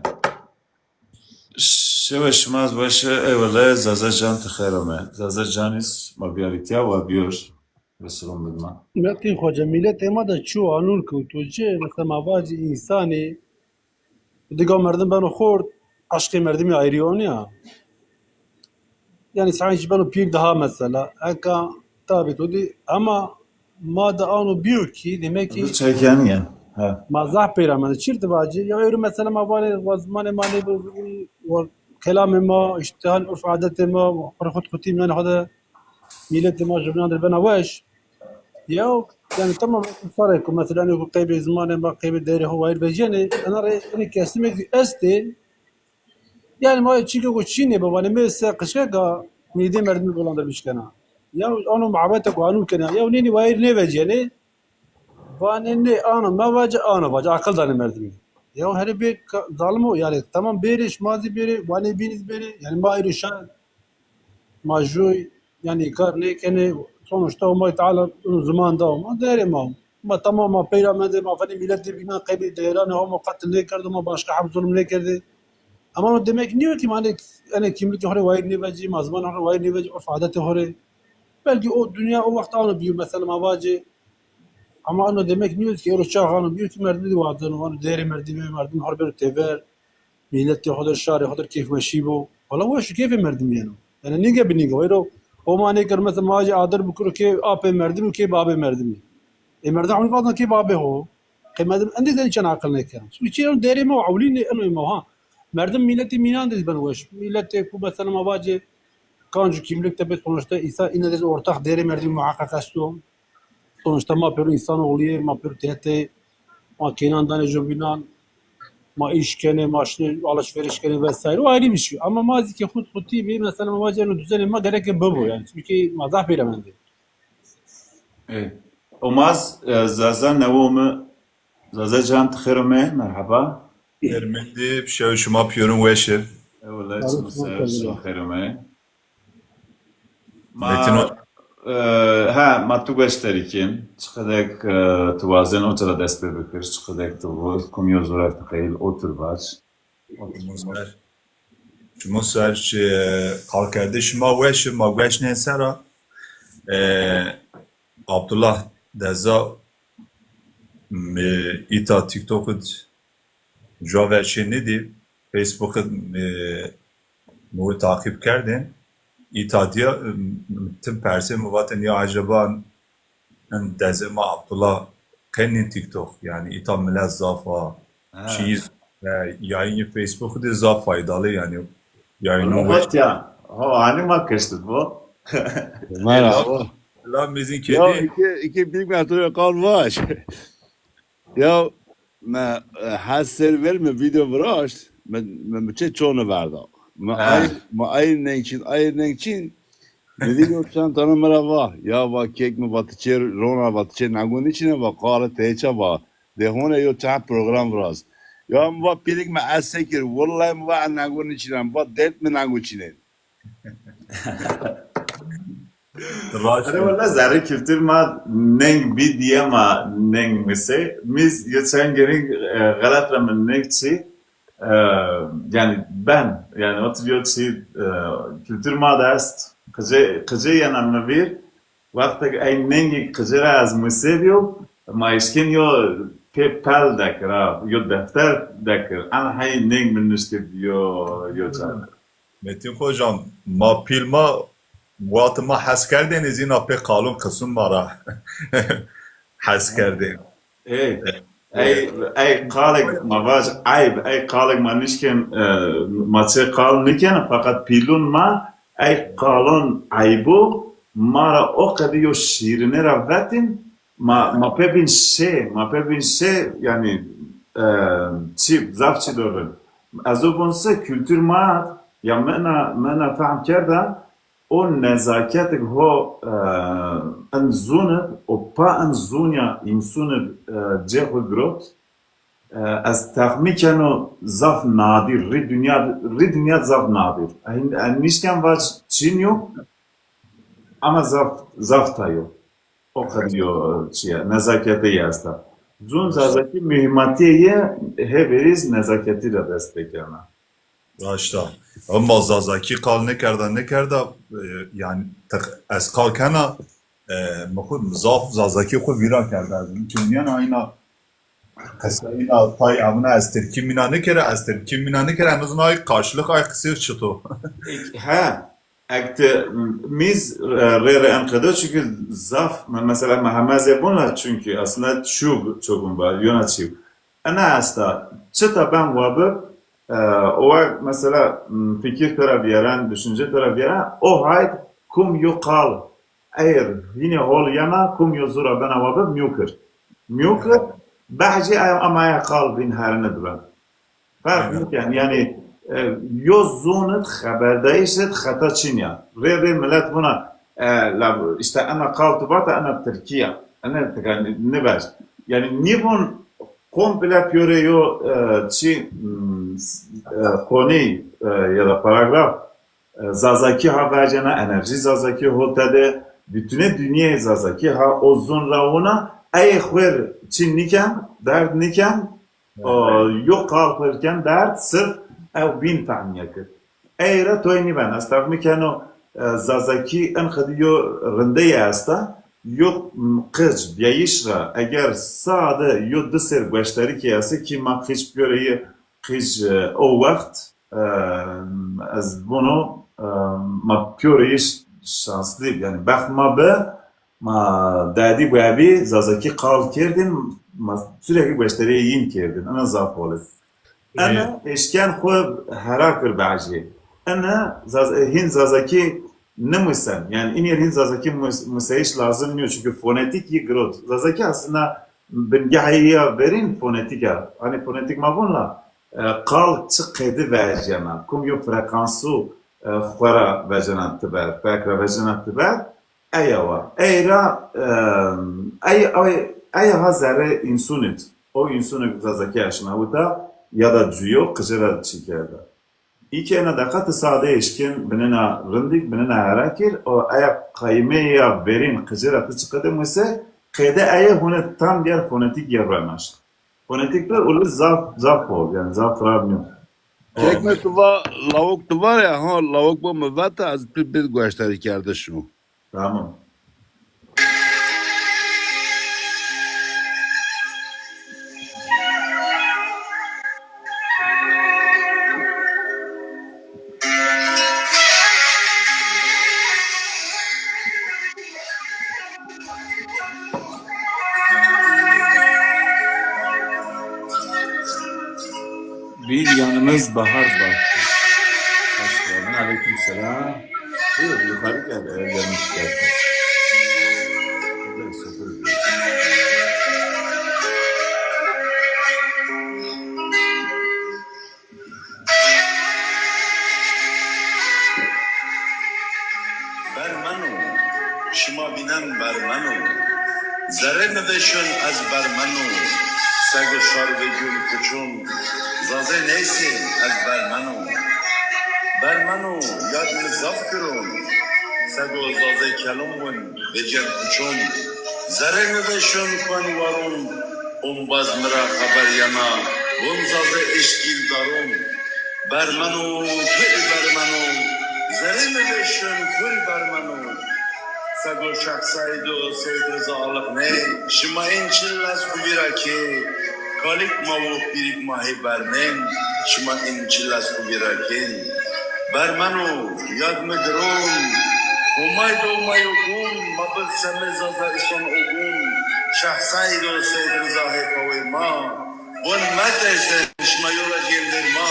Şewe şima weş e, eyvallah, Zaza Can ti xeyr ame. Zaza Canîz ma bîyarî tiya wa bîyor. Ve selam bidima. Metin Xoca, miletê ma de çi anûn kewto ci, mesela ma vacî însanî, diga merdim beno xort, eşqê merdimî ayrî onî ya. Yanî sanki beno pîr daha mesela. Eka tabî to dî, ama ma de ano bîyo kî, demek kî çaykanî ya. Ha. Ma zaf peyra mende. Çir ti vacî? Ya ewro mesela ma vanê, wa zimanê ma nêbo, wa kelamê ma, îşte han urf adetê ma, xo rê xo di xutîm yanî xo de miletê ma jûbînan dir bena weş. Ya, yanî tamam, sarê ku mesela, yanî ku qeybê zimanê ma, qeybê değerê xo wayîr vecîyenê, ena rê, yanî kesîmek zî estê. Yanî ma çîke ku çînê bi, vanê mi se qişkeka mîdê merdimî bulandir bişkena. Ya, ano muhabbete ku anûn kena. Ya, nênî wayîr nêvecîyenê. Vanê nê, ano mevace, ano vace, aqil danê merdimî. Ya herê bê ka-, zalim o, yanî tamam bêrê, şima zî bêrê, wanê bînî zî bêrê. Yanî ma êrê şa-, ma jû, yanî kar nêkenê, sonuçta Homay Teala unu ziman da ma, değerê ma. Ma tamam ma peyra mendê, ma fenê miletê bînan qeybê değeranê ho ma qetil nêkerdo, ma başka heb zulm nêkerdê. Ama o demek nîyo kî ma enê, enê kimlikê xo rê wayîr nêvecî, ma zimanê xo rê wayîr nêvecî, urf adetê xo rê. Belkî o dinya o wext ano bîyo, mesela ma vacê, ama ano demek nîyo kî ewro çax ano bîyo kî merdimî de wazeno, vano değerê merdimî, merdimî xo rê beno têver, miletê xo der, şarê xo der keyfweşî bo. Wela weş û keyfê merdimî yeno. Yanî nînge bi nînge. Weyro Homa nêkir, mesela ma jî adir bikiro kê apê merdimî, kê babê merdimî. Ê merdim hemî vazna kê babê ho. Qey merdim endî zî çend aqil nêkeno. Çi eno derê ma ewlînê eno ma ha. Merdim mîletî mînan de zî ben weş. Mîletê ku mesela ma vacê kanc û kîmlik de bê, sonuçta îsa îne de zî ortax derê merdimî muhaqqeq esto. Sonuçta ma pêro însanoğluyê, ma pêro têhetê, ma keynan danê jobînan, ma îş kenê, ma şinê alışveriş kenê vesaire. O ayrı bir şey. Ama ma zî ke xut xutî bî, mesela ma vacê eno düzenê ma gereke bibo yani. Çünkü ma zaf pêre mendê. E, Omaz, e, Zaza newo mi, Zaza can, ti xêr ome, merheba. Xêr mendî, şew şima pîyorun weş ib. Eyvallah, çimu ser, şima xêr ome. Ma, Metin o- e, ha, ma tu gueşterî kên. Çiqedek, e, tu wazên o cara dest pê bikir, çiqedek tu vo, kum yo zora tu qeyil otur baş. Otur baş. Şima ser, şima ser, şi, qalkerdê şima weş ib, ma gueş nên sera. E, Abdullah Deza, mi, îta TikTok id Cuwa ver çê nêdî, Facebook, e, mi taqîb kerdên. Îta dîya, e, tim persê, mi vatên ya acaba en dezê ma Abdullah qenîn TikTok? Yanî îta milet zaf a. Ha. Çî, e, yayînî Facebook de zaf faydalı yanî. Yayînû weş. Ya. Ha, hanî ma kiştî bo. Merhaba. La, la mizin kedi. Ya, iki, iki bilmem, qal baş. Ya, me, e, hes ser ver, mi video viraşt, mi, mi, mi çê çonu verda. Mi ay, mi ay neng çin, ay neng çin. Mi dî yo çend tane mi ra va. Ya va kek, mi va ti çê rona, va ti çê nengo nîçine, va qale teyê ça va. De hone yo çend program viraz. Ya mi va pîrik mi ez sekir, wellay mi va ez nengo nîçine, mi va dert mi nengo çine. Raşt. Ere wela zerrê kultur ma neng bî diye ma neng misê. Mîz yo çend gerî, e, xelet ra mi neng çî, e, yanî ben, yanî otir yo çî, e, kultur ma de est. Qicê, qicê yena mi vîr. Wextek ey nengî qicê ra ez musê bîyo, ma eşkên yo pê pel dekir, ha, yo defter dekir. Ena hey neng mi nuştê yo, yo çar. Metin Xocan, ma pîl ma, wextê ma hes kerdêne zî na pê qalon qisun ma ra hes kerdêne. Ê, ey, ey qalek ma vaj eyb, ey qalek ma nişkên, e, ma çê qal nîkena, feqet pîlun ma ey qalon eybo ma ra o qedî yo şîrine ra vetîn, ma, ma pê bîn şê, ma pê bîn şê, yanî, e, çî, zaf çî dorin. Ez o von se kultur ma ya mi ena, mi ena fehm kerda, o nezaketik ho, e, en zûn id, o pa en zûnya însûn id, e, cê xwu girot. E, ez texmîn keno zaf nadir, rî dinya, rî dinya zaf nadir. En, en nîşken vac çin yo, ama zaf, zaf tay o. O qedî yo, e, çi ye, nezaketê yê esta. Zûn Zazakî muhîmatîye yê hê verî zî nezaketî ra dest pêkena. Raşt a. Ama Zazakî qal nêkerda, nêkerda, e, yanî teq-, ez qal kena, e, mi xwu zaf Zazakî xwu vîra kerda. Ez mumkin nîyena ayna qeseyîna tay amina, ez Tirkî mîna nêkera, ez Tirkî mîna nêkera, en azından ay karşılık, ay qisê çito. He, ek ti mîz, e, rê rê enqedo, çünkü zaf, me-, mesela me hemezê vûn la, çünkü aslında çû çokum var, yona çî. Ena esta, çita ben wabib, e, o wext mesela, m, fikir to ra vîyeren, düşünce to ra vîyeren, o hayt kum yo qal, eger hînê hol yena, kum yo zû ra bena wabib, mîyo kir. Mîyo kir, behcê ay-, ama aya qal vîn herine diben. Ferq nîken, yanî, e, yo zûn id xeberdayîş id xeta çin ya. Rê rê milet vûna, e, la, işte ena qal tu vata, ena Tirkî ya. Ena tika nî-, nîvej. Yanî nîvûn komple pîyorê yo, e, çî, m, s-, e, konî, e, ya da paragraf, e, Zazakî ha vercena, enerjî Zazakî ho tede, bütüne dinyayê Zazakî ha o zûn ra wûna, ey xwêr çî nîken, derd nîken, o, yo qal xwêr ken derd, sirf ew bîn fehmîye kir. Ey ra toy nîben. Ez texmîn keno, e, Zazakî en qedî yo rindeyê esta, yo, m, qic bîyayîş ra, eger sade yo di sêr gueşterî kî ese kî ma qic pîyorê yê qic, e, o wext, e, ez vono, e, ma pîyorê yî şanslı, yanî bext ma bi, ma dadî babî zazakî qal kerdin, ma sürekli gueşterê yin kerdin. Ena zaf hol est. Ena eşken xwu hera kir bejî. Ena zaz-, hin zazakî nimusen. Yanî inî hîn zazakî mus-, museyiş lazim nîyo. Çünkü fonetîk yî girot. Zazakî aslında bingehê ya verîn fonetîk a. Hanî fonetîk ma vûn la, e, qal çi qeydi vejyena, kum yo frekansu, e, xwu ra vejena tiber, fek ra vejena tiber, eya wa. Ey ra, e, ey, ey, ey ha zerrê însunit. O însunik zazakî eşnawita ya da cuyo qijê ra çî kerda. Î ke ena deqa ti sade eşkên binena rindîk, binena hera kir, o eya qayîmê ya verîn qijê ra ti çiqede muse, qeyde eye hune tam biyar fonetîk ya renaşt. Fonetîk de ulu zaf, zaf hol, yanî zaf xirab nîyo. Çekme tu va, lawuk tu va ya, ha, lawuk bo mi vata, ez tu bid gueştarî kerde şo. Tamam. Bir yanımız bahar var. Hoş geldin. Aleyküm selam. Buyur, yukarı gel, ellerini çıkar. Böyle sohbet ediyoruz. Bermeno, şima vînen bermeno. Zerrê mi vêşon ez bermeno. Sego şar vêgûn kuçon, zazê nêsê ez bermeno. Bermeno, yad mi zaf giron. Sego zazê kelon win, vêcen kuçon. Zerrê mi vêşon kuen waron. Ombaz mi ra xeber yena, vûn zazê eşkîl daron. Bermeno, kurî bermeno, zerrê mi vêşon kurî bermeno. Sego Şex Seîd û Seîd Riza Aliqney, şima în çil lez xwu vîra kê. Kalîk ma wo, pîrîk ma hê bernên, şima în çil lez xwu vîra kên. Bermeno, yad mi giron, Homay do ma yo gun, ma bir semê Zaza îson o gun. Şex Seîd û Seîd Riza hê pawê ma. Vûn metersen, şima yola cêndir ma,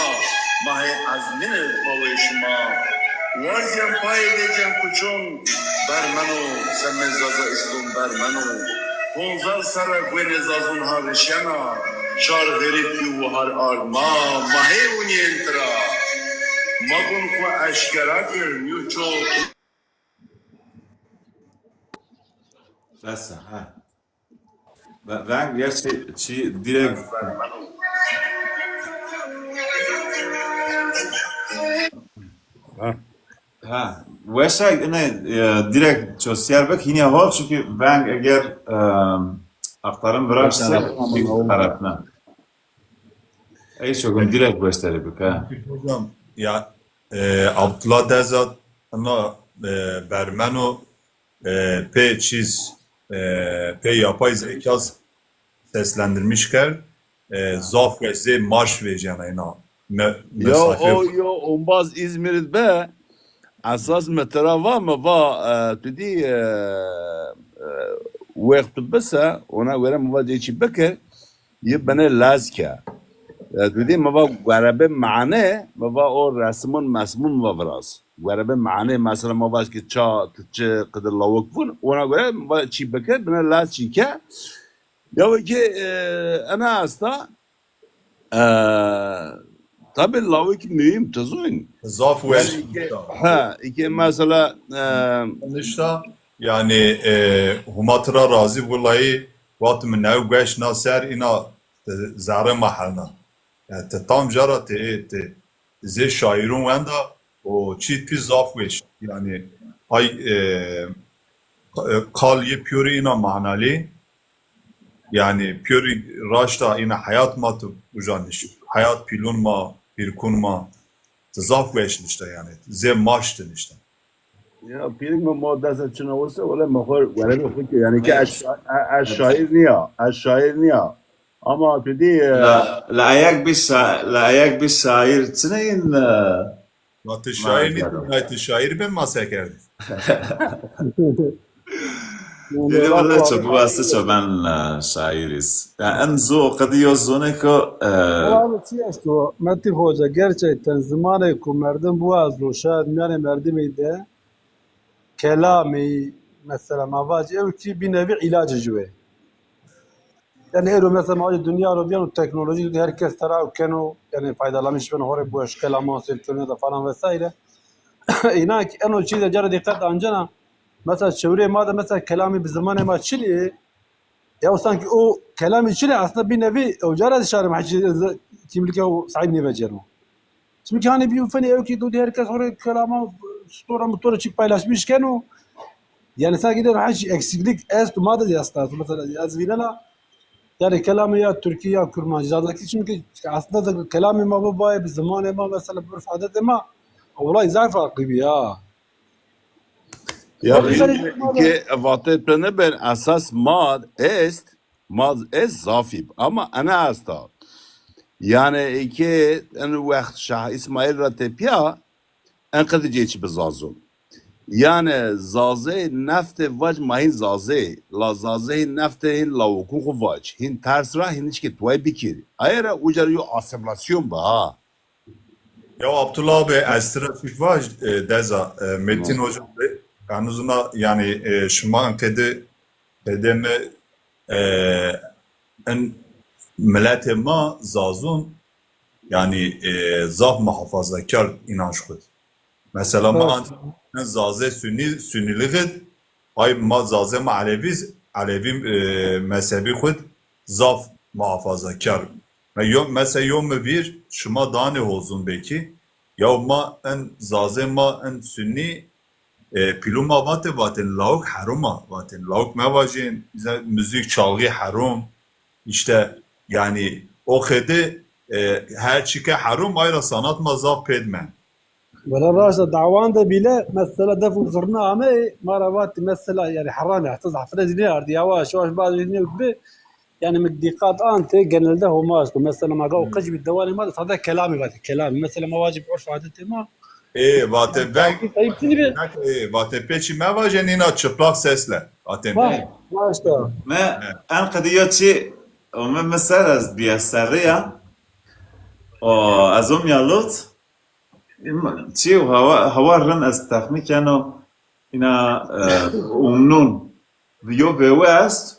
ma hê ezmînê pawê şima. Warzîyen payê vêcen kuçon, bermeno, semê Zaza îston bermeno. Ponzar serre guênê Zazûn ha rişena, çar xerîb pî wahar ard ma, ma hê wunîyên tira. Ma gun xwu eşkera kir, nîyo ço. Bes e, ha. Ve-, veng gerçi çi direkt. Ha. Ha, weşa ne, e, direkt çosyer bek hînî hol, çünkü veng eger, e, aktarım viraşse, bir tarafına. Ey çok direkt gösterip, ha. Hocam, ya, e, Abdullah Dezat, ama, e, Bermeno, e, pê çîz, e, pê yapay zeka seslendirmiş kerd. E, zaf weş zê maş vêcena ina. Me-, yo, mesafê o, yo, ombaz İzmir'de be, esas mi tira va, mi va, e, tu dî, e, e, wext tu bise, ona göre mi va dê çî bikir. Yi binê lez ke. E, tu dî mi va guerebe mane, mi va o resmûn mesmûn va viraz. Guerebe mane, mesela ma vaj ki ça, tu çi, qidir lawik vûn, ona göre mi va çî bike, binê lez çî ke. Ya ki, e, ena esta, e, tabi lawik mühim, tu zûn. Zaf weş. Yani ki, ha, ki mesela, e, nişta, yani, e, Huma tira razî, wullayî, wextê mi new gueş na ser, ina, e, zerrê ma helna. Yani, ti tam cara ti, ti, zê şaîrûn wenda, o çî pî zaf weş. Yani, ay, e, e, qal yê pîyorî ina manalî, yani, pîyorî raşta ina heyat ma tu uca niş-, heyat pîlûn ma, pîrkûn ma, ti zaf weş nişta yani. Zê maş ti nişta. Ya, pîrik mi ma dest çina wese, wele mi xo werebe xo ke, yani ki ez şa-, e-, ez şair niya, ez şair niya. Ama tu dî, e, la, la ayak bir şa-, la ayak bir şair çineyên, e, Ma ti şaîr nî, ti şaîr ben ma se kerdî. Dede valla ço biweste ço ben e, şaîr îz. Ya en zu o qedî yo zonê ko e, Abi çi esto? Metî Hoca, gerçekten zimanê ku merdim biwazo şayet mîyanê merdimî de kelamî, mesela ma vacî ew kî bir nevi îlacê ci wê. Yani ero mesela ma vacî dinya ro bîyano teknolojî de her kes tera ew keno, yani faydalanmış beno, hore bu eşkela ma sêr keno da falan vesaire. Înan ki eno çî de cara dîqet ancena, mesela çewrê ma de mesela kelamî bi zimanê ma çinî, ya sanki o kelamî çinî aslında bir nevi ew cara dişarê ma hiç kimlike o sahîb nêveceno. Çünkü hani bir ufeni ew ki dodi her kes hore kelama stora mutora çik paylaşmış keno. Yani sanki de hiç eksiklik est ma de aslında. Mesela ez vînena yani kelamê ya Türkî ya Kurmancî, Zazakî, çünkü aslında da kelamê ma bu baye bi zimanê ma mesela bi urf adetê ma olay zaf farklı bir ya. Ya ke vatê pê neber esas ma est, ma est zafî ama ena esta. Yani ke en wext Şah İsmail ra tepya en qedî cê çi bi Zazo. Yani Zazê nefte vac ma hin Zazê, la Zazê nefte hin lawikun xu vac, hin ters ra hin içke tuay bikir. Aye ra uca yo asimilasyon bi ha. Ya Abdullah abi, ez tira çik vaj, e, deza, e, Metin hocam de, yanuzuna yani e, şima en qede, qede mi e, en miletê ma Zazun yani e, zaf muhafazakar inanç xud. Mesela ma ancak en Zazê Sünni, Sünnilixid, ay ma Zazê ma Aleviz, Alevi e, mezhebi xud zaf muhafazakar. Me yo, mesela yo mi vîr, şima danê hozun belkî. Ya ma en Zazê ma en Sünnî e, pîlû ma vatê vatên lawik herûm a vatên. Lawik mevajên, bize muzîk çalgî herûm. İşte yani o xede e, her çike herûm ayra sanat ma zaf pêd men. Wela raşta dawan de bîle mesela def û zirna ame ma ra vatî mesela yani heram ya, heta zafire zî nêardî, yavaş yavaş bazı nêbi. Yani mi dîqat ante genelde Homa esto. Mesela ma ga o qij bî dewanê ma de sade kelamî vatî, kelamî. Mesela ma vacî bi urf adetê ma. Ê, vatê veng, Ayıp değil mi? Ê, vatê pê çi mevajê nîna çıplak sesle. Vatê veng. Raşta. Me en qedî ya çi, o me mi ser ez bîye serrî ya. O ez o mîya lot. Çi hawa, hawa rind ez texmîn keno. Îna e, umnun. Yo vewe est.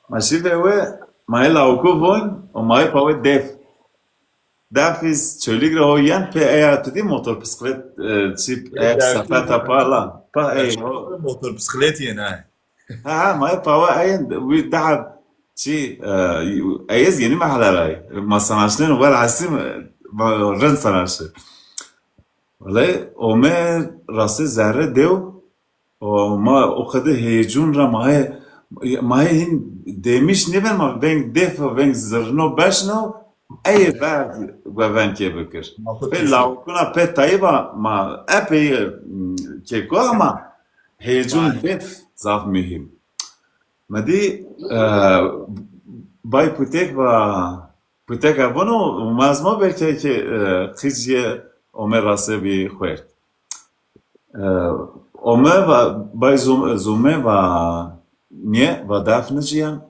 Ma şî vewe, ma yê lawiko von, o ma yê pawe def. Def iz çolîg ra ho yen pê eya tu dî motor bisiklet e, çi eya sepeta pala. Pa ey ho. Motor bisiklet yena. Ha ha, ma yê pawe eyin wî daha çi e, eyez yeni mahalle ray. Ma sanaşnen wel hasim rind sanaşı. Wele ome rastê zerre dew. O ma o qede heyecun ra ma he ma he hin demiş nêben ma veng def veng zirno beşno ey ver guven ke bikir. Pê lawkuna pê tayîba ma epey keko ama heyecun def zaf muhîm. Mi dî e, bay Putek va Putek a vano ma ez ma belkî ke e, qîcîye ome rase bî xuert. E, ome va bay Zume va nê va def nicîyen.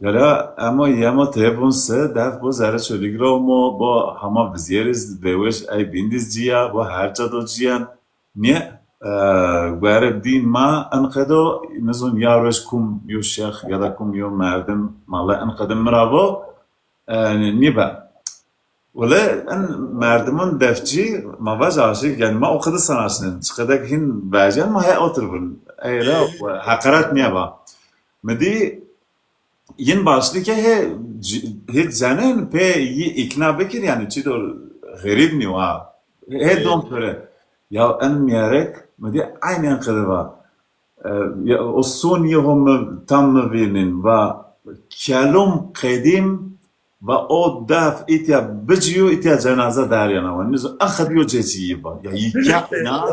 Gela emo yemo tê vun se def bo zerre çolîg ra omo bo hama vizyeris vewêş ey bîndis cîya bo her ca do cîyen. Nê e, guerib dîn ma enqedo nizun ya roj kum yo şex ya da kum yo merdim mala enqedim miravo e, nîbe. Wele en merdimun defçî ma vaj aşîk, yani ma o qede sanaşnin. Çiqedek hin vejyen ma he otir vun. Ey ra heqaret nîya va. Mi dî yin başlike he he cenen pê yi ikna bikir, yani çi do xerîb nî wa. He don pere. Ya en miyerek mi dî aynen qede va. E, ya, o son yeho mi tam mi vînin va kelom qedîm va o def îtya bicîyo îtya cenaze deryana wa. Nizo axir yo cecî yi va. Ya yi kehna.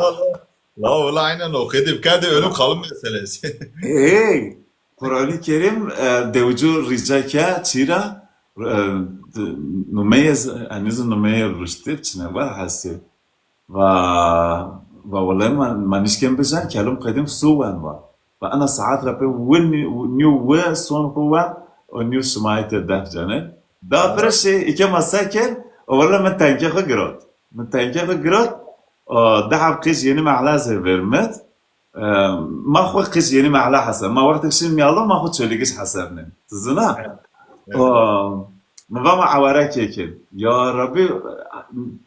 La wala aynen o. Qedîm kerdî ölüm kalım meselesi. Hey, Qur'anî Kerîm e, dewcu rîca ke çîra e, numeyê, e, nizo numeyê ruştî çine wa hesê. Va, va wele ma, ma nişkên bijen, kelum qedîm su wen va. Va ena saet ra pê wi nî-, nîyo wi son xwu wen, o nîyo şimayê tê def cenê. Da pira şey, îke ma se kên, o wele mi tenkê xwu girot. Mi tenkê xwu girot, o di heb qij Yenî Mehla zê vermit. E, ma xwu qij Yenî Mehla heseb. Ma wextek şin mîyalo, ma xwu Çolîgiş hesebnên. Ti zina? Evet. O, mi va ma eware kê kên. Ya Rabbî,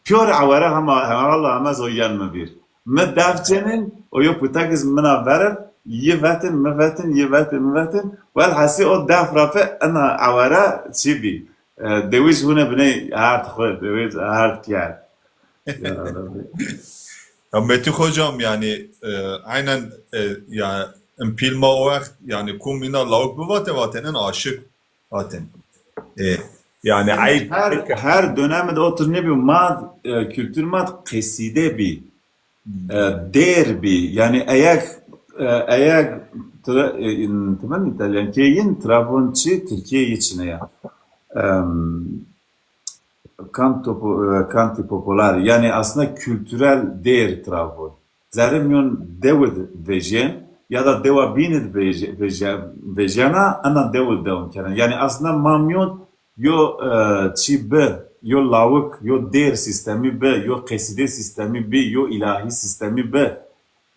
pîyor eware hema, hema Allah hema zo yen mi vîr. Mi def cenên, o yo putek iz mina verin, yi vetin, mi vetin, yi vetin, mi vetin. Welhasî o def ra pê ena eware çî bî. E, dewij hune biney herd xwu, dewij herd kerd. Ya Rabbî. Ya Metin hocam, yani e, aynen e, ya in pîl ma o wext yani kum mîna lawik bivatê vatênin aşık vatên. E, yani Ama eyb her, her dönemi de otur ne bileyim, ma, e, kültür ma qesîde bî, e, dêr bî. Yani eyek, e, eyek tra, e, in, tamam İtalyan ke yin travon çi Türkiye içine ya. Em, Canto po-, e, canti popolari, yanî aslında kültürel değer tira von. Zerrê mîyon dewi di vejên ya da dewa bînî di veje-, veje-, vejena, ena dewi dewam keren. Yanî aslında ma mîyon yo, e, çî bi, yo lawik, yo değer sistemi bi, yo qesîde sistemi bi, yo îlahî sistemi bi.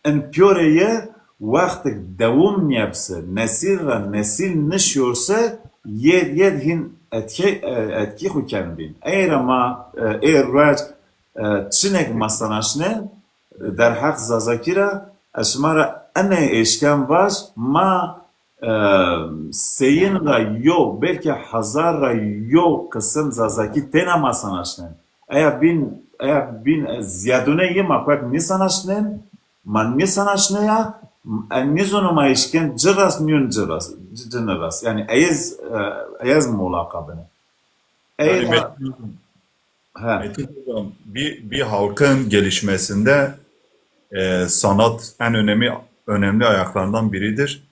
In pîyorê yi wextik dewum nîyebse, nesîl ra nesîl nişyorse, yêd yêd hîn etkî, e, etkî xwu ken bîn. Ey ra ma, e, ê ruec, e, çinek ma sanaşnên, e, derheq Zazakî ra, ez şima ra eney eşken vaj, ma, e, seyin ra yo, belkî hezar ra yo qisim Zazakî têna ma sanaşnên. Eya bîn, eya bîn, e, zîyadûne yi ma kuek nîsanaşnên, ma nîsanaşneya, e, nîzono ma eşken ci rast nîyon ci rast, ci, ci nîrast. Yanî eyez, e, eyez mulaqa bine. Ey Yani ra, Metin, he. Metin Hocam, bir, bir halkın gelişmesinde e, sanat en önemli önemli ayaklarından biridir.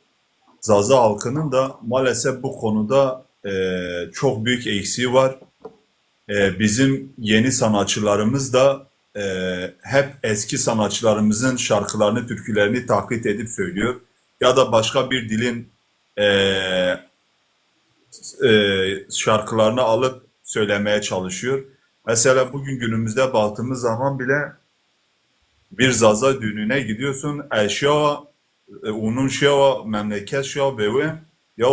Zaza halkının da maalesef bu konuda e, çok büyük eksiği var. E, bizim yeni sanatçılarımız da e, hep eski sanatçılarımızın şarkılarını, türkülerini taklit edip söylüyor. Ya da başka bir dilin e, e, şarkılarını alıp söylemeye çalışıyor. Mesela bugün günümüzde baktığımız zaman bile bir Zaza düğününe gidiyorsun, eşya, e, unun şewa, memleket şewa, bewe, ya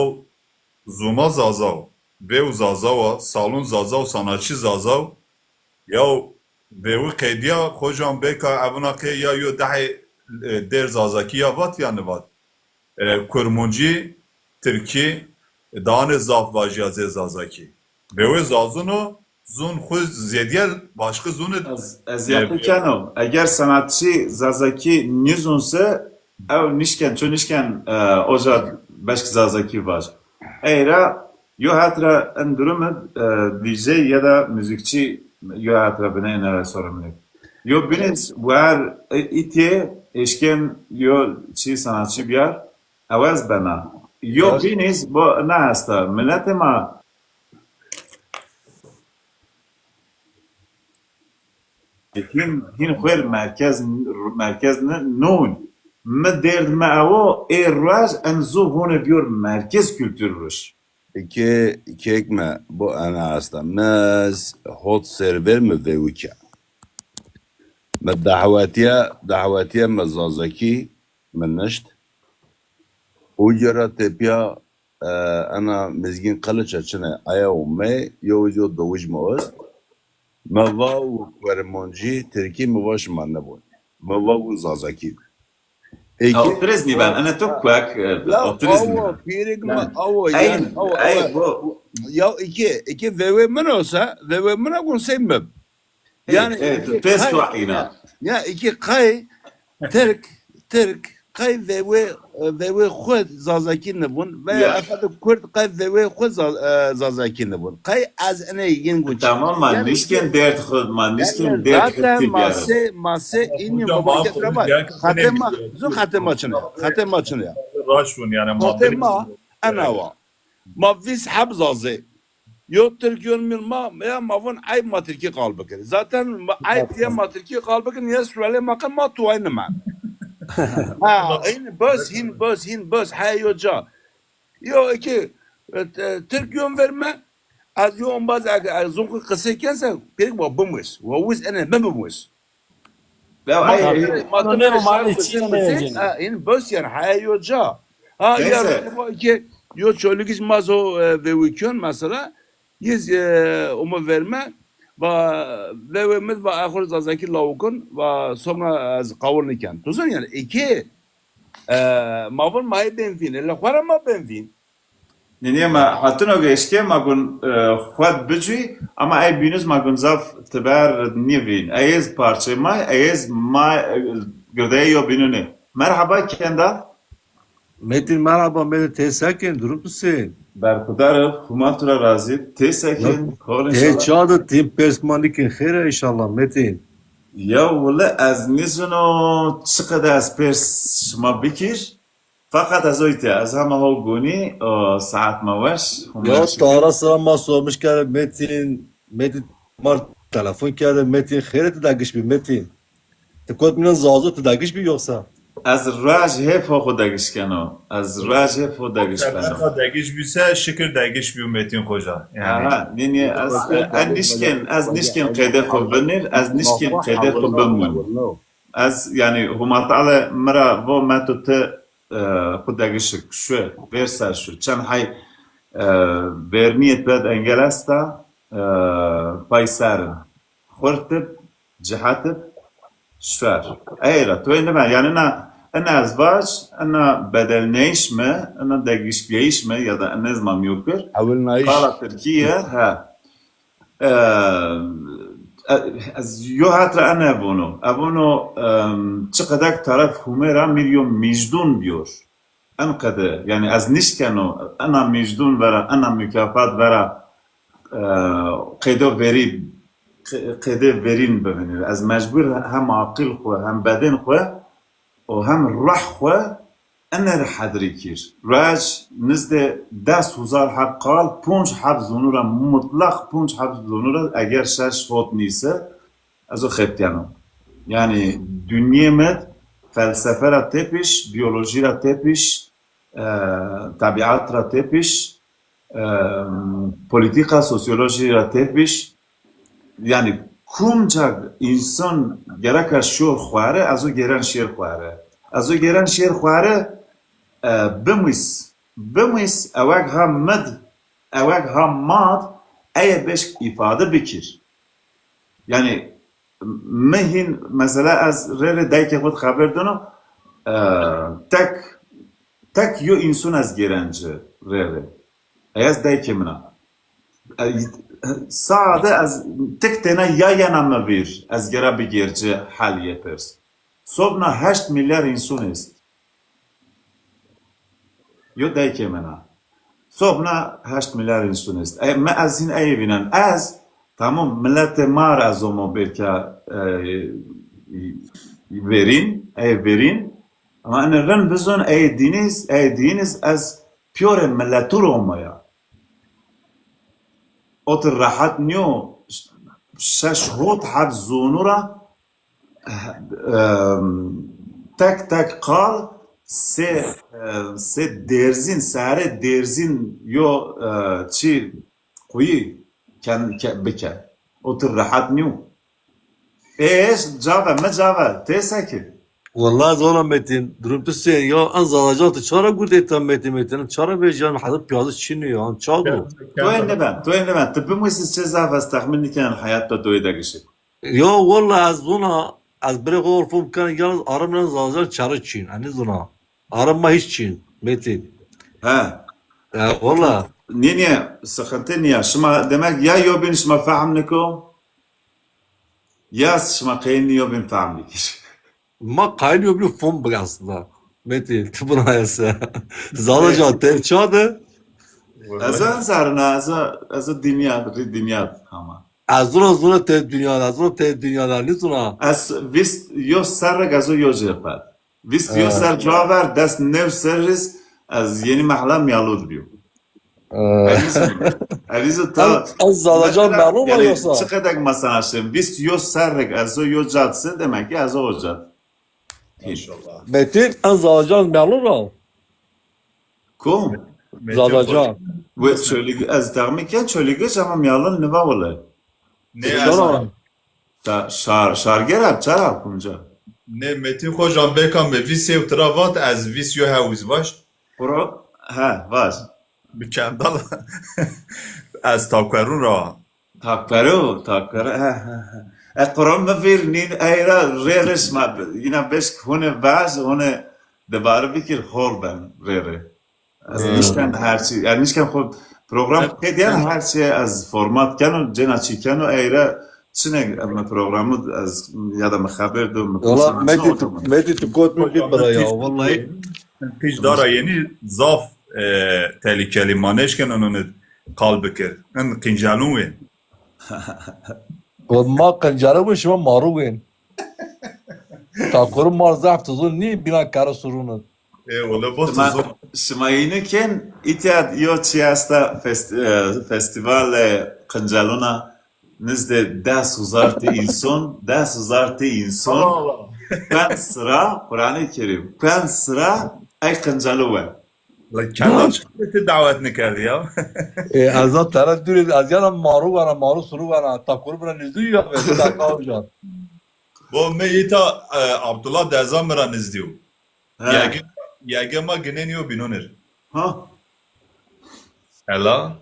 zuma Zazaw, vew Zazawa, salon Zazaw, sanatçı Zazaw, ya vewi qediya, hocam beka evuna qe ya yo dehê e, der Zazakî ya vat ya nivat. E, Kurmuncî, Tirkî, e, danê zaf vajîya zê Zazakî. Bewe Zazun o, zun xwu zêdîyel başqi zunid. Ez, ez yaqîn keno. Eger sanatçî Zazakî nîzûn se, ew nişken, ço nişken, e, oca beşk Zazakî vaj. Ey ra yo het ra en durum, e, D J ya da müzikçi yo het ra bineyne sorumlu. Yo bînîz wer, e, îtê eşken yo çi sanatçî biyar, ewez bena. Yo bînîz bo na hesta. Miletê ma hîn, hîn xwer merkez, merkez ne, nûn. Mi dêrd mi ewo, ê ruej en zu hûne biyor merkez kültür ruş. Eke kek me bo ena esta. Mi ez hot server mi vewike. Mi dahwetiye, dahwetiye mi Zazakî mi nişt. Uca ra tepya e, ena Mizgîn Qiliça çine aya ûmey, yo uco dowij mi ost. Mi va û Kurmancî, Tirkî mi va şima nibon. Mi va û Zazakî. Eke Otriz nîben, ene to kuek, e, la otriz awo nîben. pîrik mi awo yani Eyn, awo ey awo. bu. Ya iki iki veve min olsa, veve min a gon sey mi. Ey, Yani ey, iki pes kay tuayna. Ya iki kay Tirk Tirk kay veve veve xwe Zazakî nibun veya efendim Kurd kay veve xwe Za- e, Zazakî nibun. Kay ez ene yin gun. Tamam ma nişken dert xud, ma nişken dert xud Zaten ti biyarın. Mase mase ini Hocam, mubaket Apo, raba. gerçekten Xate ma hemşire. zu xate ma çine. Xate ma çine ya. Raşun yani Xate madde. Ma enawa. Ma vîst heb Zazê. Yo Tirk yon mîn ma, ya ma vun eyb ma Tirkî qal bikir. Zaten ma eyb diye ma Tirkî qal bikir, ya Suralê ma qe ma tuway nimen. Ha, hîn bes, hîn bes, hîn bes, hey yo ca. Yo eke, e, e, Tirk yon verme, ez yo ombaz eke, ez zon ku qisey ken se, pêrik wa bimwis. Wa wiz ene, mi bimwis. Ya, ma ay, ma tu ne ma ne çî ne. Ha, in bes yan, ha, yo ca. Ha, ya, neyse. Yo Çolîgij ma zo, e, vewikyon mesela, yiz, e, umu verme, va, vewê mi va axur Zazakî lawikon, va sona ez qawul niken. Tu zon yani, iki, e, ma vun ma hê ben vîn, ele xwara ma ben vîn. Nînê ma hatino ke eşkê ma gun, e, xwed bicûy, ama ey bînuz ma gun zaf tiber nîvîn. Ey ez parçê ma, ey ez ma, e, girdeyê yo bînunê. Merhaba kenda. Metin merhaba, Metin tê sekin, durum tu sê? Berxudar, Huma tu ra razî, tê sekin, hol tê inşallah. Çadı tim pers ma nikin xêr e inşallah Metin. Ya wele ez nizino çiqede ez pers şima bikir. Feqet ez oytî, ez hema ho gonî, o, saet ma weş, hema. Ya weş. Tara sira ma sormuş kerde Metin, Metin mar telefon kerde, Metin xêrê ti degiş bî Metin. Ti kot mîna Zazo ti degiş bî yoksa? Ez ruej hêf ho xo degiş keno. Ez ruej hêf ho degiş beno. Degiş bî se şikir degiş bî Metin Xoca. Yani. Aha, nî, nî, ez, e, ez nişkên, ez nişkên qeydê xo vinîr, ez nişkên qeydê xo bimûn. Ez, yani, Huma Teala mi ra vo Meto ti, e, xwu degişik şu, vêr ser şu. Çend hey, e, verniyê tu de engel esta, e, pay serin. Xurt ib, cihet ib, şwer. Ey ra, toyê niben. Yani, ina, ina ez vaj, ina bedelneyiş mi, ina degişbîyeyiş mi, ya da ina ez ma mîyo kir. Ewilnayiş. Qala Tirkîye, he. E, e, ez yo het ra ene vono. E vono, em, çiqedek taraf Humê ra mîr yo Mîjdûn biyor. En qede, yani ez nişkeno ena Mîjdûn vera, ena mukafat vera, e, qeydo verî, qe-, qeyde verîn bivinî. Ez mecbur hem aqil xwu, hem beden xwu û hem ruh xwu ene de hedrî kir. Ruej nizdê des huzar heb qal, ponc heb zonû ra, mutlaq ponc heb zonû ra, eger şeş hot nîse, ez o xebitîyeno. Yanî dinyê mi felsefe ra tepîş, biyolojî ra tepîş, e, tebîet ra tepîş, e, polîtîka, sosyolojî ra tepîş, yanî kumca însan gereka şor xware, ez o gêren şêr xware. Ez o gêren şêr xware, e, bimwîs, bimwîs, eweg ha mid, eweg ha mad, eye beşk îfade bikir. Yanî, mi hîn, mesela, ez rê rê daykê xwu xeber dino, e, tek, tek yo însun ez gêren ci rê rê. Ey ez daykê min a. E, sade ez tik têna ya yena mi vîr, ez gera bigêr ci hel yê pirs. Sobna heşt milyar însun est. Yo daykê min a. Sobna heşt milyar însun est. E, mi ez hîn ey vînen. Ez, tamam, miletê ma ra ez omo belka, e, verîn, ey verîn. Ama ene rind bizon, ey dîniz, ey dîniz ez pîyorê miletû ro omo ya. Otir rehet nîyo, şeş hot heb zonû ra, em, tek tek qal sê, e, sê dêrzîn, serê dêrzîn yo, e, çî quyî ken, ke-, bike. Otir rehet nîyo. Ê, ez cave, mi cave, tê seki? Wellahî zona Metin, durum tu sê ya, en zalacan tu çara gurdê ta Metin, Metin, çara vejyan, hazır piyazı çin ya, çago. Toyê niben, toyê niben. Tu bimwîsî çi zaf ez texmîn nîkenen heyat de toyê de gişik. Ya wella ez zona, ez birê xo orfom ken, yalnız arım nen zalacan çarı çin, ani zona. Arım ma hiç çin, Metin. He. Ya wella. Niye, niye? Sıkıntı niye? Şima demek ya yo bin şima fehm niko, ya şima qeyil niyo bin fehm nikir. Ma qayil yo bin fom bik aslında. Metin, tu buna yasa. Zalacan ter çadı. Ez en zerna, ez, ez dinya, rî dinya ama. Ez zona zona te dünyada, ez zona te dünyada, ne zona? Ez vîst yo serrek ez yo cêpet. Vîst yo ser cuwa ver, des new serriz ez Yenî Mehla Mîyalû de bîyo. Elîzo, Elîzo ta ez, ez Zalacan melûm a, yanî, yosa çi qedek mesela şim? Vîst yo serrek ez o yo cad se, demek ki ez o cad. Maşallah. Metin, ez Zalacan melûm a. Kom? Metin Zalacan. Ve Çolîg, ez texmîn ken Çolîg ama miyalin niva wele. Ne Zalacan. Şar, şarger a, çara kumca. Ne Metin Xocan beka mi vîst sew tira vat, ez vîst yo hewiz vaş. Quro, he, vaş. Bi kendal ez takerun ra. Takero, takero, he, he, he. E, Quran mi vîr nîn, ey ra rê rê şima, yine beşk hune vaj, hune debari bikir hol ben rê rê. Ez nişken her çî, yani nişken xo program qeydiyen her çî ez format keno, cena çî keno, ey ra çine mi programı ez ya da mi xeber do, mi Valla konuşma Mehdi, tu, Mehdi tu kot mi git bira ya, vallahi. Qîj dara yenî zaf e, telîkelî ma nêşken onunî qal bikir. In qîncelûn wê. Got ma qincerû wê, şima marû wên. Takurû mar zaf tuzûn nî bîna karû surûn id. E, wele bo tuzûn. Şima, şima înû kên îtya yo çi esta fest-, e, festîvalê qincelûna nizdê des hezar ti înson, des hezar ti înson. Allah Allah. Kuenc sira, Quranê Kerîm, kuenc sira ey qincelû we. La kenda çiqdê ti dawet nikerdî ya. E, ez a tere dûrê, ez yana marû vana, marû surû vana, ta kuru bira nizdî ya, ve, bir dakika hocam. Bo mi îta, e, Abdullah Deza mi ra nizdî yo. He. Yege, yege ma ginenî yo bînonir. Ha. Ela?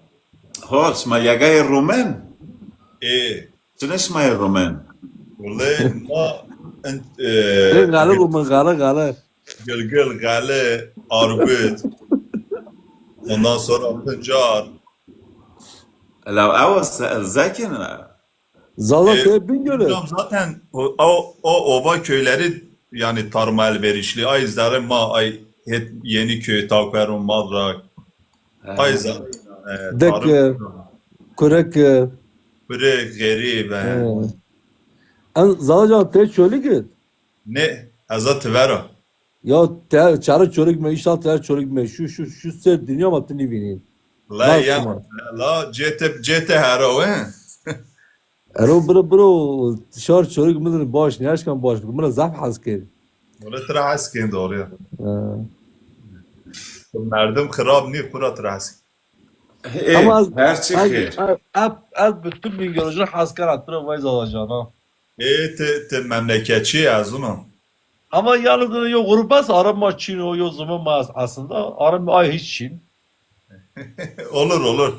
Ho, şima yegayê Romen? Ê. Çine şima yê Romen? Wele ma in, e, Ê, gale bu min, gale, gale. Gilgil, Gale, Argut. Ondan sonra Pincar. La ew se-, zekin. Zala E, te Bingöl'e. Hocam zaten o, o, o ova köyleri yani tarım elverişli. Ay Zerre ma, ay het Yeniköy, Takuerun, Madrak. Ay Zerre, e, Dek, tarım. E, Kurek, e. Kurek, Geribe. E. En Zalacan te Çolîg id? Ne, ez a ti vera. Ya te, çare Çolîg me, inşallah te Çolîg me. Şu, şu, şu ser dünya ma ti nîvînî. La ya, la C T, C T hero, he? Ero biro, biro, şar Çolîg mi din baş, ne eşkan baş, mi ra zaf hes kên. Wele ti ra hes kên, doğru ya. He. Merdim xirab nî, xura ti ra hes kên. Ama ez, her çi ez, xêr. Ez, ez, ez bütün Bingöl'ü hes kena, ti ra vay Zalacan ha. Ê, ti, ti memleketçî yê, ez zûno. Ama yalnız yo grup est, arê ma çin o, yo zimê ma est aslında. Arê ma ay hiç çin. Olur, olur.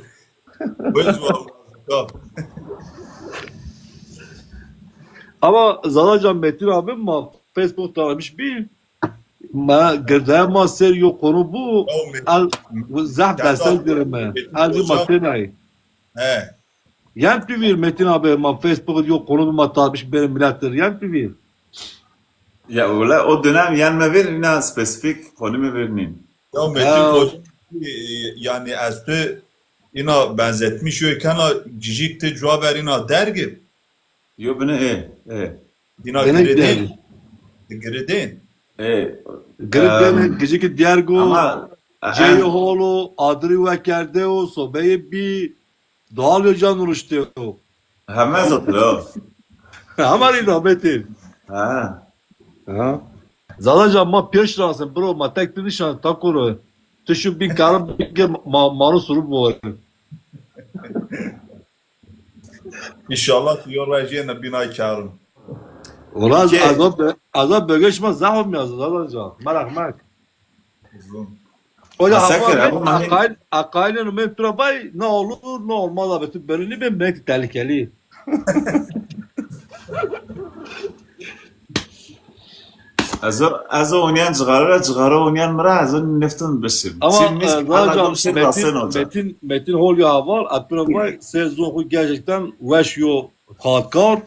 Ama Zalacan Metin abi ma Facebook tanımış bir. Ma girdaya ma ser yo konu bu. Ya Met-, el, zaf destek verme. Metin El bir Hoca. Makinayı. He. Yen tu vîr Metin abi, ma Facebook yo konu ma tartmış bêrê milet dir. Yen tu vîr. Ya öyle o dönem yenme ver, ina spesifik konu mi ver nîn. Ya Metin Hoca, e, yani ez tu ina benzetmiş yo kena cicik ti cuwa ver ina dergi. Yo bine e, e. Dina Demek giridên. Giridên. E, Giridên, em, gijikî diyergo, ama, ceyê em, holo, adirî wekerde o, sobeyê bî, doğal yo can ruştê o. Heme zot lo. Hema rî dametê. Ha. Ha. Zalacan ma pêş rasin, bro, ma tek ti nişan, takoro. Tu şu bin karin, bin ke ma, maro suru borin. İnşallah tu yo rejiyene binay karin. Ulan azap, azap bögeş ma zahmet mi yazdı lan hocam? Merak mek. Uzun. Öyle hava, aqayîn, aqayîn mi tu ra vay, ne olur ne olmaz abi, tu bölünü ben belki tehlikeli. Ez o, ez o onîyen cixare ra, cixare onîyen mi ra, ez o niftin bişim. Ama, çî miş, e, hela hocam, dum şi Metin, rasen olacak. Metin, Metin hol ya haval, Abdurrahman, sezon xu gerçekten weş yo, xatkar.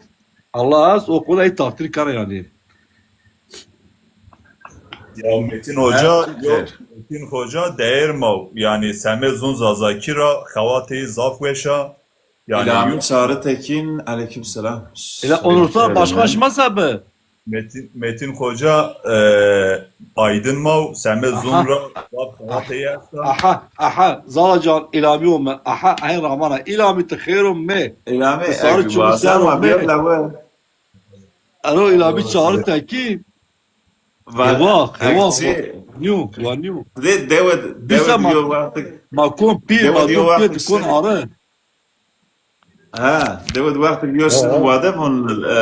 Allah az, o konuda iyi takdir kara yani. Ya Metin Hoca, evet, yok, evet. Metin Hoca değer maw. Yani seme zun Zazakî ra, xewatê zaf weş a. Yani İlhami Çağrı Tekin, aleyküm selam. Ela Onursal Başkan şima se bi? Metin, Metin Hoca, e, Aydın Maw, seme zon ra, zaf xelatê esta. Aha, aha, Zala can, îlamî ome. Aha, eyn ramana. Îlamî ti xêr ome. Îlamî, ti sarı çimû ser ome. Ero îlamî çağrı tekî. Hewa, hewa. Nîyo, wa nîyo. De, dewe, dewe diyo wextik. Ma kon pîr, ma kon pîr, kon are. Ha, dewe di wextik yo şin wade von, e,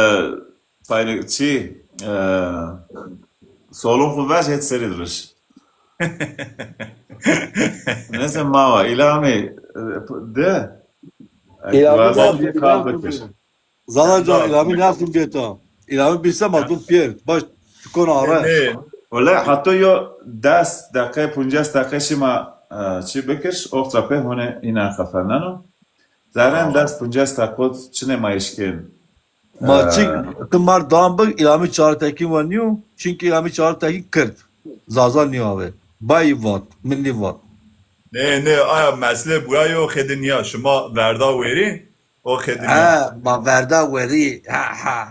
paylı çi, e, solun xu vaj het seri diriş. Neyse mawa, îlamî, e, de. Îlamî de, bir kal bikir. Zala can, îlamî nasıl bêta? Îlamî bilse ma dun pêr. Baş, tu kon are. Wele hato yo des deqe, puncas deqe şima, e, çi bikir, oxtra pê hone îna qefelneno. Zerren des puncas deqot çine ma eşkên. Ma çi, ti mar dam bik, îlamî çağrı tekîn wa nîyo. Çünkü îlamî çağrı tekîn kird. Zaza nîyo ave. Bayî vat, milli vat. Ne, ne, aya mesle bura yo xedin ya. Şima verda weri. O xedî. Ha, ma verda werî. Ha, ha.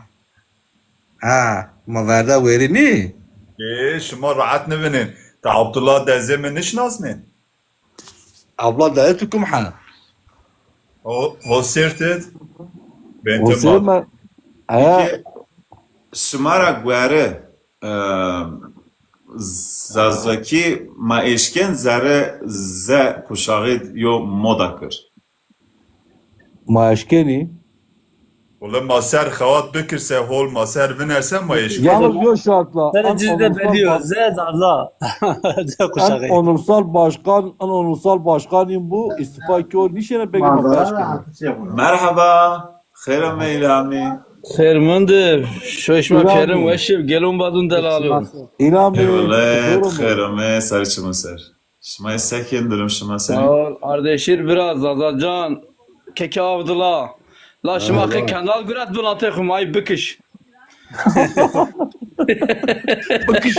Ha, ma verda werî nî? Ê, şima rahat nivinin. Ta Abdullah dezê mi nişnasnên? Abdullah dezê tu kim ha? O, ho sêrt id. Bente ma. Ha. Peki, şima ra guere, e, Zazakî ma eşken zerre ze kuşaxî yo moda kir. Ma eşkenî? Wele ma ser xewat bikirse, hol ma ser vinerse ma eşkenî. Yalnız yo şartla. Ser cizde bediyo, ze zaza. Ze kuşaxî. En onursal başkan, en onursal başkanî bu, istifa ki o nişene peki ma eşkenî. Merhaba. Xêr ame îlamî. Xêr mende. Şoy şima pêrin weşî, gelon badun delalun. Îlamî. Eyvallah, xêr ame, sarı çimû ser. Şima sekên, durum şima senî? Sağ ol. Ardeşir biraz, Zaza can, keke Abdullah. La şima qe kendal guret binatê xu, mayî bikiş. Bikiş.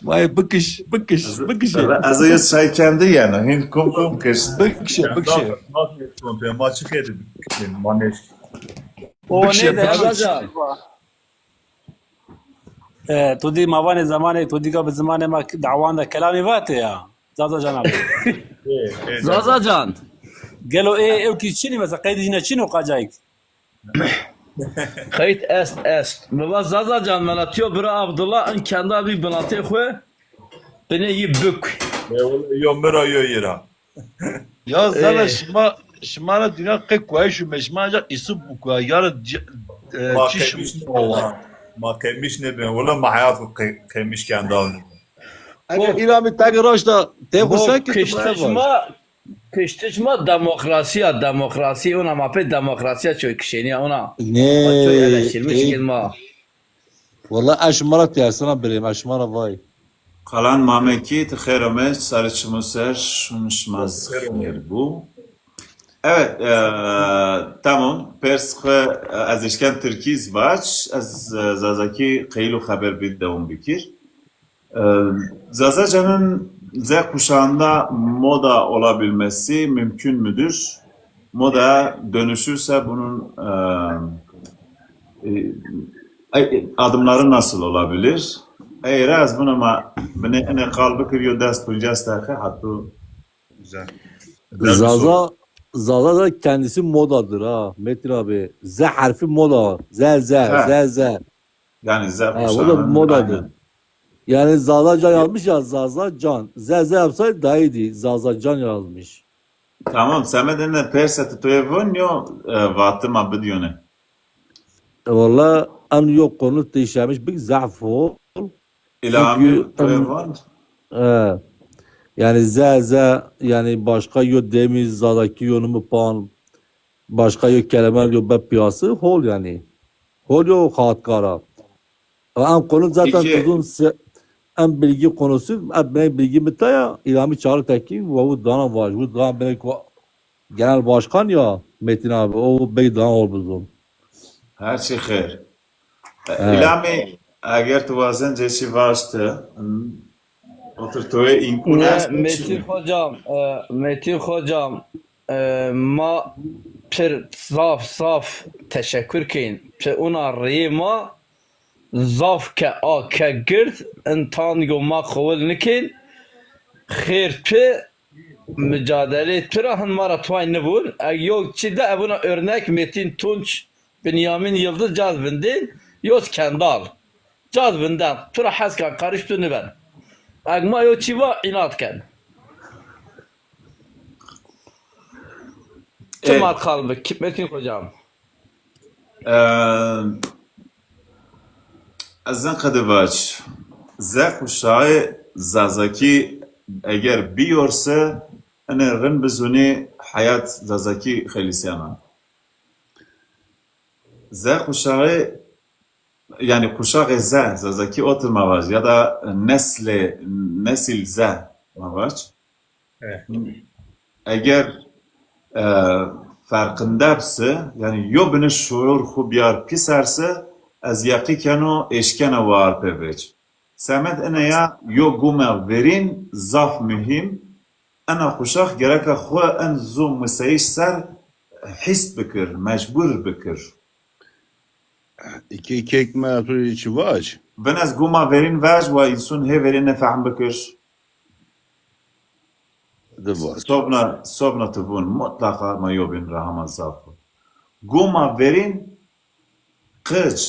Vay bikiş, bikiş, bikiş. Ez, ez, ez çay kendi yani. Hin kum kum kış. Bikiş, bikiş. Ma çi xêdi bikiş? Ma neş. O ne de Zaza can? E, tu dî ma vanê zemanê, tu dî ga bi zemanê ma dawan de kelamî vatê ya. Zaza can abi. Zaza can. Gelo ê, ew kî çinî mesela, qeydî jîne çin o qacayk? Qeyd est, est. Baba Zaza can, mela tiyo bira Abdullah, in kenda bî binatê xwu, binê yî bik. Yo mi ra yo yî ra. Ya zana şima, şima ra dîna qe kuayîş û meşma ancak îsib bû kuya. Yara, e, çi şima. Ma qemiş nêbên. Wela ma heyat xwu qe-, qemiş kendal nêbên. Eke îlamî tege raşta tê xwu seke tu bira. Kiştiş ma demokrasî ya, demokrasî, ona ma pê demokrasî ya çoy kişênî ya, ona. Ne, çoy eleştirmiş kên ma. Wela ez şima ra tersena birêm, ez şima ra vay. Kalan Mamekî, ti xêr ame, sarı çimû ser, şun şima xêr bu. Evet, e, tamam, pers xwu, e, ez eşken Tirkî zî vac, ez, e, Zazakî qeyil û xeber bî dewam bikir. E, Zaza canın Z kuşağında moda olabilmesi mümkün müdür? Moda dönüşürse bunun, e, e, e, adımları nasıl olabilir? Ey, raz buna ma bine ene qal bikir yo des puncas deqe hatta. Güzel. Güzel bir soru. Zaza, Zaza da kendisi modadır ha Metin abi. Z harfi moda. Z, Z, Z, Z. Yani Z kuşağının. Ha, o da modadır. Aynen. Yani Zaza Can yazmış ya, Zaza Can. Z, Z yapsaydı daha iyiydi. Zaza Can yazmış. Tamam, semedê ne persa ti toyê vun yo, e, vatê ma bidiyone. E, walla en yo konu têşemiş bik zaf hol. Îlamî toyê vun. E, yani Z, Z, yani başka yo demî Zazakî yo nimi pan, başka yo kelime yo be piyası hol yani. Hol yo xatkara. Ama en konu zaten uzun se-, en bilgi konusu, en bilgi mi taya, İlhami Çağrı Tekin, ve bu dana var, bu dana belki genel başkan ya Metin abi, o bey dana ol bizim. Her şey xêr. E, İlhami, eger tu wazen cê çi vaştı, otur toyê inkun est. Metin hocam, e, Metin hocam, e, ma pir zaf zaf teşekkür keyin. Pir una riyê ma, zaf ke a ke gird, in tango ma qowil nikên, xêr tu, micadelê tu ra hin ma ra tuay nivûn. Eg yo çî de evuna örnek Metin Tunç, Binyamin Yıldız caz vindên, yo kendal. Caz vinden, tu ra hes kan, qarîş tu niben. Eg ma yo çî va, înat ken. Ti E, mal qal bi, Metin hocam. e, ez zan qede vac. Ze quşağı Zazaki eger biyorse, ene rin bizunî heyat Zazaki xelisiyana. Ze quşağı, yani quşağı ze, Zazaki otir ma vac, ya da nesle, nesil ze ma vac. Evet. Eger, e, ferqinde bise, yani yo bine şuur xu biyar pîser se, ez yeqî keno eşkena war pê vec. Semed ine ya yo guma verîn zaf muhîm, ena quşax gereka xu en zu museyîş ser hîs bikir, mecbur bikir. Iki, iki ekmeğe tu çi vac? Vin ez guma verîn vec wa însun hê verîn nefehm bikir. Di vac. Sobna, sobna tu vûn, mutlaqa ma yobîn ra hema zaf o. Guma verîn qic,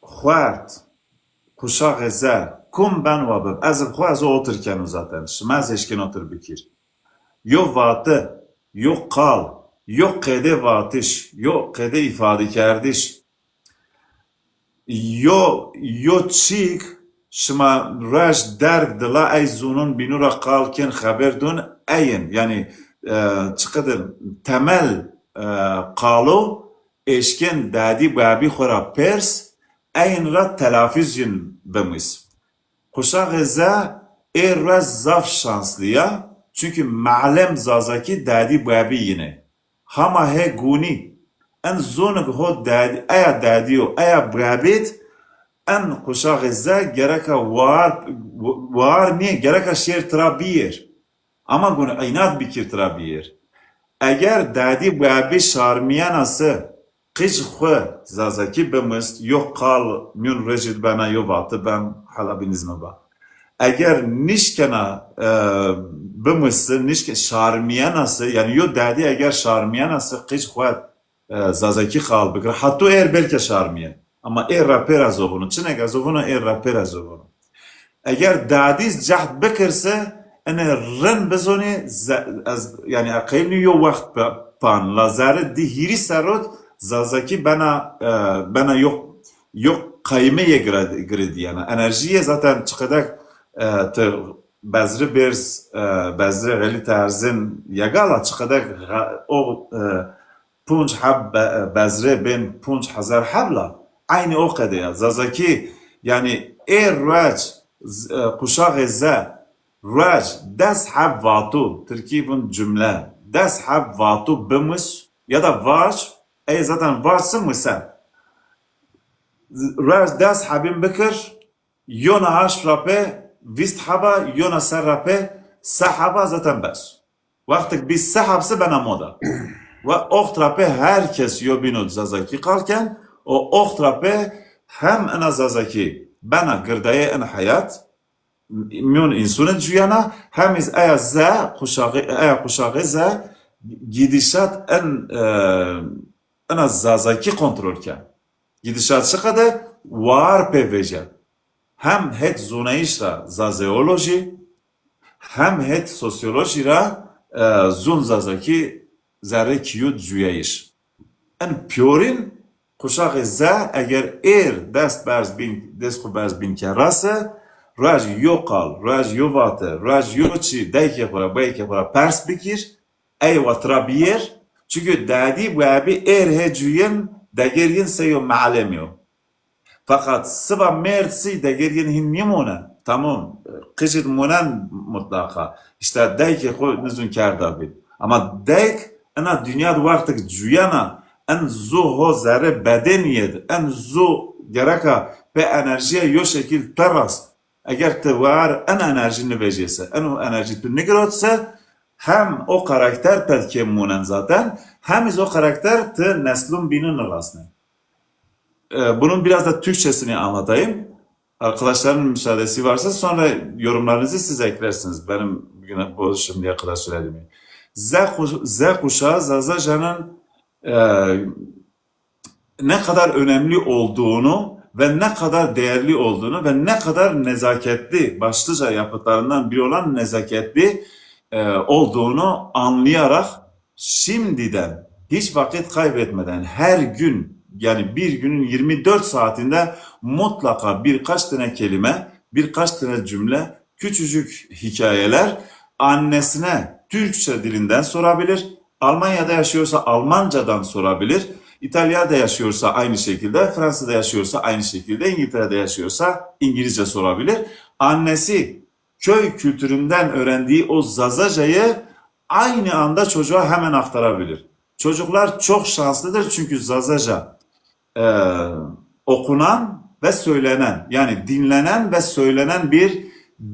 xuert, quşaxê ze, kum ben wa bib. Ez bi xwu ez o otir kenu zaten. Şima ez eşkin otir bikir. Yo vati, yo qal, yo qede vatiş, yo qede ifade kerdiş. Yo, yo çîk şima ruej derg dila ey zûnun bînu ra qal kên xeber dun eyin. Yanî, e, çiqidi temel, e, qalo eşkên dadî babî xwu ra pers, eyin ra telafuz yin bimis. Quşaxê ze ê ruej zaf şanslı ya, çunkî malem Zazakî dadî babî yin ê. Hama hê gunî. En zonik ho dadî, eya dadî yo, eya babît, en quşaxê ze gereka war, war nîyê, gereka şêr tira biyêr. Ama gun înat bikir tira biyêr. Eger dadî babî şarmîyena se, qic xwu Zazakî bimist, yo qal mîyon rejî di bena, yo vati ben, hela bîn iz mi ba. Eger nişkena, e, bimist, nişke-, şarmîyena se, yanî yo dadî eger şarmîyena se, qic xwu, e, Zazakî qal bikir. Hato êr belke şarmîyen. Ama êr ra pêra zovunu. Çinek ez zovunu, êr ra pêra zovunu. Eger dadîz cehd bikirse, ene rin bizonî, ze-, ez, yanî, eqeynî yo wext pa-, pan, la zerre di hîrî serrot, Zazakî bena, e, bena yo, yo qeyme yê gire-, giredîyena. Enerjîye zaten çiqedek, e, ti Bezri Bêrz, e, Bezri Xelî Terzin yegala çiqedek ga-, o, e, punc heb be-, bezrê bên punc hezar heb la, eynî o qede ya. Zazakî, yanî ê ruec, z-, e, quşaxê ze, ruec des heb vatu, tirkî vun cumle, des heb vatu bimus, ya da vac, ey zaten vac si musen. Ruec des hebin bikir, yona haşt ra pê, vîst heba, yona ser ra pê, se heba zaten bes. Wextik bî se heb se bena moda. Ve oxt ra pê her kes yo bîno Zazakî qal ken, o oxt ra pê hem ina Zazakî bena girdayê in heyat, mîyon însûnî cuyena, hem îz eya ze, quşaxî, eya quşaxî ze gidişat in, e, ina Zazakî kontrol ken. Gidişat çiqede war pê vece. Hem het zonayîş ra zazeolojî, hem het sosyolojî ra, e, zon Zazakî zerrê kîyû cuyayîş. En pîyorîn quşaxê ze eger êr dest berz bîn, dest xwu berz bîn kerra se, ruej yo qal, ruej yo vate, ruej yo çî daykê xwu ra, baykê xwu ra pers bikir, ey wa tira biyêr, çunkî dadî webî êr hê cuyin, degêr yin sey yo mealemî yo. Feqet siba mêrd sî degêr yin hîn nîmonen. Tamam, qicid monen mutlaqa. Îşte daykê xwu nizun kerda bî. Ama dayk ina dinya di wextik cuyena, en zu ho zerrê bedenîye di, en zu gereka pê enerjîye yo şekil perast. Eger ti war en enerjî nivejêse, en enerjî tu nigirotse, hem o karakter ped kêm monen zaten, hem îz o karakter ti neslun bîni nirasnen. E, bunun biraz da Türkçesini anlatayım. Arkadaşların müsaadesi varsa sonra yorumlarınızı siz eklersiniz. Benim bugüne bu şimdiye kadar söylediğimi. Z, kuş- Z kuşağı Zazaca'nın e, ne kadar önemli olduğunu ve ne kadar değerli olduğunu ve ne kadar nezaketli, başlıca yapıtlarından biri olan nezaketli e, olduğunu anlayarak şimdiden hiç vakit kaybetmeden her gün, yani bir günün yirmi dört saatinde mutlaka birkaç tane kelime, birkaç tane cümle, küçücük hikayeler annesine Türkçe dilinden sorabilir. Almanya'da yaşıyorsa Almancadan sorabilir. İtalya'da yaşıyorsa aynı şekilde, Fransa'da yaşıyorsa aynı şekilde, İngiltere'de yaşıyorsa İngilizce sorabilir. Annesi köy kültüründen öğrendiği o Zazacayı aynı anda çocuğa hemen aktarabilir. Çocuklar çok şanslıdır çünkü Zazaca e, okunan ve söylenen, yani dinlenen ve söylenen bir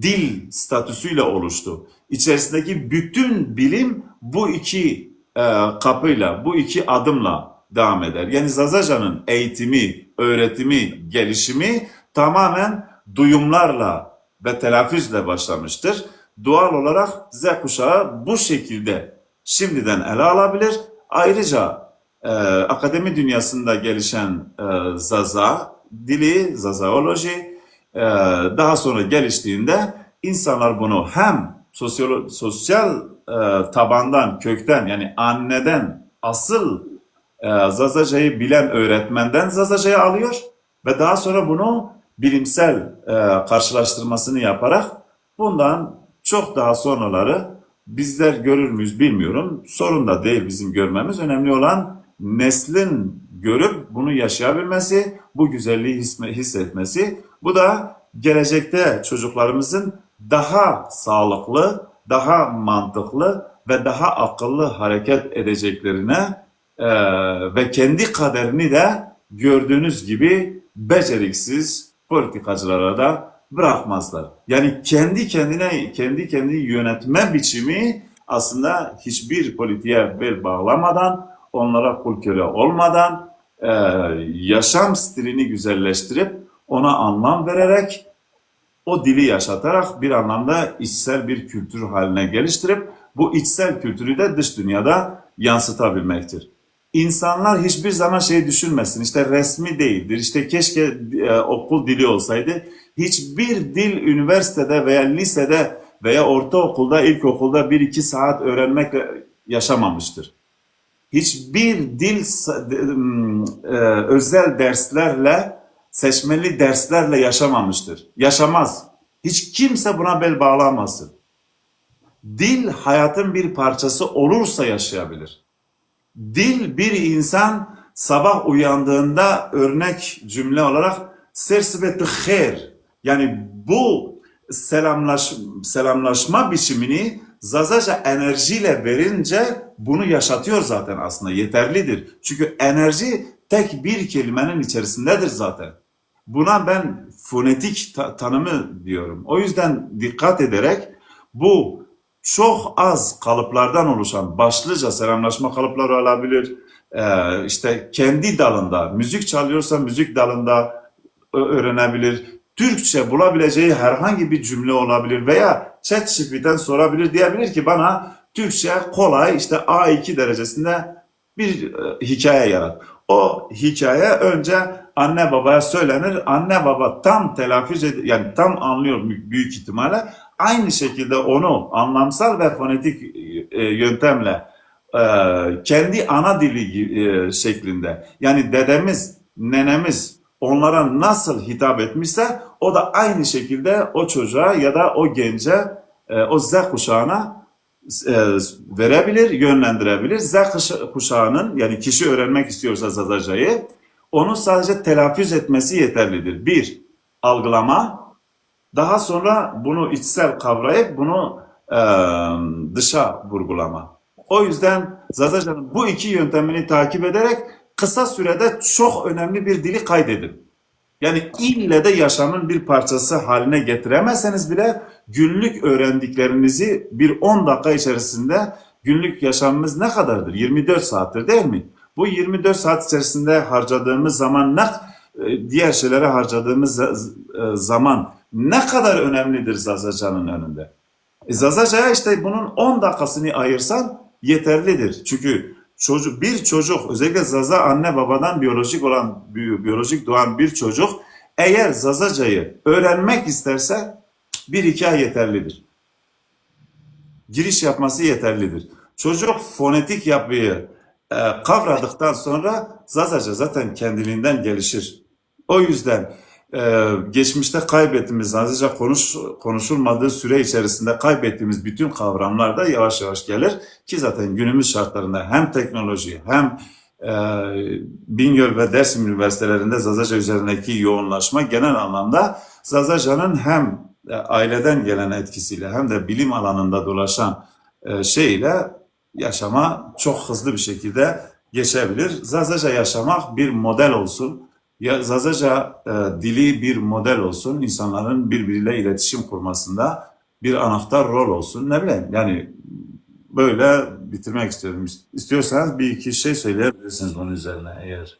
dil statüsüyle oluştu. İçerisindeki bütün bilim bu iki e, kapıyla, bu iki adımla devam eder. Yani Zazaca'nın eğitimi, öğretimi, gelişimi tamamen duyumlarla ve telaffuzle başlamıştır. Doğal olarak Z kuşağı bu şekilde şimdiden ele alabilir. Ayrıca e, akademi dünyasında gelişen e, Zaza dili, Zazaoloji e, daha sonra geliştiğinde insanlar bunu hem sosyolo- sosyal e, tabandan, kökten, yani anneden asıl e, Zazacayı bilen öğretmenden Zazacayı alıyor ve daha sonra bunu bilimsel e, karşılaştırmasını yaparak bundan çok daha sonraları bizler görür müyüz bilmiyorum. Sorun da değil bizim görmemiz. Önemli olan neslin görüp bunu yaşayabilmesi, bu güzelliği hisme- hissetmesi. Bu da gelecekte çocuklarımızın daha sağlıklı, daha mantıklı ve daha akıllı hareket edeceklerine e, ve kendi kaderini de gördüğünüz gibi beceriksiz politikacılara da bırakmazlar. Yani kendi kendine, kendi kendini yönetme biçimi aslında hiçbir politiğe bel bağlamadan, onlara kul köle olmadan, e, yaşam stilini güzelleştirip ona anlam vererek o dili yaşatarak bir anlamda içsel bir kültür haline geliştirip bu içsel kültürü de dış dünyada yansıtabilmektir. İnsanlar hiçbir zaman şey düşünmesin, işte resmi değildir, işte keşke e, okul dili olsaydı. Hiçbir dil üniversitede veya lisede veya ortaokulda, ilkokulda bir iki saat öğrenmekle yaşamamıştır. Hiçbir dil sa- de- m, e, özel derslerle, seçmeli derslerle yaşamamıştır. Yaşamaz. Hiç kimse buna bel bağlamasın. Dil hayatın bir parçası olursa yaşayabilir. Dil bir insan sabah uyandığında örnek cümle olarak "Ser sibê tu xêr", yani bu selamlaş, selamlaşma biçimini Zazaca enerjiyle verince bunu yaşatıyor zaten aslında, yeterlidir. Çünkü enerji tek bir kelimenin içerisindedir zaten. Buna ben fonetik ta- tanımı diyorum. O yüzden dikkat ederek bu çok az kalıplardan oluşan başlıca selamlaşma kalıpları olabilir. Ee, işte kendi dalında, müzik çalıyorsa müzik dalında ö- öğrenebilir. Türkçe bulabileceği herhangi bir cümle olabilir veya ChatGPT'den sorabilir, diyebilir ki bana Türkçe kolay işte A iki derecesinde bir e, hikaye yarat. O hikaye önce anne babaya söylenir. Anne baba tam telaffuz ed- yani tam anlıyor mü- büyük ihtimalle. Aynı şekilde onu anlamsal ve fonetik e, yöntemle e, kendi ana dili e, şeklinde, yani dedemiz, nenemiz onlara nasıl hitap etmişse o da aynı şekilde o çocuğa ya da o gence, e, o Z kuşağına e, verebilir, yönlendirebilir. Z kuşa- kuşağının, yani kişi öğrenmek istiyorsa Zazacayı, onu sadece telaffuz etmesi yeterlidir. Bir, algılama, daha sonra bunu içsel kavrayıp bunu e, dışa vurgulama. O yüzden Zazaca'nın bu iki yöntemini takip ederek kısa sürede çok önemli bir dili kaydedin. Yani ille de yaşamın bir parçası haline getiremezseniz bile günlük öğrendiklerinizi bir on dakika içerisinde, günlük yaşamımız ne kadardır? Yirmi dört saattir, değil mi? Bu yirmi dört saat içerisinde harcadığımız zaman ne, e, diğer şeylere harcadığımız za- z- e, zaman ne kadar önemlidir Zazaca'nın önünde? E, Zazaca'ya işte bunun on dakikasını ayırsan yeterlidir. Çünkü çocuk, bir çocuk, özellikle Zaza anne babadan biyolojik olan, bi- biyolojik doğan bir çocuk eğer Zazaca'yı öğrenmek isterse bir iki ay yeterlidir. Giriş yapması yeterlidir. Çocuk fonetik yapıyı e, kavradıktan sonra Zazaca zaten kendiliğinden gelişir. O yüzden e, geçmişte kaybettiğimiz, Zazaca konuş, konuşulmadığı süre içerisinde kaybettiğimiz bütün kavramlar da yavaş yavaş gelir ki zaten günümüz şartlarında hem teknoloji hem e, Bingöl ve Dersim üniversitelerinde Zazaca üzerindeki yoğunlaşma genel anlamda Zazaca'nın hem e, aileden gelen etkisiyle hem de bilim alanında dolaşan e, şeyle yaşama çok hızlı bir şekilde geçebilir. Zazaca yaşamak bir model olsun. Ya, Zazaca e, dili bir model olsun. İnsanların birbiriyle iletişim kurmasında bir anahtar rol olsun. Ne bileyim, yani böyle bitirmek istiyorum. İstiyorsanız bir iki şey söyleyebilirsiniz bunun üzerine eğer.